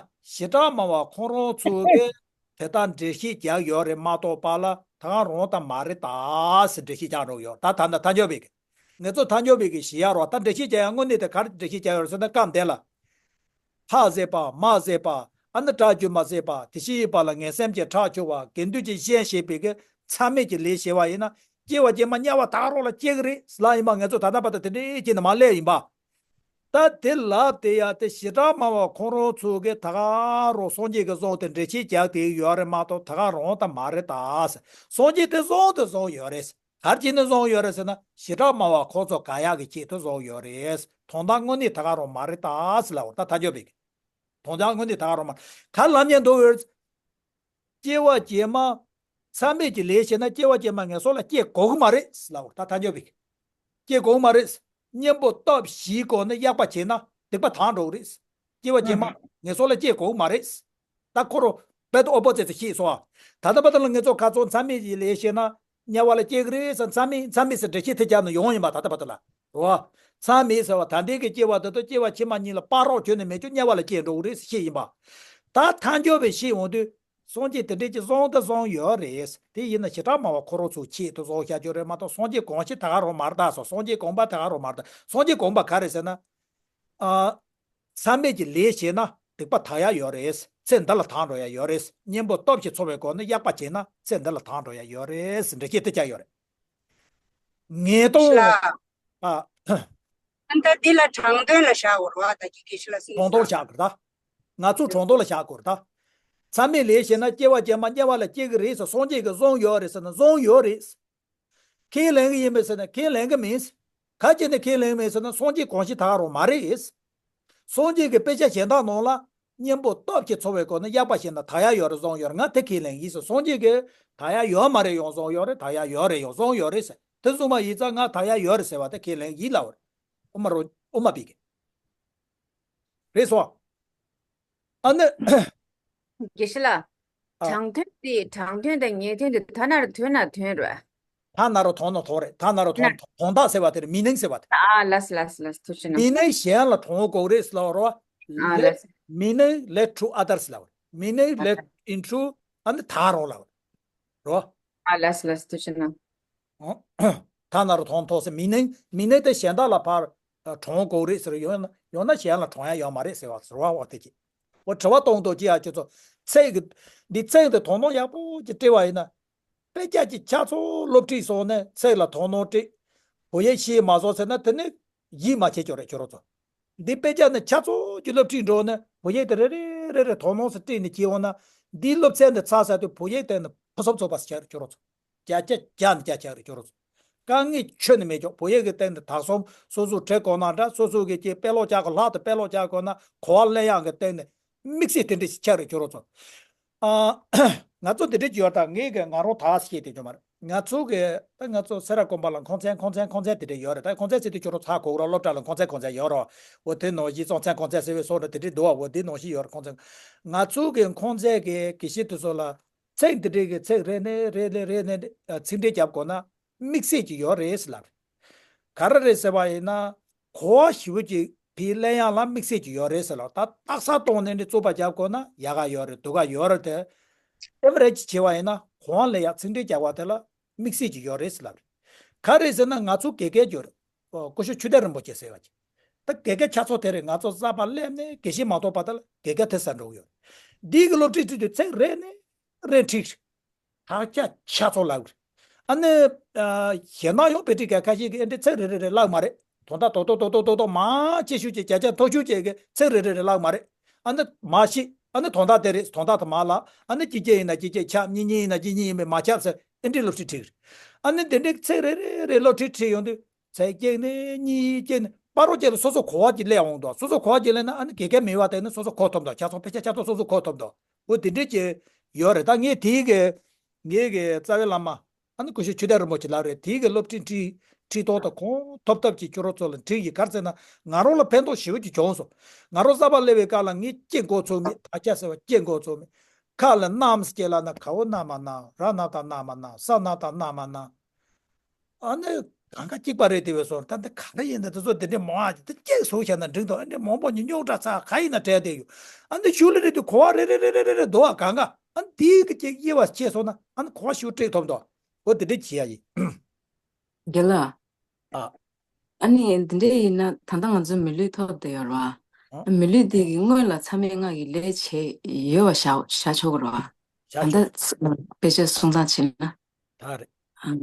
བྲག་སྨྲ་བ་ཁོང་རང་ཚོ་གིས་དེ་ལྟར་འགྲེལ་བཤད་རྒྱག་ཡོད་རེད་མ་གཏོགས་པ་ལ་ད་ག་རང་ད་མ་རེད་ད་ཟེར་འགྲེལ་བཤད་རྒྱག་འགྲོ་ཡོད། ད་ད་ད་ཐལ་འགྱུར་བའི་གི། ང་ཚོ་ཐལ་འགྱུར་བའི་གི་ཞིག་ཡ་རོ། ད་འགྲེལ་བཤད་རྒྱག་ཡ་དངོས་གནས་དེ་ག་རེ་འགྲེལ་བཤད་རྒྱག་ཡོད་རེད་ཟེར་ན། སྐབས་དེ་ལ། ཕ་བཟོད་པ། མ་བཟོད་པ། ཨ་ནི་དགྲ་རྒྱུ་མ་བཟོད་པ། དེ་བཞིན་གཤེགས་པ་ལ་ངན་སེམས་ཀྱི་ཁྲག་སྦྱོར་བ། དགེ་འདུན་གྱི་སྤྱན་ཕྱེ་བའི་གི་མཚམས་མེད་ཀྱི་ལས་བྱས་པ་ཡིན་ན། སྐྱེ་བ་རྗེས་མ་དམྱལ་བ་ད་ག་རང་ལ་སྐྱེ་གི་རེད་ལ། ཡིན་པ་ང་ཚོ་ད་ལྟ་བར་དུ་དེ་འདྲའི་སྐྱེས་ནས་མ་སླེབས་ཡིན་པ། ད་དེ་ལབ་དེ་ཡ་དེ་བྱེ་བྲག་སྨྲ་བ་ཁོང་རང་ཚོ་གིས་ད་ག་རང་སངས་རྒྱས་ཀྱི་གསུང་དེ་འགྲེལ་བཤད་རྒྱག་དེ་ཡོད་རེད་མ་གཏོགས་ད་ག་རང་ད་མ་རེད་ད་ཟེར། སངས་རྒྱས་དེ་བཟང་དེ་བཟང་ཡོད་རེད། ག་རེ་བྱས་ནས་བཟང་ཡོད་རེད་ཟེར་ན། བྱེ་བྲག་སྨྲ་བ་ཁོང་ཚོ་དགག་ཡག་གི་ཆེད་དུ་བཟང་ཡོད་རེད། དོན་དག་དངོས་གནས་ད་ག་རང་མ་རེད་ད་ཟེར་ལབ་པ་རེད། ད་ཐལ་འགྱུར་བའི་གི། དོན་དག་དངོས་གནས་ད་ག་རང་མ་རེད། ག་རེ་ལབ་སྙིང་འདོད་ཡོད། སྐྱེ་བ་རྗེས་མ་མཚམས་མེད་ཀྱི་ལས་བྱས་ན་སྐྱེ་བ་རྗེས་མ་ངན་སོང་ལ་སྐྱེ་དགོས་ཀྱི་མ་རེད་ཟེར་ལབ་པ་རེད། ད་ཐལ་འགྱུར་བའི་གི། སྐྱེ་དགོས་མ་རེད། གཉེན་པོ་སྟོབས་བཞིའི་སྒོ་ནས་གཡག་པ་བྱས་ན་སྡིག་པ་དག་འགྲོ་གི་རེད། སྐྱེ་བ་རྗེས་མ་ངན་སོང་ལ་སྐྱེ་དགོས་མ་རེད། ད་ཁོ་རང་རྦད་དེ་ཨོ་པོ་ཙེ་ཙེ་ཤེས་སོང་ཨ། ད་ལྟ་བར་དུ་ལ་ངེད་ཚོ་ཁ་ཚོ་མཚམས་མེད་ཀྱི་ལས་བྱས་ན་དམྱལ་བ་ལ་སྐྱེ་གི་རེད་ཟེར། མཚམས་མེད་མཚམས་མེད་ཟེར་འགྲེལ་བཤད་དེ་རྒྱབ་ནས་ཡོང་ཡིན་པ། ད་ལྟ་བར་དུ་ལ་རོ། མཚམས་མེད་ཟེར་བ་ད་ལྟའི་གི་སྐྱེ་བ་དེ་དང་སྐྱེ་བ་ཕྱི་མ་གཉིས་ལ་བར་རོགས་བྱོས་ནས་མེད་ཀྱང་དམྱལ་བ་ལ་སྐྱེ་འགྲོ་གི་རེད་ཟེར་བཤད་ཡིན་པ། ད་ཐལ་འགྱུར་བའི་བཤད་འོང་དུས། སངས་རྒྱས་དེ་འདྲས་ཀྱི་བཟང་དང་བཟང་ཡོད་རེད། དེ་ཡིན་ན་བྱེ་བྲག་སྨྲ་བ་ཁོ་རང་ཚོའི་ཆེད་དུ་བཟང་བཤད་རྒྱུ་རེད་མ་གཏོགས་སངས་རྒྱས་གང་ཞིག་ད་ག་རང་མ་རེད་ད་ཟེར། སངས་རྒྱས་གོང་མ་ད་ག་རང་མ་རེད་ད། སངས་རྒྱས་གོང་མ་ག་རེ་ཟེར་ན། ཨ། མཚམས་མེད་ཀྱི་ལས་བྱས་ན་སྡིག་པ་དག་ཡ་ཡོད་རེད། ཚེ་འདི་ལ་དག་འགྲོ་ཡ་ཡོད་རེད། གཉེན་པོ་སྟོབས་ཀྱིས་འཚོ་བའི་སྒོ་ནས་གཡག་པ་བྱས་ན་ཚེ་འདི་ལ་དག་འགྲོ་ཡ་ཡོད་རེད་ཟེར་འགྲེལ་བཤད་དེ་བྱས་ཡོད་རེད། ངེས་དོན། ལ། ཨ། ཨ་ད་འདི་ལ་དྲང་དོན་ལ་བཞག་འོ་ར་བ། ད་ཀྱི་ཀྱི་ཤི་ལ་སི་ནི་དྲང་དོན་ལ་བཞག་དགོས་རེད་ད། ང་ཚོ་དྲང་དོན་ལ་བཞག་དགོས་རེད་ད། མཚམས་མེད་ལས་བྱས་ན་སྐྱེ་བ་རྗེས་མ་དམྱལ་བ་ལ་སྐྱེ་གི་རེད་ཟེར། སངས་རྒྱས་ཀྱིས་བཟང་ཡོད་རེད་ཟེར་ན་བཟང་ཡོད་རེད། ཁས་ལེན་གི་ཡིན་པས་ཟེར་ན་ཁས་ལེན་གི་མིན། ག་བྱས་ནས་ཁས་ལེན་མིན་ཟེར་ན་སངས་རྒྱས་གང་ཞིག་ད་ག་རང་མ་རེད། སངས་རྒྱས་ཀྱི་དཔེ་ཆ་གཞན་དག་ནང་ལ་གཉེན་པོ་སྟོབས་ཀྱིས་འཚོ་བའི་སྒོ་ནས་གཡག་པ་བྱས་ན་དག་ཡ་ཡོད་རེད་བཟང་ཡོད་རེད། ང་དེ་ཁས་ལེན་གི་ཡིན་ཟེར། སངས་རྒྱས་ཀྱིས་དག་ཡ་ཡོད་མ་རེད་ཡང་བཟང་ཡོད་རེད། དག་ཡ་ཡོད་རེད་ཡང་བཟང་ཡོད་རེད་ཟེར། དེ་གསུངས་པ་ཡིན་ཙང་ང་དག་ཡ་ཡོད་རེད་ཟེར་བ་དེ་ཁས་ལེན་གི་ཡིན་ལབ་པ་རེད། དབུ་མ་རོ། དབུ་མ་པའི་གི། རེད་སོང་། ཨ་ནི། དགེ་བཤེས་ལགས། ཨ། དྲང་དོན་དེ་དྲང་དོན་དང་ངེས་དོན་དེ་ཐ་ན་རུ་དོན་ན་དོན་རེད། ཐ་ན་རུ་དོན་ན་དོན་རེད། ཐ་ན་རུ་དོན་ན་དོན་དག་ཟེར་བ་དེ་རེད། མི་ནིང་ཟེར་བ་དེ། ཨ་ལགས་ལགས་ལགས། ཐུགས་རྗེ་གནང་། མི་ནིང་གཞན་ལ་དོན་དགོས་རེད་ཟེར་ལབ་པ་རེད་བ། ཨ་ལགས། མི་ནིང་ལེད་ཊུ་ཨ་དར་ཟེར་ལབ་པ་རེད། མི་ནིང་ལེད་ཨིན་ཊུ་ཨ་ནི་དག་རོགས་ལབ་པ་རེད་བ། ཨ་ལགས་ལགས། ཐུགས་རྗེ་གནང་། ཐ་ན་རུ་དོན་ཐོག་ཟེར། མི་ནིང་མི་ནིང་དེ་གཞན་དག་ལ་ཕར་དྲང་དགོས་རེད་ཟེར། ཡང་ན་ཡང་ན་གཞན་ལ་དྲང་ཡ་ཡོད་མ་རེད་ཟེར་བ་ཟེར་བ་འོ་དེ་ཅི། འོ་དྲི་བ་གཏོང་དོ་ཅི་ཡ་ཁྱོད་ཚོ། ཚིག་གི་འདི་ཚིག་འདི་དོ་སྣང་ཡག་པོ་ཅིག་སྤྲད་པ་ཡིན་ན། དཔེ་ཆ་ཅིག་ཆ་ཚང་སློབ་ཁྲིད་སོང་ནས་ཚིག་ལ་དོ་སྣང་སྤྲད། བོད་ཡིག་ཤེས་མ་སོང་ཟེར་ན་དེ་ནི་ཡིད་མ་ཆེས་ཀྱི་རེད་ཁྱོད་རང་ཚོ། འདི་དཔེ་ཆ་ནི་ཆ་ཚང་གི་སློབ་ཁྲིད་འགྲོ་ནས་བོད་ཡིག་དེ་རེ་རེ་རེ་རེ་དོ་སྣང་སུ་སྤྲད་ནས་བྱས་འོང་ན། འདིའི་སློབ་ཚན་འདི་ཚར་ཚར་དུས་བོད་ཡིག་སྟེང་ནས་ཕུན་སུམ་ཚོགས་པ་ཞིག་ཆགས་རེད་ཁྱོད་རང་ཚོ། བརྒྱ་ཆ་བརྒྱ་ནས་བརྒྱ་ཆགས་རེད་ཁྱོད་རང་ཚོ། དཀའ་ངལ་ཁྱོན་ནས་མེད་ཀྱོག་བོད་ཡིག་གི་སྟེང་ནས་དག་གསུམ་སོ་སོས་བྲི་དགོས་ན་འདྲ། སོ་སོ་གི་ཅིག་དཔེ་ཀློག་རྒྱག་དགོས། ལྷག་ཏུ་དཔེ་ཀློག་རྒྱག་དགོས་ན་གོ་བ་ལེན་ཡག་གི་སྟེང་ནས་དམིགས་བསལ་དེ་འདྲ་ཞིག་ཆགས་རེད་ཁྱོད་རང་ཚོ། ཨ། ང་ཚོ་དེ་འདྲ་ཅིག་ཡོད་ད། ངས་གི་ང་རང་ད་བཤད་དེ་ཅོ་མ་རེད། ང་ཚོ་གི་ད་ང་ཚོ་སེ་ར་དགོན་པ་ལ་ཁང་ཚན་ཁང་ཚན་ཁང་ཚན་དེ་འདྲ་ཡོད་རེད། ད་ཁང་ཚན་ཟེར་དུས་ཁྱོད་རང་ཚ་གོ་ར་སློབ་གྲྭ་ལ་ཁང་ཚན་ཁང་ཚན་ཡོད་རེད། འོ་དེ་ནང་བཞིན་གཙང་ཚན་ཁང་ཚན་ཟེར་བའི་སོགས་འདྲ་དེ་འདྲ་འདུག་བ། འོ་དེ་ནང་བཞིན་ཡོད་རེད་ཁང་ཚན། ང་ཚོ་གི་ཁང་ཚན་གི་དགེ་བཤེས་དེ་ཚོ་ལ། ཚིག་འདི་འདྲའི་གི་ཚིག་རེ་ནས་རེ་ནས་རེ་ནས་ཨ་ཚིག་འགྲེལ་རྒྱབ་དགོས་ན་དམིགས་བསལ་གྱི་ཡོད་རེད་ཟེར་ལབ་རེད། ག་རེ་རེད་ཟེར་བ་ཡིན་ན། གོ་བ་ཞེ་པོ་ཅིག་ཕར་ལེན་ཡག་ལ་དམིགས་བསལ་གྱི་ཡོད་རེད་ཟེར་ལབ། ད་རྟགས་གསལ་གཏོང་ནས་ནི་རྩོད་པ་རྒྱབ་དགོས་ན་ཡག་ག་ཡོད་རེད། སྡུག་ག་ཡོད་རེད་དེ། ཨེ་ཝ་རེ་ཇི་བྱས་པ་ཡིན་ན་གོ་བ་ལེན་ཡག་ཚིག་འགྲེལ་རྒྱག་པ་དེ་ལ་དམིགས་བསལ་གྱི་ཡོད་རེད་ཟེར་ལབ་རེད། ག་རེ་ཟེར་ན་ང་ཚོ་དགེ་རྒན་ཅིག་ཡོད་རེད། ཨོ་སྐུ་ཞབས་ཆོས་དར་རིན་པོ་ཆེ་ཟེར་བ་ཅིག་ད་དགེ་རྒན་ཆ་ཚང་དེ་རེད། ང་ཚོ་གསར་པ་སླེབས་ནས་དགེ་བཤེས་མ་ཐོབ་བར་དུ་ལ་དགེ་རྒན་དེ་ཟེར་འགྲོ་གི་ཡོད་རེད། འདི་གི་སློབ་ཁྲིད་ཁྲིད་དུས་ཚིག་རེ་ནས་རེ་འཁྲིད། དག་ཆ་ཆ་ཚང་ལབ་རེད། ཨ་ནི། ཨ། གཞན་དག་ཡང་དཔེ་ཁྲིད་མཁན་ཁ་ཤས་ཀྱིས་ཨེ་འདྲའི་ཚིག་རེ་རེ་རེ་བཀླག་མ་རེད། དོན་དག་རྡོག་རྡོག་རྡོག་རྡོག་རྡོག་རྡོག་མང་ཆེ་ཤོས་ཀྱིས་བརྒྱ་ཆ་མཐོ་ཤོས་ཀྱིས་གི་ཚིག་རེ་རེ་རེ་བཀླག་མ་རེད། ཨ་ནི་མར་ཤེས། ཨ་ནི་དོན་དག་དེ་རེད། དོན་དག་དེ་མར་བཀླག་ཨ་ནི་གཅིག་བྱས་ཡིན་ན་གཅིག་བྱས་ཁྱབ། གཉིས་གཉིས་ཡིན་ན་གཅིག་གཉིས་ཡིན་པས་མར་ཁྱབ་ཟེར། ཨེ་འདྲའི་སློབ་ཁྲིད་ཁྲིད་རེད། ཨ་ནི་དེ་འདྲའི་ཚིག་རེ་རེ་རེ་སློབ་ཁྲིད་ཁྲིད་ཡོང་དུས། ཚིག་གཅིག་ནས་གཉིས་གཅིག་ནས་པ་རོ་གཅིག་ལ་སོ་སོ་གོ་བ་གཅིག་སླེབས་འོང་དོ། སོ་སོ་གོ་བ་གཅིག་སླེབས་ན་ཨ་ནི་དགེ་རྒན་མེད་པ་དེ་ནི་སོ་སོ་གོ་ཐུབ་དོ། ཆ་ཚང་དཔེ་ཆ་ཆ་ཚང་སོ་སོ་གོ་ཐུབ་དོ། འོ་དེ་འདྲས་ཀྱི་ཡོད་རེད། ད་ངས་དེའི་གི་ངའི་གི་རྩ་བའི་བླ་མ་ཨ་ནི་སྐུ་ཞབས་ཆོས་དར་རིན་པོ་ཆེ་ལགས་རེད། དེའི་གི་སློབ་ཁྲིད་ཁྲིད་ཁྲིད་ཐོག་ཏུ་ཁོང་ཐོབ་ཐབས་ཀྱི་ཁྱོད་རང་ཚོ་ལ་འཁྲིད་ཡིན། ག་རེ་ཟེར་ན་ང་རང་ལ་ཕན་ཐོགས་ཞེ་པོ་ཅིག་བྱུང་སོང་། ང་རང་གསར་པ་སླེབས་པའི་སྐབས་ལ་ངས་ཅི་མགོ་ཚོས་མེད། དག་ཆ་ཟེར་བ་ཅི་མགོ་ཚོས་མེད། ཁ་ལ་གནམ་ཟེར་ལབ་ན་ག་འོ་གནམ་མ་གནམ། ར་ན་ད་གནམ་མ་གནམ། ས་ན་ད་གནམ་མ་གནམ། ཨ་ནི་གང་ག་གཅིག་པ་རེད་དེ་བས་སོང་། ད་འདི་ག་རེ་ཡིན་ད། དེ་ཚོ་དེ་འདྲའི་མང་ཨ་ཅིག་དེ་གཅིག་བཟོ་བྱས་ན་འགྲིག་འདུག་ཨ་འདྲའི་མང་པོ་ཉིད་རྙོག་དྲ་ཚ་ག་ཡིན་ན་བྲལ་བསྡད་ཡོད། ཨ་འདི་ཤུགས་ལ་རེད་དུ་གོ་བ་རེ་རེ་རེ་རེ་རེ་རེ་འདུག་ཨ། གང་ག་ཨ་འདིའི་གི་གཅིག་དབྱེ་བ་ཕྱེ་སོང་ན་ཨ་ནི་གོ་བ་ཤུགས་སྤྲད་ཐུབ་འདུག་འོ་དེ་འདྲ་བྱེད་ཡ་ཡིན། རྒན་ལགས། ཨ། ཨ་ནི་འདི་འདྲ་ཡིན་ན་ད་ལྟ་ང་ཚོའི་མི་ལུས་ཐོབ་བསྡད་ཡོད་རེད་བ། ཨ། མི་ལུས་འདི་གི་སྔོན་ལ་མཚམས་མེད་ལྔ་གི་ལས་བྱས་ཡོད་པ་བཞག་བཞག་ཆོག་གི་རེད་བ། བཞག་ད་ཆོག་ལྟ་དཔེ་ཆ་སོང་ཙང་བྱས་ན། ད་རེད། ཨ།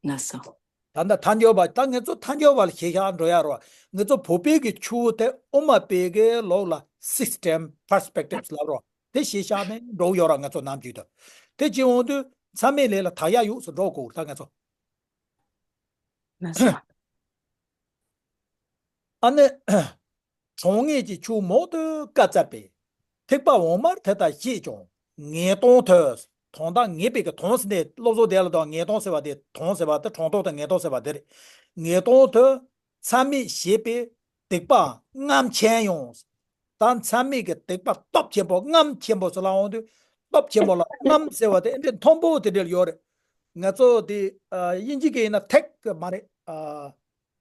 ལགས་སོ། ད་ལྟ་ཐལ་འགྱུར་བ། ད་ངེད་ཚོ་ཐལ་འགྱུར་བ་ལ་ཤེས་བྱ་འགྲོ་ཡ་རོ། ངེད་ཚོ་བོད་པའི་གི་ཆུ་དེ་དབུ་མ་པའི་གི་ལོགས་ལ་སིས་ཊེམ་པར་སི་པེག་ཊིབ་ལབ་རོ། དེ་ཤེས་བྱ་ནས་འགྲོ་ཡོད་ར། ངེད་ཚོ་ནམ་རྒྱུན་དུ་དེ་བྱེད་འོང་དུས་མཚམས་མེད་ལས་ལ་དག་ཡ་ཡོད་སུ་འགྲོ་དགོས་ད་ངེད་ཚོ། ལགས་སོ། ཨ་ནི། གྲོང་ངེས་ཀྱི་ཆུ་མོག་ཏུ་བཀའ་སྩལ་པས། ཐེག་པ་འོག་མར་དེ་ལྟར་བཤད་ཀྱང་ངེས་དོན་ཐོས། དོན་དག་ངེས་པའི་གི་དོན་ཟེར་ནས་སློབ་གསོ་དེ་ལ་དང་ངེས་དོན་ཟེར་བ་དེ། དོན་ཟེར་བ་དེ་གྲོང་དོན་དང་ངེས་དོན་ཟེར་བ་དེ་རེད། ངེས་དོན་ཐོས། མཚམས་མེད་ཞེས་པས་སྡིག་པ་རྔམ་ཆེན་ཡང་། ད་མཚམས་མེད་ཀྱི་སྡིག་པ་སྟོབས་ཆེན་པོ་རྔམ་ཆེན་པོ་ཟེར་ལ་འོང་དུས། སྟོབས་ཆེན་པོ་ལ་རྔམ་ཟེར་བ་དེ་ཨེ་འདྲའི་མཐོན་པོ་དེ་འདྲ་ཡོད་རེད། ང་ཚོ་དེ་ཨ་དབྱིན་ཇི་སྐད་ཡིན་ན་ཐེག་མ་རེད། ཨ།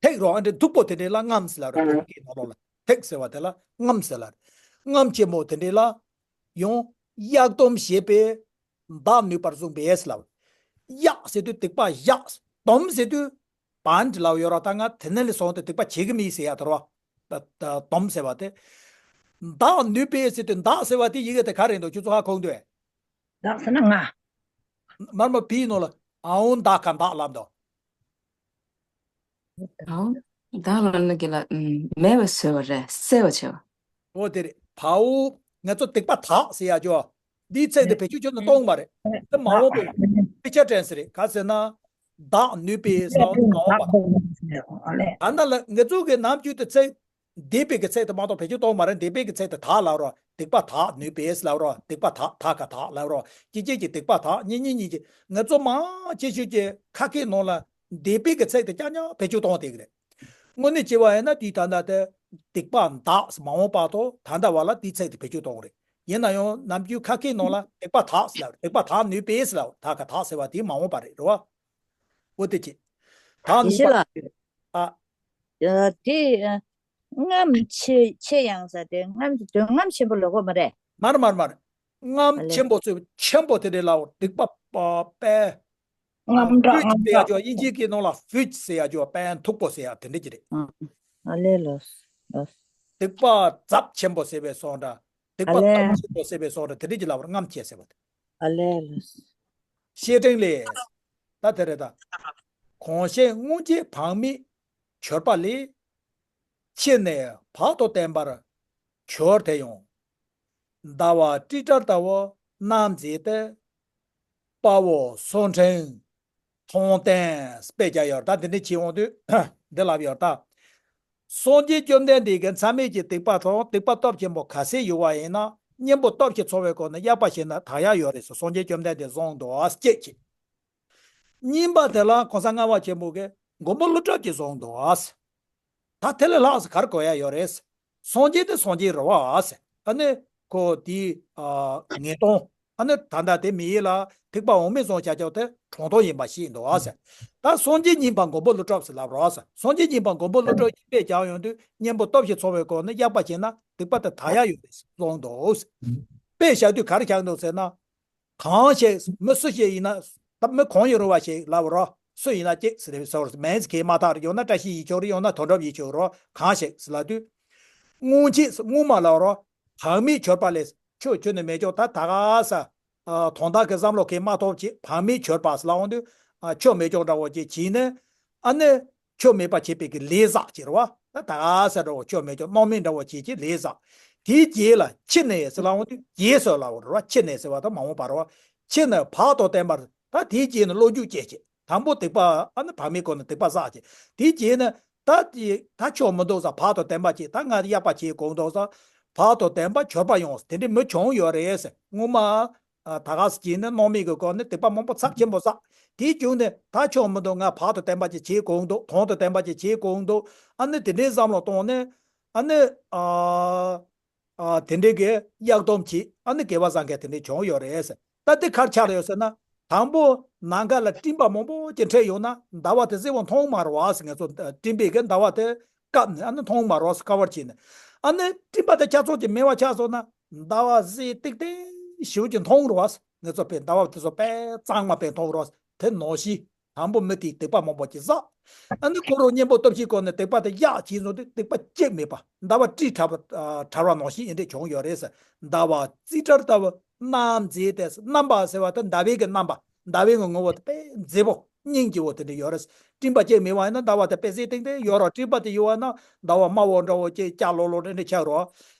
ཐེག་རོ། ཨ་འདྲའི་མཐུག་པོ་དེ་འདྲའི་ལ་རྔམ་ཟེར་ལ་རོ། བོད་སྐད་ནང་ལོགས་ལ་ཐེག་ཟེར་བ་དེ་ལ་རྔམ་ཟེར་ལ་རེད། རྔམ་ཆེན་པོ་དེ་འདྲའི་ལ་ཡང་གཡག་སྡོམ་ཞེས་པས་བདག་ནུས་པར་བཟུང་བས་ཟེར་ལ། གཡག་ཟེར་དུས་སྡིག་པ་གཡག། སྡོམ་ཟེར་དུས་བན་ལ་ཡོད་ར། ད་ང་དེ་ནས་ལས་སོང་སྟེ་སྡིག་པ་བྱེད་གི་མིན་ཟེར་ཡ་དེ་རོ། ད་ད་སྡོམ་ཟེར་བ་དེ། བདག་ནུས་པས་ཟེར་དུས་བདག་ཟེར་བ་དེ་ཡི་གེ་དེ་ག་རེ་འདུག་ཁྱོད་ཚོ་ཧ་གོ་གི་འདུག་གས། བདག་ཟེར་ན་ང་། མར་མ་བིའི་ནང་ལ་ཨའོ་བདག་ག་བདག་ལབ་འདུག་ཨའོ། བདག་ལབ་ན་གི་ལ་ཨུམ་མེད་པ་བཟོས་པ་རེད། སེལ་བ་བྱས་པ། འོ་དེ་རེད། བའོ། ང་ཚོ་སྡིག་པ་དག་ཟེར་ཡ་ཅོ། འདིའི་ཚིག་དེ་བེད་སྤྱོད་ཁྱོན་ནས་གཏོང་མ་རེད། དེ་མ་འོངས་པའི་དཔེ་ཆ་དྲན་ཟེར་རེད། ག་ཟེར་ན། བདག་ནུས་པས་ཟེར་བ་དེ་མ་འོངས་པ་རེད། ད་ལྟ་ལ་ང་ཚོ་གི་ནམ་རྒྱུན་དུ་ཚིག་འདས་པའི་གི་ཚིག་དེ་མ་གཏོགས་བེད་སྤྱོད་གཏོང་མ་རེད། འདས་པའི་གི་ཚིག་དེ་དག་ལབ་རོ། སྡིག་པ་དག་ནུས་པས་ལབ་རོ། སྡིག་པ་དག་དག་ག་དག་ལབ་རོ། གཅིག་གཅིག་གིས་སྡིག་པ་དག་གཉིས་གཉིས་གཉིས་ཀྱིས་ང་ཚོ་མང་ཆེ་ཤོས་ཀྱི་ཁ་སྐད་ནང་ལ་འདས་པའི་གི་ཚིག་དེ་རྐྱང་རྐྱང་བེད་སྤྱོད་གཏོང་བསྡད་གི་རེད། དངོས་གནས་བྱས་པ་ཡིན་ན་དེའི་ད་ལྟ་དེ་སྡིག་པ་དག་མ་འོངས་པ་དང་ད་ལྟ་བ་ལ་དེའི་ཚིག་དེ་བེད་སྤྱོད་གཏོང་གི་རེད། ཡིན་ན་ཡང་ནམ་རྒྱུན་ཁ་སྐད་ནང་ལ་སྡིག་པ་དག་ཟེར་ལབ་རེད། སྡིག་པ་དག་ནུས་པས་ཟེར་ལབ། དག་ག་དག་ཟེར་བ་དེ་མ་འོངས་པ་རེད། རེད་བ། འོ་དེ་ཅི། དག་ཡེ་ནུས་ཤེས་པ་ལ། དེ་རེད། ཨ། ཨ། དེ་ཨ། རྔམ་ཆེ་ཆེ་ཡང་ཟེར་དེ་རྔམ་གྱི་དོན་རྔམ་ཆེན་པོ་ལབ་དགོས་མ་རེད། མར་མར་མར། རྔམ་ཨ་ལེ། ཆེན་པོ་ཚོས་ཆེན་པོ་དེ་འདྲའི་ལའོ། སྡིག་པ་པ་པའི། རྔམ་དྲག་ཧུད་རྔམ་ཟེར་ཡ་དྲག་ཅོ། དབྱིན་ཇིའི་སྐད་ནང་ལ་ཧུད་ཟེར་ཡ་ཅོ། དཔེ་མཐུག་པོ་ཟེར་ཡ་དེ་འདྲ་ཅིག་རེད། ཨ་ལེ་ལོས་ལོས། སྡིག་པ་ཚབས་ཆེན་པོ་ཟེར་བའི་སོང་འདྲ། སྡིག་པ་ཨ་ལེ། ཚབས་ཆེན་པོ་ཟེར་བའི་སོང་འདྲ་དེ་འདྲ་ཅིག་ལབ་པར་རྔམ་ཆེ་ཟེར་བ་དེ། ཨ་ལེ་ལོས། བཤེས་སྤྲིང་ལས། ད་དེ་རེད་ད། གང་ཞིག་སྔོན་གྱི་བག་མེད་གྱུར་པ་ལས། ཕྱིས་ནས་བག་ཏུ་བསྟེན་པར་གྱུར་ཏེ་ཡང་། ཟླ་བ་ཊི་ཊར་ལྟ་བུ་རྣམ་མཛེས་ཏེ། དཔའ་བོ་སུ་འཕྲེང་མཐོང་བསྟན་དཔེ་བརྒྱབ་ཡོད་ད། འདི་འདྲ་བྱེད་འོང་དུས་འདི་ལབ་ཡོད་ད། སངས་རྒྱས་བཅོམ་ལྡན་འདས་ཀྱིས་མཚམས་མེད་ཀྱི་སྡིག་པ་དང་སྡིག་པ་སྟོབས་ཆེན་པོ་ག་ཚད་ཡོད་པ་ཡིན་ན་གཉེན་པོ་སྟོབས་ཀྱིས་ཚང་བའི་སྒོ་ནས་གཡག་པ་བྱས་ན་དག་ཡག་ཡོད་རེད་ཟེར་སངས་རྒྱས་བཅོམ་ལྡན་འདས་གསུངས་འདུག་ཨ། གཅིག་བྱས། གཉིས་པ་དེ་ལ་གོང་ས་ལྔ་པ་ཆེན་པོ་གིས་མགོན་པོ་ཀླུ་སྒྲུབ་ཀྱིས་གསུངས་འདུག་ཨ། ད་དེ་ལས་ལྷག་ཙམ་ག་རེ་དགོས་ཡ་ཡོད་རེད། སངས་རྒྱས་དེ་སངས་རྒྱས་རེད་བ། ཨ་ནི་ཁོ་དེའི་ཨ་ངེས་དོན། ཨ་ནི་ད་ལྟ་དེ་མི་ཡུལ་ལ་ཐེག་པ་འོག་མའི་གསུང་བྱ་ཆོག་དེ་གྲོང་དོན་ཡིན་པ་ཞིག་འདུག་ཨ་ཟེར། ད་སངས་རྒྱས་ཡིན་པ་མགོན་པོ་ཀླུ་སྒྲུབ་ཟེར་ལབ་རོགས་ཟེར། སངས་རྒྱས་ཡིན་པ་མགོན་པོ་ཀླུ་སྒྲུབ་ཡིན་པས་ཀྱང་ཡོང་དུས་གཉེན་པོ་སྟོབས་ཀྱིས་ཚང་བའི་སྒོ་ནས་གཡག་པ་བྱས་ན་སྡིག་པ་དེ་དག་ཡག་ཡོད་རེད་གསུངས་འདུག་དཔེ་བཞག་དུས་ག་རེ་བཞག་འདུག་ཟེར་ན། གང་ཞིག་མི་སུ་ཞིག་ཡིན་ན། ད་མི་གང་ཡིན་རུང་བ་ཞིག་ལབ་རོགས། སུ་ཡིན་ན་གཅིག་ཟེར་བའི་སོར་མེན་ཟེར་གྱི་མ་ཐག་རེད། ཡང་ན་བཀྲ་ཤིས་ཡིན་ཆོག་རེད། ཡང་ན་དོན་གྲུབ་ཡིན་ཆོག་རོགས། གང་ཞིག་ཟེར་ལབ་དུས། སྔོན་ཆད་སྔོན་མ་ལབ་རོགས། བག་མེད་གྱུར་པ་ལས་ཁྱོད་ཁྱོད་ནི་མེད་ཀྱང་ད་ད་ག་ས། ཨ་དོན་དག་གི་བསམ་བློ་གས་མ་ཐོབ་ཅིག་བག་མེད་འཁྱོར་པ་ཟེར་ལབ་འོང་དུས། ཨ་ཆོ་མེད་ཀྱོག་འདྲ་བོ་ཅིག་བྱས་ནས། ཨ་ནི་ཆོ་མེད་པ་བྱེད་པའི་གི་ལས་བསགས་ཅིག་རེད་བ། ད་ད་ག་ཟེར་འདྲ་བོ་ཆོ་མེད་ཀྱོག་སྣང་མེད་འདྲ་བོ་བྱེད་ཀྱི་ལས་བསགས། དེའི་རྗེས་ལ་ཕྱི་ནས་ཟེར་ལབ་འོང་དུས། རྗེས་སུ་ལབ་འོང་རེད་བ། ཕྱི་ནས་ཟེར་བ་ད་མ་འོངས་པ་རེད་བ། ཕྱི་ནས་བག་དང་ལྡན་པར། ད་དེའི་རྗེས་ནས་བློ་རྒྱུག་སྐྱེས་ཅིག་དང་པོ་སྡིག་པ། ཨ་ནི་བག་མེད་སྒོ་ནས་སྡིག་པ་བསགས་ཅིག་དེའི་རྗེས་ནས་ད་དེ་ད་ཆོ་མི་འདུག་ཟེར། བག་དང་ལྡན་པ་ཅིག་ད་ང་ཡག་པ་བྱེད་དགོས་འདུག་ཟེར། བག་དང་ལྡན་པ་འཁྱོར་པ་ཡོང་ཟེར། དེ་འདྲའི་མི་བྱུང་ཡོད་རེད་ཟེར། སྔོན་མ་ཨ་ད་ག་ཟེར་གྱི་ནི་སྣང་མེད་ཀྱི་སྒོ་ནས་སྡིག་པ་མང་པོ་ཚབས་ཆེན་པོ་བསགས། དེའི་རྒྱུ་ནས་ད་ཆོ་མི་འདུག་ང་བག་དང་ལྡན་པ་ཅིག་བྱེད་དགོས་འདུག་དོན་དང་ལྡན་པ་ཅིག་བྱེད་དགོས་འདུག་ཨ་ནི་དེ་འདྲའི་བསམ་བློ་བཏང་ནས། ཨ་ནི་ཨ། ཨ་དེ་འདྲའི་གི་གཡག་སྡོམ་གྱིས་ཨ་ནི་དགེ་བ་བཟང་མཁན་དེ་འདྲའི་བྱུང་ཡོད་རེད་ཟེར། ད་དེ་ག་རེ་ཆགས་ཡོད་ཟེར་ན། དང་པོ་ནམ་མཁའ་ལ་སྤྲིན་པ་མང་པོ་ཅིག་འཕྲོས་ཡོང་ན། ཟླ་བ་དེ་གཟི་བ་མཐོང་མ་རེད་བ་ཟེར། ང་ཚོ་སྤྲིན་པས་གི་ཟླ་བ་དེ་བཀབ་ནས་ཨ་ནི་མཐོང་མ་རེད་བ་ཟེར། ཀ་བར་བྱས་ནས། ཨ་ནི་སྤྲིན་པ་དེ་ཁྱབ་ཚུགས་ཀྱི་མེད་པ་ཆགས་སོང་ན། ཟླ་བ་གཟི་ཏིག་ཏིག་ཞེ་པོ་ཅིག་མཐོང་རེད་བ་ཟེར། ང་ཚོ་དཔེ་ཟླ་བ་དེ་ཚོ་དཔེ་གཙང་མ་དཔེ་མཐོང་རེད་བ་ཟེར། དེ་ནང་བཞིན། དང་པོ་མི་དེས་སྡིག་པ་མང་པོ་ཅིག་བསགས། ཨ་ནི་ཁོ་རང་གཉེན་པོ་སྟོབས་ཆེན་སྒོ་ནས་སྡིག་པ་དེ་གཡག་བྱས་སོང་དུས། སྡིག་པ་གཅིག་མེད་པ། ཟླ་བ་སྤྲིན་བྲལ་བ་ཨ་བྲལ་བ་ནང་བཞིན་ཡིན་འདྲ་བྱུང་ཡོད་རེད་ཟེར། ཟླ་བ་རྩིབས་བྲལ་ལྟ་བུ་རྣམ་མཛེས་ཏེ། རྣམ་པ་ཟེར་བ་དེ་ཟླ་བའི་གི་རྣམ་པ། ཟླ་བའི་གི་ངོ་བོ་དེ་དཔེ་མཛེས་པོ་སྙིང་རྗེ་བོ་དེ་འདྲ་ཡོད་རེད་ཟེར། སྤྲིན་པ་གཅིག་མེད་པ་ཡིན་ན་ཟླ་བ་དེ་དཔེ་གཟི་ཏིང་ཏིང་ཡོད་རེད། སྤྲིན་པ་དེ་ཡོད་པ་ན་ཟླ་བ་དམར་པོ་འདྲ་བོ་ཅིག་སྐྱ་ལོག་ལོག་འདྲ་འདྲ་ཆགས་རེད།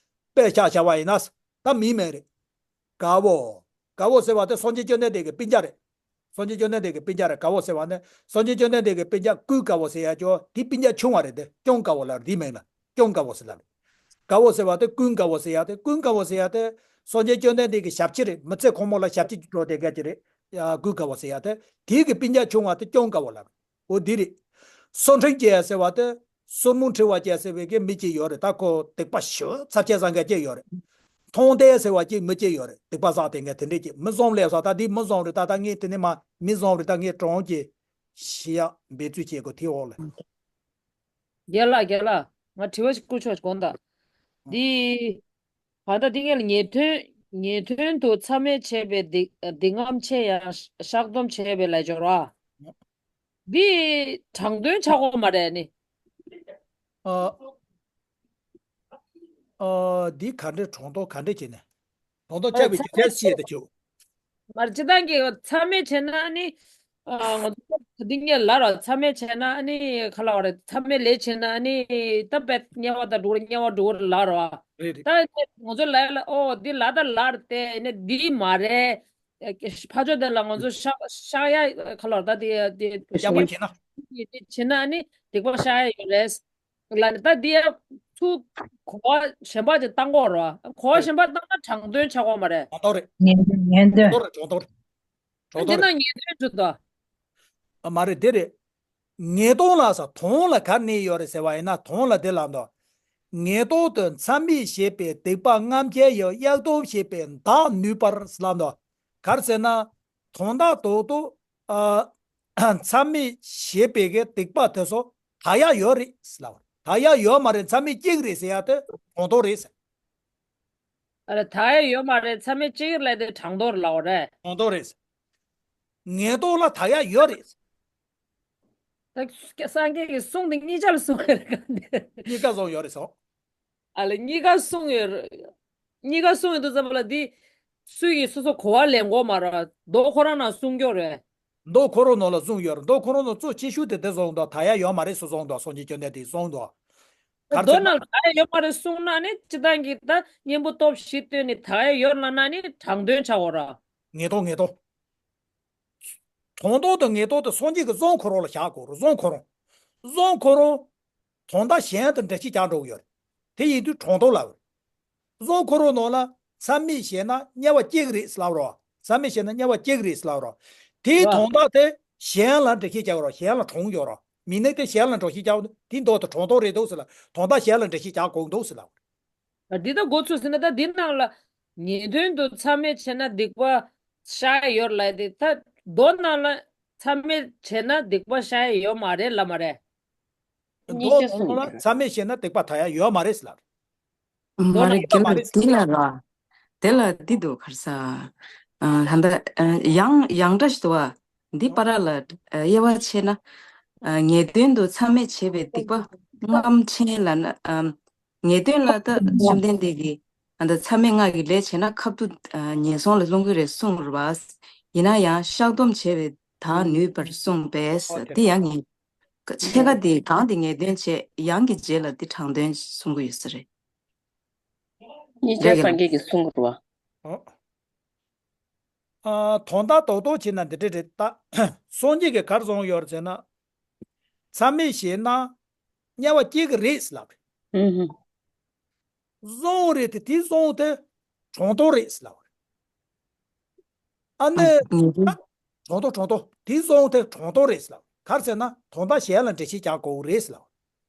དཔེ་ཆ་བཞག་པ་ཡིན་ན། ད་མིའི་མིང་རེད། དགའ་བོ། དགའ་བོ་ཟེར་བ་དེ་སངས་རྒྱས་བཅོམ་ལྡན་འདས་ཀྱི་སྤུན་ཀྱག་རེད། སངས་རྒྱས་བཅོམ་ལྡན་འདས་ཀྱི་སྤུན་ཀྱག་རེད། དགའ་བོ་ཟེར་བ་ནི། སངས་རྒྱས་བཅོམ་ལྡན་འདས་ཀྱི་སྤུན་ཀྱག་ཀུན་དགའ་བོ་ཟེར་ཡ་ཅོ། དེའི་སྤུན་ཀྱག་ཆུང་བ་རེད་དེ། ཀུན་དགའ་བོ་ལབ་རེད། དེའི་མིང་ལ་ཀུན་དགའ་བོ་ཟེར་ལབ་རེད། དགའ་བོ་ཟེར་བ་དེ་ཀུན་དགའ་བོ་ཟེར་ཡ་དེ། ཀུན་དགའ་བོ་ཟེར་ཡ་དེ་སངས་རྒྱས་བཅོམ་ལྡན་འདས་ཀྱི་ཞབས་ཕྱི་རེད། མི་ཚེ་གང་པོ་ལ་ཞབས་ཕྱི་འགྲོ་བསྡད་མཁན་ཅིག་རེད། ཡ་ཀུན་དགའ་བོ་ཟེར་ཡ་དེ། དེའི་གི་སྤུན་ཀྱག་ཆུང་བ་དེ་ཀུན་དགའ་བོ་ལབ་རེད། འོ་འདི་རེད། སོར་ཕྲེང་བཅས་ཟེར་བ་དེ། སོར་མོ་འཁྲུལ་བ་བཅས་ཟེར་བའི་གི་མི་གཅིག་ཡོད་རེད། ད་ཁོ་སྡིག་པ་ཞེ་པོ་ཚབས་ཆེན་བཟོ་མཁན་གཅིག་ཡོད་རེད། མཐོང་ལྡན་ཟེར་བ་གཅིག་མི་གཅིག་ཡོད་རེད། སྡིག་པ་བསགས་བསྡད་མཁན་དེ་འདྲས་ཀྱི་མི་བཟང་ལབ་ས། ད་འདི་མི་བཟང་རེད། ད་ད་ངས་དེ་ནས་མ་མི་བཟང་རེད། ད་ངས་གྲོངས་ཀྱི་ཤི་ཡག་འབད་རྩོལ་བྱེད་དགོས་དེ་འོག་ལ། རྒན་ལགས། རྒན་ལགས། ང་དྲི་བ་ཞིག་བསྐུར་ཆོག་དགོངས་དག་འདི་གང་ལྟར་འདི་ངས་ལ་ངེས་དོན་ངེས་དོན་དུ་མཚམས་མེད་བྱས་པའི་སྡིག་སྡིག་རྔམ་ཆེ་ཡང་བཤགས་སྡོམ་བྱས་པའི་ལས་སྦྱོར་བ། འདི་དྲང་དོན་ཆགས་ཀྱི་མ་རེད་ནི། ཨ། ཨ། འདི་ག་འདྲས་དྲང་དོན་ག་འདྲས་བྱས་ནས། དྲང་དོན་ཨ། བཅའ་བའི་རྒྱུ་མཚན་ཤེས་དེ་བྱེད། མར་སྤྱི་བཏང་གི་མཚམས་མེད་བྱས་ན་ནི། ཨ། ང་ཚོ་འདི་ངས་ལབ་ར། མཚམས་མེད་བྱས་ན་ནི་ག་ལབ་རེད། མཚམས་མེད་ལས་བྱས་ན་ནི་ད་དཔེ་དམྱལ་བ་དང་འགྲོ་གི་རེད། དམྱལ་བ་འགྲོ་གི་རེད་ལབ་ར། རེད་རེད། ད་ནི་ང་ཚོ་ལབ་ལ། ཨོ་འདི་ལབ་ད་ལབ་རེད་དེ་ནི་འདི་མ་རེད། ཕར་ཕྱོགས་དེ་ལ་ང་ཚོ་བཤགས་བཤགས་ཡ་ག་ལབ་ར། ད་དེ་དེ་ཡག་པོ་བྱས་ན། བྱས་ན་ནི་སྡིག་པ་བཤགས་ཡ་ཡོད་རེད། ལ་ནི་ད་འདི་ཡ་ཚུར་གོ་བ་གཞན་པ་ཅིག་བཏང་དགོས་རེད་བ། གོ་བ་གཞན་པ་བཏང་ན་དྲང་དོན་ཆགས་ཀྱི་མ་རེད། དྲང་དོན་རེད། ངན་དོན། ངན་དོན། དྲང་དོན་རེད། དྲང་དོན་རེད། དྲང་དོན་རེད། འདི་ན་ངན་དོན་འགྲོ་དོ། ཨ་མ་རེད། དེ་རེད། ངན་དོན་ལ་ས་དོན་ལ་ག་རེ་གནས་ཡོད་རེད་ཟེར་བ་ཡིན་ན། དོན་ལ་དེ་ལ་འདུག་ངན་དོན་དུ་མཚམས་མེད་བྱས་པའི་སྡིག་པ་རྔམ་ཆེ་ཡང་གཡག་སྡོམ་བྱས་པས་འདག་ནུས་པར་ལབ་འདུག་ག་རེ་ཟེར་ན། དོན་དག་ཏོག་ཏོ། ཨ། མཚམས་མེད་བྱས་པའི་གི་སྡིག་པ་དེ་ཚོ་དག་ཡ་ཡོད་རེད་ཟེར་ལབ་པ་རེད། དག་ཡ་ཡོད་མ་རེད། མཚམས་མེད་གཅིག་རེད་ཟེར་ཡ་དེ་དྲང་དོན་རེད་ཟེར། ཨ་རེ། དག་ཡ་ཡོད་མ་རེད། མཚམས་མེད་གཅིག་ལབ་དེ་དྲང་དོན་ལབ་པ་རེད། དྲང་དོན་རེད་ཟེར། ངན་དོན་ལ་དག་ཡ་ཡོད་རེད་ཟེར། ད་སངས་རྒྱས་ཀྱི་གསུང་དེ་གཉིས་ཆ་ལ་གསུང་གི་རེད་ག་འདི། གཉིས་ཀ་བཟང་ཡོད་རེད་ཟེར། ཨ་ལེ། གཉིས་ཀ་གསུངས་ཡོད་རེད། གཉིས་ཀ་གསུངས་ཡོད་དུས་ཙམ་པ་ལ་འདི་སུས་ཀྱིས་སོ་སོ་གོ་བ་ལེན་དགོས་མ་རེད། མདོ་ཁོ་རང་ནང་གསུངས་ཡོད་རེད། མདོ་ཁོ་རང་ནང་ལ་གསུངས་ཡོད་རེད། མདོ་ཁོ་རང་ནང་གཙོ་ཆེ་ཤོས་དེ་དེ་གསུངས་འདུག་དག་ཡ་ཡོད་མ་རེད་ཟེར་གསུངས་འདུག་སངས་རྒྱས་བཅོམ་ལྡན་འདས་གསུངས་འདུག་ག་རེ་མདོ་ཟེར་ན། ནང་དག་ཡ་ཡོད་མ་རེད་གསུངས་ན་ནི་སྤྱིར་བཏང་གི་ད་གཉེན་པོ་སྟོབས་བཞི་བཏོན་ནས་དག་ཡ་ཡོད་ལབ་ན་ནི་དྲང་དོན་ཆགས་འོ་ར། ངེས་དོན། ངེས་དོན། དྲང་དོན་དང་ངེས་དོན་དེ་སངས་རྒྱས་ཀྱི་བཟང་ཁོ་རང་ལ་བཞག་དགོས་རེད། བཟང་ཁོ་རང་། བཟང་ཁོ་རང་། དོན་དག་གཞན་དང་འདྲ་བཤད་རྒྱག་འགྲོ་གི་ཡོད་རེད། དེ་ཡིན་དུས་དྲང་དོན་ལབ་རེད། བཟང་ཁོ་རང་ནང་ལ་མཚམས་མེད་བྱས་ན་དམྱལ་བ་སྐྱེ་གི་རེད་ཟེར་ལབ་རོགས། མཚམས་མེད་བྱས་ན་དམྱལ་བ་སྐྱེ་གི་རེད་ཟེར་ལབ་རོགས། དེའི་ར། དོན་དག་དེ་གཞན་ལ་འགྲེལ་བཤད་རྒྱག་རོགས། གཞན་ལ་དྲང་རྒྱག་རོགས། མི་ནི་དེ་གཞན་ལ་འགྲེལ་བཤད་རྒྱག་དེ་མདོ་དེ་དྲང་དོན་རེད་འདུག་ཟེར་ལ། དོན་དག་གཞན་ལ་འགྲེལ་བཤད་རྒྱག་དགོས་འདུག་ཟེར་ལབ། འདི་ལྟ་འགོ་ཚུགས་ཟིན་ན་ད་འདི་ནང་ལ་ངེས་དོན་དུ་མཚམས་མེད་བྱས་ན་སྡིག་པ་བཤགས་ཡ་ཡོད་ལབ་དེ། ད་མདོ་ནང་ལ་མཚམས་མེད་བྱས་ན་སྡིག་པ་བཤགས་ཡ་ཡོད་མ་རེད་ལབ་མ་རེད། མདོ་ནང་ལ་མཚམས་མེད་བྱས་ན་སྡིག་པ་དག་ཡ་ཡོད་མ་རེད་ཟེར་ལབ། མདོ་མ་ནང་རེད། ལ་རྒན་མ་ལགས། རེད་ཟེར། འདི་ལ་ར། དེ་ལ་འདི་འདུག་ག་རེ་ཟ། ཨ། ད་ལྟ་ཨ་ཡང་ཡང་འདྲ་ཞིག་འདུག་བ། འདི་བར་ལ་ཨ་དབྱེ་བ་ཕྱེ་ན། ཨ་ངེས་དོན་དུ་མཚམས་མེད་བྱས་པའི་སྡིག་པ་རྔམ་ཆེན་ལབ་ན། ཨ་ངེས་དོན་ལ་ད་བཅོམ་ལྡན་འདས་ཀྱིས་ ཨ་ད་མཚམས་མེད་ལྔ་གི་ལས་བྱས་ན་ཁ་ཐུག་ཨ་ངན་སོང་ལ་ལྷུང་གི་རེད་གསུངས་རེད་བ། ཡིན་ན་ཡང་བཤགས་སྡོམ་བྱས་པས་བདག་ནུས་པར་གསུངས་པས། ཨོ་ཁེ། དེ་ཡང་ངས་ཕྱེད་ཀ་དེ་གང་དེ་ངེས་དོན་བྱས་ཡང་གི་རྗེས་ལ་དེ་དྲང་དོན་གསུང་གི་ཡོད་ས་རེད། གཉིས་ཆ་རེད་ག་སངས་རྒྱས་ཀྱིས་གསུངས་རེད་བ། ཨོ། ཨ་དོན་དག་རྡོག་རྡོག་བྱས་ན་འདི་འདྲ་རེད་ད། སངས་རྒྱས་ཀྱིས་ག་རེ་གསུངས་ཡོད་རེད་ཟེར་ན། མཚམས་མེད་བཞེས་ན་དམྱལ་བ་སྐྱེ་གི་རེད་ལབ་རེད། ཨུ་ཧུ། བཟང་རེད་དེ་དེ་བཟང་དེ་གྲོང་དོ་རེད་ལབ་རེད། ཨ་ནི། ཨ་ངེས་དོན། གྲོང་དོ་གྲོང་དོ་དེ་བཟང་དེ་གྲོང་དོ་རེད་ལབ་རེད། ག་རེ་ཟེར་ན་དོན་དག་གཞན་ལ་འགྲེལ་བཤད་རྒྱག་དགོས་རེད་ལབ་རེད།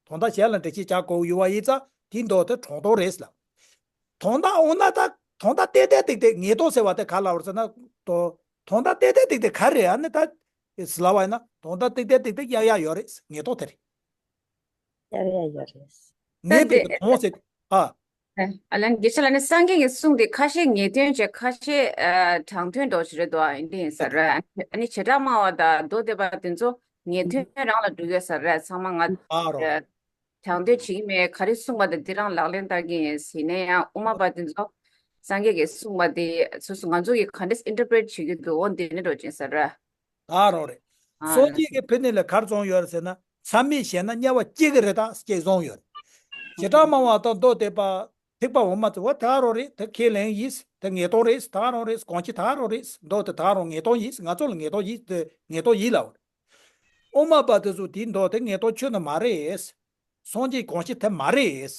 དོན་དག་གཞན་ལ་འགྲེལ་བཤད་རྒྱག་དགོས་ཡོད་པ་ཡིན་ཙང་དེ་མདོ་དེ་གྲོང་དོ་རེད་ལབ་རེད། དོན་དག་འོ་ན་ད་དོན་དག་ཏན་ཏན་ཏིག་ཏིག་ངེས་དོན་ཟེར་བ་དེ་ག་ལབ་རེད་ཟེར་ན། དོ་དོན་དག་ཏན་ཏན་ཏིག་ཏིག་ག་རེ་རེད། ཨ་ནི་ད་ཟེར་ལབ་པ་ཡིན་ན་དོན་དག་ཏན་ཏན་ཏིག་ཏིག་ཡག་ཡག་ཡོད་རེད། ངེས་དོན་དེ་རེད། ཡག་ཡག་ཡོད་རེད། ངེས་པའི་དོན་ཟེར། ཨ། ཨ་ལན་དགེ་ཆེ་ལགས་ནི་སངས་རྒྱས་ཀྱིས་གསུངས་ཏེ་ཁ་ཤས་ངེས་དོན་བྱས་ཁ་ཤས་ཨ་དྲང་དོན་འདྲ་ཞིག་རེད་དོ། ཨ་འདི་ཡིན་ས་རེད། ཨ་ནི་བྱེ་བྲག་སྨྲ་བ་དང་མདོ་སྡེ་པ་དེ་ཚོ་ངེས་དོན་རང་ལ་འགྲོ་ཡོད་ས་རེད། ཚང་མ་ང་ཨ་རོ། དྲང་དོན་བྱེད་ཀྱི་མེད། ག་རེ་གསུངས་པ་དང་འདི་རང་ལག་ལེན་བསྟར་གྱི་ཡིན་ཟེར་ནས་ཡང་དབུ་མ་པ་དེ་ཚོ་སངས་རྒྱས་ཀྱིས་གསུངས་པ་དེ་སོ་སོ་ང་ཚོ་གིས་ག་འདྲས་ཨིན་ཊར་པི་རེཊ་བྱེད་ཀྱི་འདུག་འོ་འདི་ནི་འགྲོ་ཅིང་ས་རེད། ད་རང་རེད། ཨ་སངས་རྒྱས་ཀྱི་ཕི་ནི་ལ་གར་བྱུང་ཡོད་རེད་ཟེར་ན། མཚམས་མེད་བཞེས་ན་དམྱལ་བ་སྐྱེ་གི་རེད་ད་ཅེས་གསུངས་ཡོད་རེད། བྱེ་བྲག་སྨྲ་བ་དང་མདོ་སྡེ་པ་ཐེག་པ་འོག་མ་ཚོ་བ་ད་རང་རེད། ད་ཁས་ལེན་ཡིན། ད་ངེས་དོན་རེད། ད་རང་རེད། གང་ཅི་ད་རང་རེད། མདོ་དེ་ད་རང་ངེས་དོན་ཡིན། ང་ཚོ་ལ་ངེས་དོན་ཡིན། དེ་ངེས་དོན་ཡིན་ལབ་རེད། དབུ་མ་པ་དེ་ཚོ་དེའི་མདོ་དེ་ངེས་དོན་ཆོས་ནི་མ་རེད། སངས་རྒྱས་གང་ཅི་དེ་མ་རེད།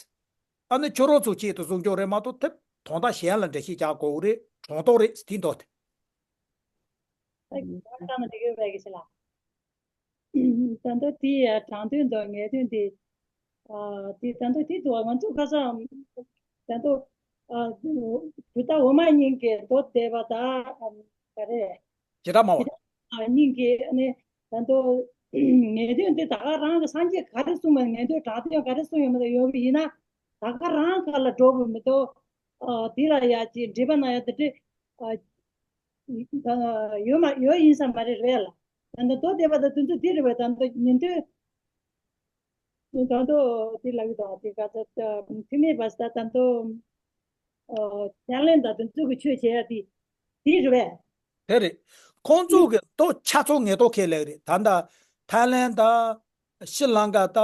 ཨ་ནི་ཁྱོད་རང་ཚོ་ཆེད་དུ་གསུང་རྒྱུ་རེད་མ་གཏོགས་དེ་དོན་དག་གཞན་ལ་འགྲེལ་བཤད་རྒྱག་དགོས་རེད། གྲོང་དོ་རེད་དེའི་མདོ་དེ། ད་ལྟ་དེ་ཡ་དྲང་དོན་དང་ངེས་དོན་དེ། ཨ་དེ་ད་ལྟ་དེ་འདུག་ང་ཚོ་ཁ་སང་ད་ལྟ་ཨ་བུདྡྷ་འོག་མ་གཉིས་ཀྱི་མདོ་སྡེ་པ་དང་ག་རེ། བྱེ་བྲག་སྨྲ་བ། ཨ་གཉིས་ཀྱི་ཨ་ནི་ད་ལྟ་ངེས་དོན་དེ་ད་ག་རང་གི་སངས་རྒྱས་ག་རེ་གསུངས་པ་ངེས་དོན་དྲང་དོན་ག་རེ་གསུངས་ཡོད་མ་རེད། ཡོད་པ་ཡིན་ན་ད་ག་རང་ག་ལ་འགྲོ་དགོས་མི་འདུག་ཨ་དེ་ལ་ཡ་ཅིག་འགྲེལ་པ་གནང་ཡ་དེ་འདྲ་ཨ་ཡོད་མ་ཡོད་ཡིན་ས་མ་རེད་རེད་ལ། ད་ལྟ་མདོ་སྡེ་པ་དང་དེ་ཚོ་འདི་རེད་པས། ད་ལྟ་ཉན་དུས། ད་ལྟ་དེ་ལབ་ཀྱི་འདུག་དེ་ག་ད་ཐུ་མི་བ་ས་ད་ལྟ་ཨོ་ཐའི་ལེན་ད་དེ་ཚོ་གི་ཆོས་བྱེད་ཡ་དེ་དེ་རེད་པས། དེ་རེད། ཁོང་ཚོ་གི་མདོ་ཆ་ཚང་ངེས་དོན་ཁས་ལེན་རེད། ད་ལྟ་ཐའི་ལེན་ད་ཤྲི་ལང་ཀ་ད་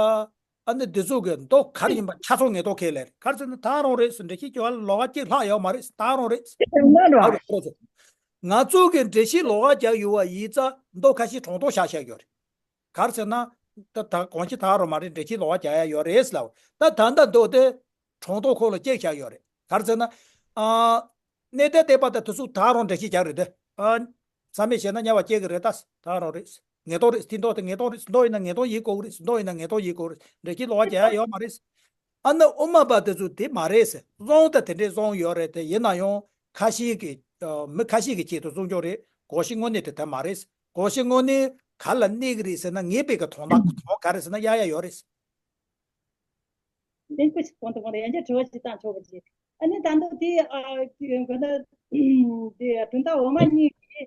ཨ་ནི་འདི་ཚོ་གི་མདོ་ག་རེ་ཡིན་པ་ཆ་ཚང་ངེས་དོན་ཁས་ལེན་རེད། ག་རེ་ཟེར་ན་ད་རང་རེད་ཟེར་འགྲེལ་བཤད་རྒྱག་ལོགས་ཀ་གཅིག་ལྷག་ཡོད་མ་རེད། ད་རང་རེད། ད་རང་རེད། ང་ཚོ་གི་འགྲེལ་བཤད་ལོགས་ཀ་རྒྱག་ཡོད་པ་ཡིན་ཙང་མདོ་ཁ་ཤས་གྲོང་དོ་བཞག་བཞག་ཡོད་རེད། ག་རེ་ཟེར་ན། ད་ད་གོང་ཆེ་ད་རོ་མ་རེད། འགྲེལ་བཤད་ལོགས་ཀ་རྒྱག་ཡ་ཡོད་རེད་ལབ། ད་ད་ལྟ་མདོ་དེ་གྲོང་དོ་ཁོ་ལ་སྐྱེས་བཞག་ཡོད་རེད། ག་རེ་ཟེར་ན། ཨ། གནས་བརྟན་བསྟན་པ་དང་དེ་ཚོ་ད་རུང་འགྲེལ་བཤད་རྒྱག་རེད་དེ། ཨ། མཚམས་མེད་བཞེས་ན་དམྱལ་བ་སྐྱེ་གི་རེད་ད། ད་རུང་རེད། ངེས་དོན་རེད། དེ་མདོ་དེ་ངེས་དོན་རེད། མདོ་ཡིན་ན་ངེས་དོན་ཡིན་དགོས་རེད། མདོ་ཡིན་ན་ངེས་དོན་ཡིན་དགོས་རེད། འགྲེལ་བཤད་ལོགས་ཀ་རྒྱག་ཡ་ཡོད་མ་རེད། ཨ་ནི་དབུ་མ་པ་དེ་ཚོ་དེ་མ་རེད་ཟེར། གསུང་དེ་དེ་འདྲས་གསུང་ཡོད་རེད་དེ། ཡིན་ན་ཡང་ཁ་ཤས་ཀྱི་ཨ་མི་ཁ་ཤས་ཀྱི་ཆེད་དུ་གསུང་རྒྱུ་རེད། གོ་ཤེས་དངོས་གནས་དེ་དེ་མ་རེད། གོ་ཤེས་དངོས་གནས་ག་ལ་གནས་ཀྱི་རེད་ཟེར་ན། ངེས་པའི་གི་དོན་དག་དོན་ག་རེ་ཟེར་ན་ཡ་ཡ་ཡོད་རེད། གླེང་པོ་ཞིག་གོང་དུ་གོང་དུ་ཡང་བསྐྱར་དྲི་བ་ཞིག་བཏང་ཆོག་པ་ཅིག་ཨ་ནི་ད་ལྟ་དེ་ཨ་དེ་ག་ད་དེ་གྲུབ་མཐའ་འོག་མ་གཉིས་ཀྱི་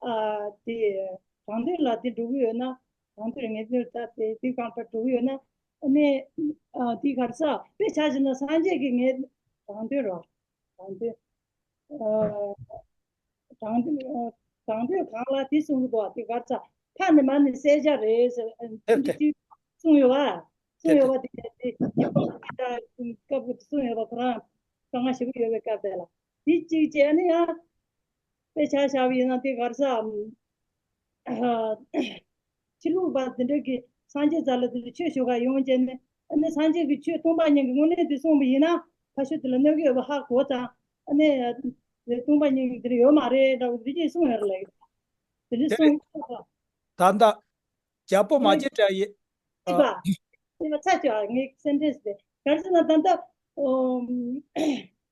ཨ་དེ་དྲང་དོན་ལ་དེ་འགྲོ་གི་ཡོད་ན། དྲང་དོན་ངེས་དོན་ལྟ་དེ་དེ་གང་ལྟར་འགྲོ་གི་ཡོད་ན། ཨ་ནི་ཨ་དེ་ག་རེ་ཟ་དཔེ་ཆ་བཞག་ན་སངས་རྒྱས་ཀྱི་ངེས་དྲང་དོན་རོ། དྲང་དོན། ཨ། དྲང་དོན། ཨ། དྲང་དོན་གང་ལ་དེ་གསུང་གི་འདུག་དེ་གར་ཚ་ཕ་ནི་མ་ནི་གསལ་ཆ་རེད་ཟེར། ཨ། དེ་འདྲ་དེ་གསུང་ཡོད་པ། གསུང་ཡོད་པ་དེ་དེ་སྐབས་ཀྱི་གསུང་ཡོད་པ་ཁོ་རང་དཀའ་ངལ་ཞེ་པོ་ཡོད་པའི་སྐབས་དེ་ལ་དེ་གཅིག་བྱས་ནས་ཡང་དཔེ་ཆ་བཞག་པ་ཡིན་ན་དེ་གར་ཚ། ཨ། ཕྱི་ལུགས་པ་འདི་འདྲ་གི་སངས་རྒྱས་རྩ་ལ་འདི་འདྲ་ཆོས་ཞུ་ག་ཡོང་བྱས་ནས། ཨ་ནི་སངས་རྒྱས་ཀྱི་ཆོས་སྟོང་པ་ཉིད་ཀྱི་དངོས་གནས་འདི་གསུངས་པ་ཡིན་ན་ཕ་ཤུལ་དེ་ལ་གནོད་ཀྱི་ཡོད་པ་ཧ་གོ་ཙང་། ཨ་ནི་སྟོང་པ་ཉིད་ཀྱི་འདི་འདྲ་ཡོད་མ་རེད་འདྲ་བོ་འདི་ཅིག་གསུངས་ཡོད་རེད་ལ། འདི་འདྲ་གསུངས་ད་ལྟ་རྒྱལ་པོ་མ་སྐྱེས་དགྲ་ཡི། ཨ། ཅི་པ། ཅི་པ་ཚ་ཅོ་ཨ་ངའི་སེམས་ཁྲལ་ཟེར་ག་རེ་ཟེར་ན་ད་ལྟ་ཨོ་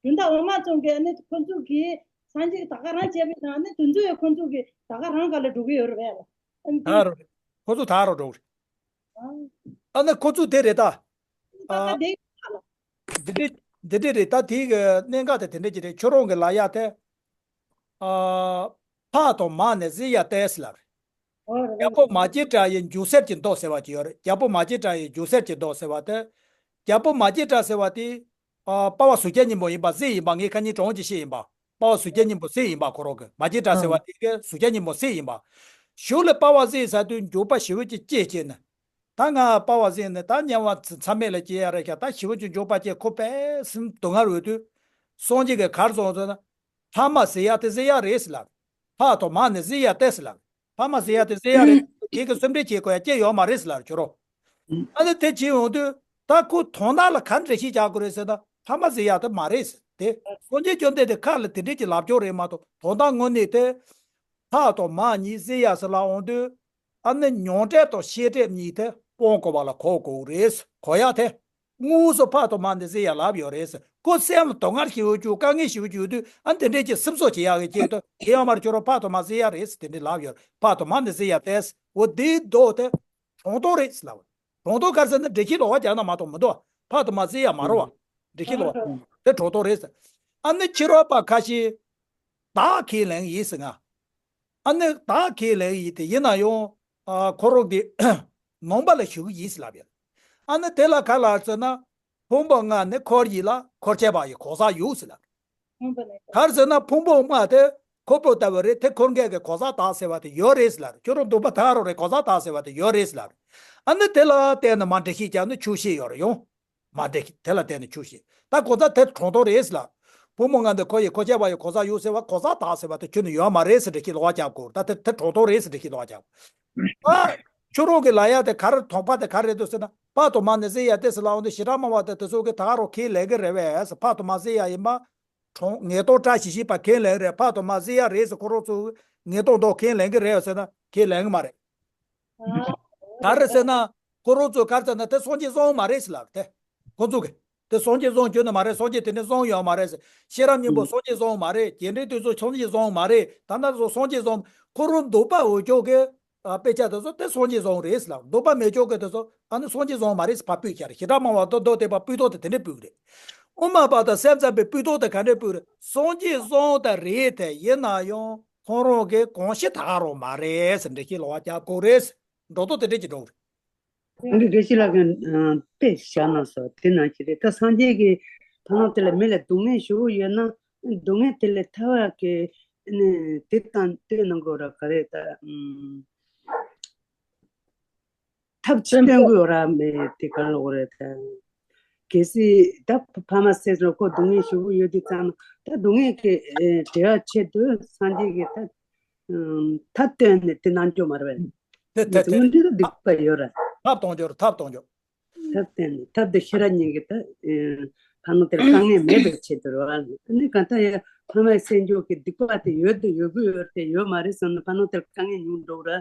དོན་དག་འོ་མ་ཙོང་གི་ཨ་ནི་ཁོ་ཚོ་གིས་སངས་རྒྱས་ད་ག་རང་བྱས་པའི་ནང་ནས་དོན་ཚོ་ཡང་ཁོ་ཚོ་གིས་ད་ག་རང་ག་ལ་འགྲོ་གི་ཡོད་རེད་པས་ལ། ཨ་ནི་ད་རུང་ཁོ་ཚོ་ད་རུང་འགྲོ་གི་རེད། ཨ་ནི་ཁོ་ཚོ་དེ་རེད་ད། ཨ། འདི་འདྲ་འདི་འདྲ་རེད་ད། དེའི་གི་གནད་འགག་དེ་དེ་འདྲ་ཅིག་རེད། ཁྱོད་རང་གི་ལ་ཡ་དེ། ཨ། ཕ་དང་མ་ནི་ཟི་ཡ་ཏེས་ལ་རེད། རྒྱལ་པོ་མ་སྐྱེས་དགྲ་ཡི་འཇུག་སེལ་གྱི་མདོ་ཟེར་བ་ཅིག་ཡོད་རེད། རྒྱལ་པོ་མ་སྐྱེས་དགྲ་ཡི་འཇུག་སེལ་གྱི་མདོ་ཟེར་བ་དེ། རྒྱལ་པོ་མ་སྐྱེས་དགྲ་ཟེར་བ་དེ། ཨ་དཔའ་བ་གཟུགས་ཅན་སྙིང་པོ་ཡིན་པ་གཟིགས་ཡིན་པ། ངས་ཁ་ཉིན་གྲོངས་ཀྱི་ཤེས་ཡིན་པ། དཔའ་བ་གཟུགས་ཅན་སྙིང་པོ་གཟིགས་ཡིན་པ། ཁོ་རང་གི་མ་སྐྱེས་དགྲ་ཟེར་བ་དེ་གི་གཟུགས་ཅན་སྙིང་པོ་གཟིགས་ཡིན་པ། གཞུག་ལ་དཔའ་བ་གཟིགས་ས་དུས་འགྱོད་པ་ཞེ་པོ་ཅིག་སྐྱེས་སྐྱེས་ནས། ད་ང་དཔའ་བ་གཟིགས་ནས་ད་དམྱལ་བ་མཚམས་མེད་ལ་སྐྱེ་ཡ་རེད་ཤག་ད་ཞེ་པོ་ཅིག་འགྱོད་པ་སྐྱེས། ཁོ་དཔེ་སེམས་སྡུག་བསྔལ་འོས་དུས། སངས་རྒྱས་ཀྱིས་ག་རེ་གསུངས་ཟེར་ན། ཕ་མ་གཟིགས་ཡ་དེ་གཟིགས་ཡ་རེད་ཟེར་ལབ། ཕ་དང་མ་ནི་གཟིགས་ཡ་སྟེ་ཟེར་ལབ། ཕ་མ་གཟིགས་ཡ་དེ་གཟིགས་ཡ་རེད། ཁྱེད་ཀྱིས་སེམས་ཁྲལ་བྱེད་དགོས་ཡ་ཅི་ཡོད་མ་རེད་ཟེར་ལབ་ཁྱོད་རང་། ཨ་ནི་དེ་བྱས་ཡོང་དུས་ད་ཁོ་དོན་དག་ལ་ག་འདྲ་ཞིག་བྱ་དགོས་རེད་ཟེར་ན། ཕ་མ་གཟིགས་ཡ་དེ་མ་རེད་ཟེར་ཏེ། སངས་རྒྱས་བཅོམ་ལྡན་འདས་ཁ་ལ་དེ་འདྲས་ཀྱི་ལབ་ཀྱོག་རེད་མ་གཏོགས། དོན་དག་དངོས་གནས་དེ་ཕ་དང་མ་གཉིས་གཟིགས་ཡ་ཟེར་ལབ་འོང་དུས། ཨ་ནི་མྱང་འདས་དང་ཤེས་འདས་གཉིས་དེ་སྤང་དགོས་པ་ལ་གོ་དགོས་རེད། གོ་ཡ་དེ། དངོས་སུ་ཕ་དང་མ་ནི་གཟིགས་ཡ་ལབ་ཡོད་རེད། ཁོ་སེམས་ལ་དོགས་ངར་ཞེ་པོ་བྱུང་། དཀའ་ངལ་ཞེ་པོ་བྱུང་དུས། ཨ་ནི་དེ་འདྲས་ཀྱི་སེམས་གསོ་བྱེད་ཡག་གི་ཆེད་དུ་དེ་ཡང་མར་ཁྱོད་རང་ཕ་དང་མ་གཟིགས་ཡ་རེད་དེ་འདྲས་ལབ་ཡོད། ཕ་དང་མ་ནི་གཟིགས་ཡ་ཏེས། འོ་དེའི་མདོ་དེ་གྲོང་དོན་རེད་ལབ། གྲོང་དོན་ག་རེ་ཟེར་ན་འགྲེལ་བཤད་ལོགས་ཀ་རྒྱག་ན་མ་གཏོགས་མི་འདུག་ཕ་དང་མ་གཟིགས་ཡ་མ་རེད་བ། འགྲེལ་བཤད་ལོགས་ཀ་དེ་གྲོང་དོན་རེད་ཟེར། ཨ་ནི་ཕྱི་རོལ་པ་ཁ་ཤས་བདག་ཁས་ལེན་ཡིན་ཟེར་ང་། ཨ་ནི་བདག་ཁས་ལེན་ཡིན་དེ་ཡིན་ན་ཡང་། ཨ་ཁོ་རང་གི་ནང་པ་ལ་ཞུགས་ཡིན་ཟེར་ལབ་ཡོད། ཨ་ནི་དེ་ལ་ག་ལ་ཟེར་ན། ཕུང་པོ་ལྔ་ནི་འཁོར་ཡིན་ལ་འཁོར་བཅས་པ་ཡི་གང་ཟག་ཡོད་ཟེར་ལབ། ག་རེ་ཟེར་ན་ཕུང་པོ་ལྔ་དེ་འཁོར་བ་ལྟ་བུ་རེད། དེ་འཁོར་མཁན་གྱི་གང་ཟག་བདག་ཟེར་བ་དེ་ཡོད་རེད་ཟེར་ལབ། ཁྱོད་རང་སྡུག་པ་དག་རང་རེད། གང་ཟག་བདག་ཟེར་བ་དེ་ཡོད་རེད་ཟེར་ལབ། ཨ་ནི་དེ་ལ་བརྟེན་ནས་མར་འགྲེལ་བཤད་རྒྱག་ནས་ཆོས་བཤད་ཡོད་རེད་ཡང་། མ་འགྲིག་དེ་ལ་བརྟེན་ནས་ཆོས་བཤད། ད་གོ་ཚ་དེ་གྲོང་དོན་རེད་ཟེར་ལ། བུ་མོ་ང་འདི་ཁོ་ཡི་ཁོ་ཆེ་བ་ཡི་གོ་ཚ་ཡོད་ཟེར་བ་གོ་ཚ་དག་ཟེར་བ་དེ་ཁྱོད་ནི་ཡོད་མ་རེད་ཟེར་འགྲེལ་བཤད་ལོག་རྒྱབ་དགོས། ད་དེ་དེ་གྲོང་དོན་རེད་ཟེར་འགྲེལ་བཤད་ལོག་རྒྱབ། ད་ཁྱོད་རང་གི་ལ་ཡ་དེ་ག་རེ་དོགས་པ་དེ་ག་རེ་འདུག་ཟེར་ན། ཕ་དང་མ་ནི་གཟིགས་ཡ་དེ་ཟེར་ལ་འོང་དུས་ཞེ་དྲག་མང་བ་དེ་དེ་ཚོ་གི་ད་ག་རང་ཁས་ལེན་གི་རེད་བས་ཟེར། ཕ་དང་མ་གཟིགས་ཡ་ཡིན་པ། གྲོང་ངེས་རྟོགས་བཀྲ་ཤིས་ཤིས་པ་ཁས་ལེན་རེད། ཕ་དང་མ་གཟིགས་ཡ་རེད་ཟེར་ཁོ་རང་ཚོ་ངེས་རྟོགས་མདོག་ཁས་ལེན་གི་རེད་ཟེར་ན་ཁས་ལེན་གི་མ་རེད། ག་རེ་ཟེར་ན། ཁོ་རང་ཚོ་ག་རེ་ཟེར་ན་དེ་སངས་རྒྱས་བཟང་མ་རེད་ཟེར་ལབ་དེ། ཁོ་ཚོ་གི་དེ་སངས་རྒྱས་བཟང་ཁྱོན་ནས་མ་རེད། སངས་རྒྱས་དེ་འདྲ་བཟང་ཡོད་མ་རེད་ཟེར། ཤེས་རབ་སྙིང་པོ་སངས་རྒྱས་བཟང་མ་རེད། རྒྱས་འབྲིང་བསྟོད་ཚོགས་སངས་རྒྱས་བཟང་མ་རེད། ད་ལྟ་ཚོ་སངས་རྒྱས་བཟང་། ཁོ་རང་འདོད་པ་འོས་ཅོག་གི་ཨ་དཔེ་ཆ་དེ་ཚོ་དེ་སངས་རྒྱས་བཟང་རེད་ཟེར་ལབ། འདོད་པ་མེད་ཅོག་གི་དེ་ཚོ་ཨ་ནི་སངས་རྒྱས་བཟང་མ་རེད་ཟེར་ཕར་སྤུད་ཁྱེར། ཞེ་དྲག་མང་བ་དོ་དོ་དེ་ཕར་སྤུད་ཐོག་དེ་དེ་འདྲ་སྤུད་གི་རེད། དབུ་མ་པ་དང་སེམས་ཙམ་པའི་སྤུད་ཐོག་དེ་ག་འདྲ་སྤུད་རེད། སངས་རྒྱས་བཟང་དེ་རེད་དེ་ཡིན་ན་ཡང་ཁོང་རང་གི་གང་ཤེས་ད་ག་རང་མ་རེད་ཟེར་འགྲེལ་བཤད་ལོག་པ་རྒྱག་དགོས་རེད་ཟེར། འགྲོ་ཐོག་དེ་འདྲ་ཅིག་འགྲོ་གི་རེད། ཨ་ནི་དགེ་བཤེས་ལགས་ཀྱིས་ཨ་དཔེ་བཞག་གནང་སོང་། དེ་ནང་བཞིན་རེད། ད་སངས་རྒྱས་ཀྱི་ཕ་ནང་དེ་ལ་མི་ལ་སྡུག་བསྔལ་ཞེ་པོ་ཡོད་ན་སྡུག་བསྔལ་དེ་ལས་ཐར་བ་གི་ཨ་ནི་དེ་དང་དེ་གནང་དགོས་ར་ག་རེ་ད་ཨམ་ཐབས་ཅི་སྟོན་དགོས་ར་མེད་དེ་གང་ལོག་རེད་ད། གལ་སྲིད་ད་ཕ་མ་ཟེར་ན་ཁོ་སྡུག་བསྔལ་ཞེ་པོ་ཡོད་དུས་ཙང་ད་སྡུག་བསྔལ་གྱི་ཨེ་བྲལ་བ་ཆེད་དུ་སངས་རྒྱས་ཀྱིས་ད་ཨམ་ཐབས་བསྟན་ནས་དེ་གནང་རྒྱུ་མ་རེད་པས། དེ་དེ་དེ་དེ་མུ་མཐུད་དུ་སྡིག་པ་ཡོད་ར། ཐབས་གཏོང་རྒྱུ་རེད། ཐབས་གཏོང་རྒྱུ། ཐབས་བསྟན་ནས་ཐབས་དེ་ཤེས་རབ་སྙིང་གི་ད་ཨེ་ཕ་ནང་དེར་དཀའ་ངལ་མེད་པའི་ཆེད་དུ་རེད་པ། ཨ་ནི་གང་ལྟར་ཡང་ཕ་མའི་སེལ་འཇོག་གི་སྡིག་པ་དེ་ཡོད་དུ་ཡོད་དགོས་ཡོད་དེ་ཡོད་མ་རེད་བསམ་ན་ཕ་ནང་དེར་དཀའ་ངལ་ཉུང་འགྲོ་ར།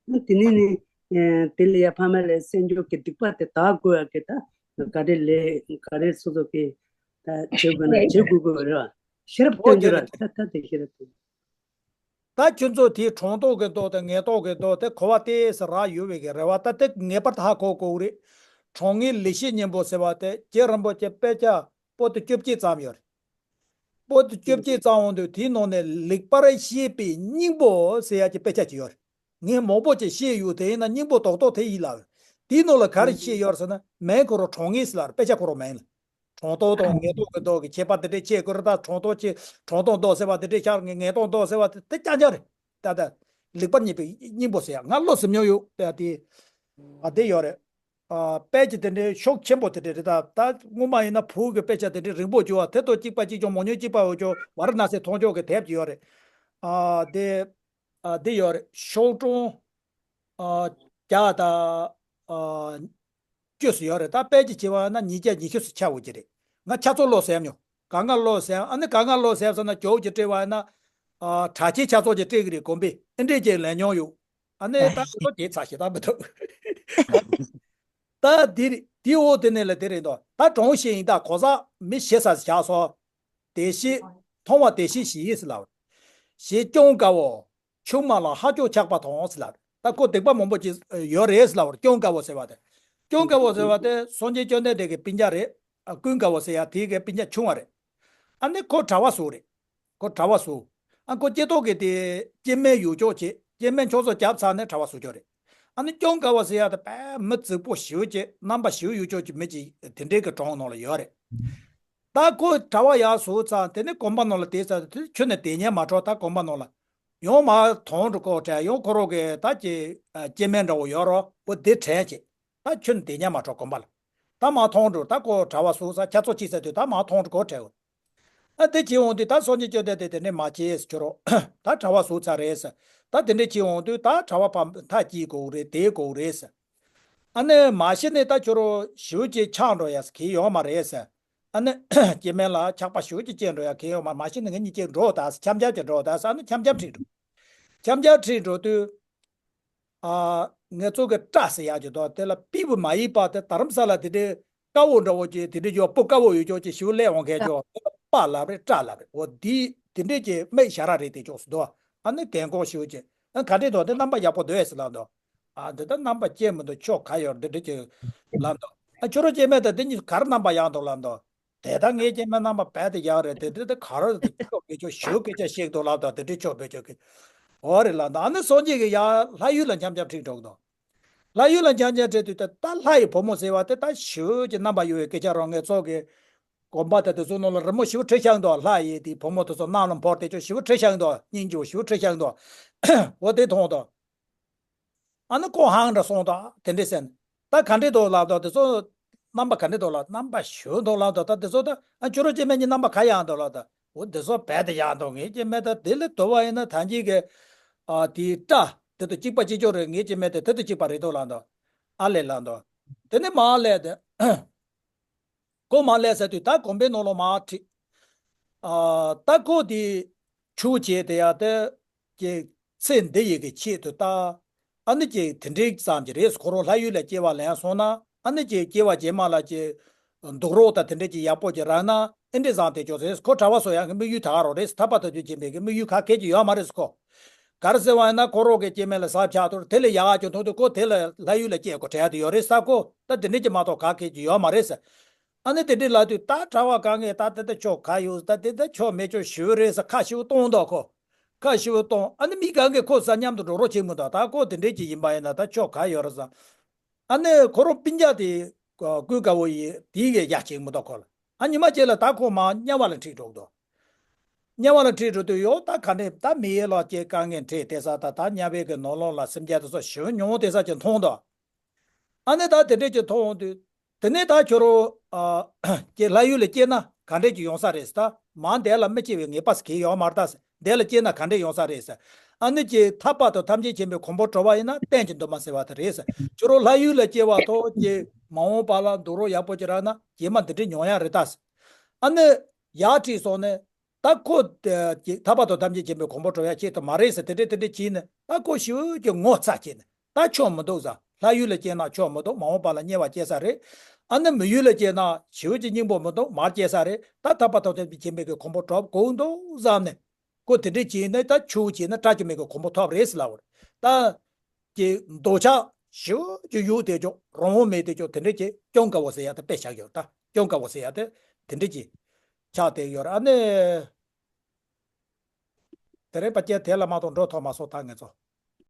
དེ་ནས་ནི། ཨེ་དེ་ལ་ཡ་ཕ་མ་ལ་སེལ་འཇོག་གི་སྡིག་པ་དེ་དག་དགོས་ཡ་གི་ད་ག་རེ་ལས་ག་རེ་སོ་སོ་གི་ད་བྱེད་དགོས་ན་བྱེད་དགོས་དགོས་རེད་བ། ཤེས་རབ་སྟོན་རྒྱུ་ར། ད་ད་དེ་ཤེས་རབ་སྟོན། ད་ཁྱོད་ཚོ་དེའི་གྲོང་དོན་གི་མདོ་དང་ངེས་དོན་གི་མདོ་དེ་གོ་བ་ཏོག་ཙམ་རག་ཡོད་པའི་གི་རེད་བ། ད་དེ་ངེས་པར་དུ་ཧ་གོ་དགོས་རེད། གྲོང་ངེས་ལེགས་བཤད་སྙིང་པོ་ཟེར་བ་དེ་རྗེ་རིན་པོ་ཆེ་དཔེ་ཆ་པོ་ཏི་བཅོ་བརྒྱད་ཙམ་ཡོད་རེད། པོ་ཏི་བཅོ་བརྒྱད་ཙམ་འོང་དུས་དེའི་ནང་ནས་ལེགས་པར་བཤད་པའི་སྙིང་པོ་ཟེར་ཡ་གི་དཔེ་ཆ་ཅིག་ཡོད་རེད། ངས་མང་པོ་ཅིག་བཤད་ཡོད། དེ་ཡིན་ན་སྙིང་པོ་རྡོག་རྡོག་དེ་ཡིན་ལ། དེའི་ནང་ལ་ག་རེ་བཤད་ཡོད་ཟེར་ན་མིང་ཁོ་རང་གྲོང་ངེས་ཟེར་ལ་དཔེ་ཆ་ཁོ་རང་མིང་ལ། གྲོང་དོན་དང་ངེས་དོན་གྱི་མདོ་གི་ཁྱད་པར་དེ་འདྲས་ཕྱེ་དགོས་རེད། ད་གྲོང་དོན་ཆེ་གྲོང་དོན་མདོ་ཟེར་བ་དེ་འདྲས་ཤར་ངེས་ངེས་དོན་མདོ་ཟེར་བ་དེ་དེ་རྐྱང་རྐྱང་རེད། ད་ལྟ་ལེགས་པར་བཤད་པའི་སྙིང་པོ་ཟེར་ཡ་ང་བློ་ཟིན་མྱོང་ཡོད་དེ་དེ། ཨ་དེ་ཡོད་རེད། ཨ་དཔེ་ཆ་དེ་འདྲའི་ཤུགས་ཆེན་པོ་དེ་འདྲ་རེད། ད་ད་སྔོན་མ་ཡིན་ན་བོད་ཀྱི་དཔེ་ཆ་དེ་འདྲའི་རིང་པོ་བྱུང་བ་དེ་དང་གཅིག་པ་གཅིག་རྐྱང་མང་ཉུང་གཅིག་པ་འོ་ཅོག་ཝཱ་ར་ཎ་སི་མཐོང་ཕྱོགས་ཀྱི་དེབ་ཅིག་ཡོད་རེད། ཨ་དེ་ཨ་དེ་ཡོད་རེད། ཤོག་གྲངས་ཨ་བརྒྱ་དང་ཨ་བཅུ་ཙམ་ཡོད་རེད། ད་དཔེ་ཆ་བྱས་པ་ན་ཉིས་བརྒྱ་ཉི་ཤུ་ཙམ་ཆགས་འོང་གི་རེད། ང་ཆ་ཚང་ཀློག་ཟིན་མྱོང་། ག་ང་ཀློག་ཟིན། ཨ་ནི་ག་ང་ཀློག་ཟིན་ཟེར་ན་ཇོ་བོ་རྗེས་བྲིས་པ་ཡིན་ན་ཨ་གྲགས་ཆེན་ཆ་ཚང་ཅིག་བྲིས་ཀྱི་རེད། དགོན་པས་ཨེ་འདྲས་ཅིག་ལེན་མྱོང་ཡོད། ཨ་ནི་ད་ཨ་ཁོ་དེ་ཚ་ཞེ་དྲག་མི་འདུག་ད་དེ་རེད། དེའི་འོག་དེ་ནས་ལ་དེ་རེད་འདུག་ད་གྲོང་ཞིག་ཡིན་ད་གོ་ས་མི་ཞེ་ས་ཞིག་བཞག་སོང་། བདེ་གཤེགས། མཐོང་བ་བདེ་གཤེགས་ཞིག་ཡིན་ཟེར་ལབ། ཞེས་སྐྱོང་དཀའ་བོ། ཆུང་མ་ལ་ཧ་ཅང་ཆགས་པ་དང་ཟེར་ལབ། ད་ཁོ་སྡིག་པ་མང་པོ་ཅིག་ཡོད་རེད་ཟེར་ལབ། སྐྱོང་དཀའ་བོ་ཟེར་བ་དེ། སྐྱོང་དཀའ་བོ་ཟེར་བ་དེ་སངས་རྒྱས་བཅོམ་ལྡན་འདས་ཀྱི་སྤུན་ཀྱག་རེད། ཨ་ཀུན་དགའ་བོ་ཟེར་ཡ་དེ་གི་སྤུན་ཀྱག་ཆུང་བ་རེད། ཨ་ནི་ཁོ་གྲྭ་པ་ཟུག་རེད། ཁོ་གྲྭ་པ་ཟུག་ཨ་ཁོ་སྐྱེ་ཐོག་གི་དེ་སྐྱེ་དམན་ཡོད་ཅོག་ཅིག་སྐྱེ་དམན་ཆུང་ཙག་རྒྱབ་ཚར་ནས་གྲྭ་པ་ཟུག་ཅོག་རེད། ཨ་ནི་སྐྱོང་དཀའ་བོ་ཟེར་ཡ་དེ་དཔེ་མི་རྫིག་པོ་ཞེ་པོ་ཅིག་རྣམ་པ་ཞེ་པོ་ཡོད་ཅོག་ཅིག་མི་ཅིག་དེ་འདྲའི་གི་གྲོང་ནང་ལ་ཡོད་རེད། ད་ཁོ་གྲྭ་པ་ཡར་ཟུག་ཚར། དེ་ནས་དགོན་པ་ནང་ལ་དེ་ཚར་དུས་ཁྱོན་ནས་དེ་ཉན་མ་འགྲོ། ད་དགོན་པ་ནང་ལ་ཡང་མར་དོང་འགྲོ་ཁོ་དྲན། ཡང་ཁོ་རང་གི་ད་ཀྱི་སྐྱེ་དམན་འདྲ་བོ་ཡོད་རོ། འོ་དེ་དྲན་བྱས། ད་ཁྱོད་དེ་ཉན་མ་འགྲོ་དགོན་པ་ལ། ད་མར་དོང་འགྲོ། ད་ཁོ་གྲྭ་པ་ཟུག་ཚར། ཆ་ཚོགས་ཅི་ཟེར་དུས་ད་མར་དོང་འགྲོ་ཁོ་དྲན། ཨ་དེ་བྱེད་འོང་དུས་ད་སངས་རྒྱས་བཅོམ་ལྡན་འདས་དེ་ནས་མ་བྱེད་ཟེར། ཁྱོད་རང་ད་གྲྭ་པ་ཟུག་ཚར་རེད་ཟེར། ད་དེ་འདྲས་བྱེད་འོང་དུས་ད་གྲྭ་པ་ཕམ་མཐའ་སྐྱེལ་དགོས་རེད། དེ་དགོས་རེད་ཟེར། ཨ་ནི་མ་གཞི་ནས་ད་ཁྱོད་རང་ཞེ་པོ་ཅིག་ཆགས་འགྲོ་ཡ་ཟེར་གི་ཡོད་མ་རེད་ཟེར། ཨ་ནི་སྐྱེ་དམན་ལ་ཆགས་པ་ཞེ་པོ་ཅིག་སྐྱེས་འགྲོ་ཡ་གི་ཡོད་མ། མ་གཞི་ནས་ངེད་གཉིས་ཀྱིས་འགྲོ་ད་ཟེར། འཆམ་འཆམ་ཅིག་འགྲོ་ད་ཟེར། ཨ་ནི་འཆམ་འཆམ་ཁྲིད་འགྲོ། འཆམ་འཆམ་ཁྲིད་འགྲོ་དུས། ཨ། ངེད་ཚོ་གི་སྐྲ་ཟེར་ཡག་ཅིག་འདུག་དེ་ལ་པི་བུ་མ་ཡིན་པ་དེ་རྡ་རམ་ས་ལ་དེ་འདྲའི་དཀར་པོ་འདྲ་བོ་ཅིག་དེ་འདྲའི་ཡོད། སྤུ་དཀར་པོ་ཡོད་ཅོག་ཅིག་ཞེ་པོ་སླེབས་འོང་མཁན་ཅིག་དེ་ལ་པ་ལབ་རེད། སྐྲ་ལབ་རེད། འོ་དེ་དེ་འདྲས་ཀྱི་སྨད་ཞྭ་ར་རེད། དེ་ཅོག་སུ་འདུག་ཨ་ནི་རྒན་གོག་ཞེ་པོ་ཅིག་ཨ་ག་འདྲས་འདུག་དེ་རྣམ་པ་ཡག་པོ་འདུག་ཨེ་ཟེར་ལབ་འདུག་ཨ་འདི་ལྟར་རྣམ་པ་སྐྱེ་མི་འདུག་ཁྱོད་ག་ཡོད་འདི་འདྲས་ཅིག་ལབ་འདུག་ཨ་ཁྱོད་རང་སྐྱེ་དམན་དང་དེ་གཉིས་ག་རེ་རྣམ་པ་ཡག་འདུག་ལབ་འདུག་དེ་ད་ངའི་སྐྱེ་དམན་རྣམ་པ་རྦད་དེ་ཡག་རེད། དེ་འདྲ་དེ་ག་རེ་ཁྱོད་སྐད་ཆ་ཞུ་སྐད་ཆ་བཤད་འདུག་ལབ་དང་། དེ་འདྲ་ཁྱོད་བེད་སྤྱོད་གི་འོ་རེད་ལབ་དང་། ཨ་ནི་སངས་རྒྱས་ཀྱི་ཡར་ལྷ་ཡུལ་ལ་འཆམ་འཆམ་ཁྲིད་འགྲོ་གི་འདུག་ལྷ་ཡུལ་ལ་འཆམ་འཆམ་ཁྲིད་དུས་ད་ད་ལྷ་ཡི་བུ་མོ་ཟེར་བ་དེ་ད་ཞེ་པོ་ཅིག་རྣམ་པ་གཡོ་བའི་སྐད་ཆ་རང་། ངེད་ཚོ་གི་དགོན་པ་དང་དེ་ཚོ་ནང་ལ་རི་མོ་ཞེ་པོ་བྲིས་བཞག་འདུག་ལྷ་ཡི་དེ་བུ་མོ་དེ་ཚོ་གནམ་ལ་འཕུར་དེ་ཅོག་ཞེ་པོ་བྲིས་བཞག་འདུག་སྙིང་རྗེ་པོ་ཞེ་པོ་བྲིས་བཞག་འདུག་འོ་དེ་མཐོང་དང་། ཨ་ནི་ཁོ་ཧང་འདྲ་སོང་དང་དེ་འདྲས་ཟེར་ནས། ད་ག་འདྲས་འདུག་ལབ་དང་དེ་ཚོ་རྣམ་པ་ག་འདྲས་འདུག་ལབ། རྣམ་པ་ཞེ་པོ་འདུག་ལབ་དང་། ད་དེ་ཚོ་ད་ཨ་ཁྱོད་རང་སྐྱེ་དམན་གྱི་རྣམ་པ་ག་ཡག་འདུག་ལབ་དང་། འོ་དེ་ཚོ་རྦད་དེ་ཡག་འདུག་ངའི་སྐྱེ་དམན་ད་དེ་ལས་དུ་བ་ཡིན་ན་ད་གིན་གྱི་ཨ་དེའི་སྐྲ་དེ་དང་གཅིག་པ་གཅིག་རྐྱང་རེད། ངའི་སྐྱེ་དམན་དེ་དེ་དང་གཅིག་པ་རེད་འདུག་ལབ་དང་། ཨ་ལས་ལབ་དང་། དེ་ནས་མར་སླེབས་ཏེ། ཁོ་མར་སླེབས་ཚར་དུས་ད་དགོན་པའི་ནང་ལ་མར་ཁྲིད། ཨ། ད་ཁོ་དེ་ཆོས་བྱས་དེ་ཡ་དེ་ཀྱི་ཚེ་འདི་ཡི་གི་ཆེད་དུ་ད་ཨ་ནི་ཀྱི་དེ་འདྲའི་ཙམ་གྱི་རེད། ཁོ་རང་ལྷ་ཡུལ་ལ་སྐྱེ་བ་ལེན་སོང་ན། ཨ་ནི་ཀྱི་སྐྱེ་བ་རྗེས་མ་ལ་ཀྱི་འདུག་རོགས་ད་དེ་འདྲ་ཀྱི་ཡག་པོ་ཀྱི་རག་ན་ཨེ་འདྲའི་བཟང་དེ་ཅོག་རེད། ཁོ་གྲྭ་པ་སོ་ཡང་གི་དམིགས་ཡུལ་ད་ག་རང་རེད། ཐར་པ་ཐོབ་རྒྱུ་ཡིན་པའི་གི་དམིགས་ཡུལ་ག་གེ་ཅིག་ཡོད་མ་རེད་ཁོ། ག་རེ་ཟེར་བ་ཡིན་ན་ཁོ་རང་གི་སྐྱེ་དམན་ལ་ཟབ་ཆགས་ཐུར་དེ་ལས་ཡག་ག་ཅིག་མཐོང་དུས་ཁོ་དེ་ལ་ལྷ་ཡུལ་ལ་སྐྱེ་དགོས་དྲན་དེ་ཡོད་རེད་ས་ཁོ། ད་དེ་འདྲ་ཅིག་མ་གཏོགས་ག་གེ་ཅིག་ཡོད་མ་རེད་ས། ཨ་ནི་དེ་འདྲའི་ལབ་དུས་ད་གྲྭ་པ་གང་གིས་ད་དེ་ད་ཆོ་ག་ཡོད་ད་དེ་ད་ཆོ་མེད་ཆོ་ཞུ་རེད་ས་ཁ་ཞུ་གཏོང་དོ་ཁོ། ཁ་ཞུ་གཏོང་། ཨ་ནི་མི་གང་གིས་ཁོ་ས་མཉམ་དུ་འགྲོ་རོགས་བྱེད་མི་འདུག་ད་ཁོ་དེ་འདྲའི་ཅིག་ཡིན་པ་ཡིན་ན་ད་ཆོ་ག་ཡོད་རེད་ས། ཨ་ནི་ཁོ་རང་སྤུན་ཀྱག་དེ་ཀུན་དགའ་བོ་ཡིས་དེའི་གི་ཡ་བྱེད་མི་འདུག་ཁོ་ལ། ཨ་ཉི་མ་གཅིག་ལ་ད་ཁོ་མར་དམྱལ་བ་ལ་ཁྲིད་འགྲོ་གི་འདུག་དམྱལ་བ་ལ་ཁྲིད་འགྲོ་དུས་ཡོ་ད་ག་འདྲས་ད་མི་ཡི་ལོ་སྐྱེ་དཀའ་ངལ་འཕྲད་དེ་ས། ད་ད་དམྱལ་བའི་གི་ནང་ལོགས་ལ་སེམས་ཅན་དེ་ཚོ་ཞེ་པོ་ཉུང་དེ་ས་ཅིག་མཐོང་འདུག་ཨ་ནི་ད་དེ་འདྲས་ཅིག་མཐོང་འོང་དུས། དེ་ནས་ད་ཁྱོད་རང་ཨ་ཀྱི་ལྷ་ཡུལ་ལ་སྐྱེས་ན་ག་འདྲས་ཅིག་ཡོང་ས་རེད་ཟེར། ད་མར་འདས་ལ་མི་སྐྱེ་བའི་ངེས་པ་ཟེར་གི་ཡོད་མ་རེད་ད་ཟེར། འདས་ལ་སྐྱེས་ན་ག་འདྲས་ཡོང་ས་རེད་ཟེར། ཨ་ནི་ཀྱི་ཐར་པ་དང་ཐམས་ཅད་མཁྱེན་པའི་གོ་འཕང་ཐོབ་པ་ཡིན་ན་གཏན་གྱི་འདུན་མ་ཟེར་བ་དེ་རེད་ཟེར། ཁྱོད་རང་ལྷ་ཡུལ་ལ་སྐྱེ་བ་ཐོག་ཀྱི་མ་འོངས་པ་ལ་འདུག་རོགས་ཡག་པོ་ཅིག་རག་ན་རྗེས་མ་འདི་འདྲས་མྱོང་ཡ་རེད་ད་ཟེར། ཨ་ནི་ཡར་ཁྲིད་སོང་ནས། ད་ཁོ་དེ་ཐར་པ་དང་ཐམས་ཅད་མཁྱེན་པའི་གོ་འཕང་ཐོབ་ཡ་ཆེད་དུ་མ་རེད་ཟེར། དེ་འདྲས་དེ་འདྲས་བྱས་ནས་ད་ཁོ་ཞེ་པོ་ཅིག་ངོ་ཚ་བྱས་ནས་ད་ཆོ་མི་འདུག་ཟེར། ལྷ་ཡུལ་ལ་སྐྱེས་ན་ཆོ་མི་འདུག་མ་འོངས་པ་ལ་དམྱལ་བ་སྐྱེ་ས་རེད། ཨ་ནི་མི་ཡུལ་ལ་སྐྱེས་ན་ཞེ་པོ་ཅིག་སྙིང་པོ་མི་འདུག་མར་སྐྱེ་ས་རེད། ད་ཐར་པ་དང་ཐམས་ཅད་མཁྱེན་པའི་གི་གོ་འཕང་ཐོབ་དགོས་འདུག་བསམ་ནས་ཁོ་དེ་འདྲས་བྱས་ནས་ད་ཆོས་བྱས་ན་བཀྲ་ཤིས་པའི་གི་གོ་འཕང་ཐོབ་རེད་ཟེར་ལབ་པ་རེད་ད། ཀྱི་འདོད་ཆགས་ཞེ་པོ་ཅིག་ཡོད་དེ་ཅོག་རང་དབང་མེད་དེ་ཅོག་དེ་འདྲས་ཀྱི་སྐྱོན་དཀར་པོ་ཟེར་ཡ་དེ་དཔེ་བཞག་ཡོད་ད། སྐྱོན་དཀར་པོ་ཟེར་ཡ་དེ་དེ་འདྲས་ཀྱི་ཆགས་བསྡད་ཡོད་རེད། ཨ་ནི་དེ་རིང་པ་ཅན་དེ་ལ་མ་གཏོགས་འགྲོ་ཐུབ་མ་སོང་ད་ངེད་ཚོ།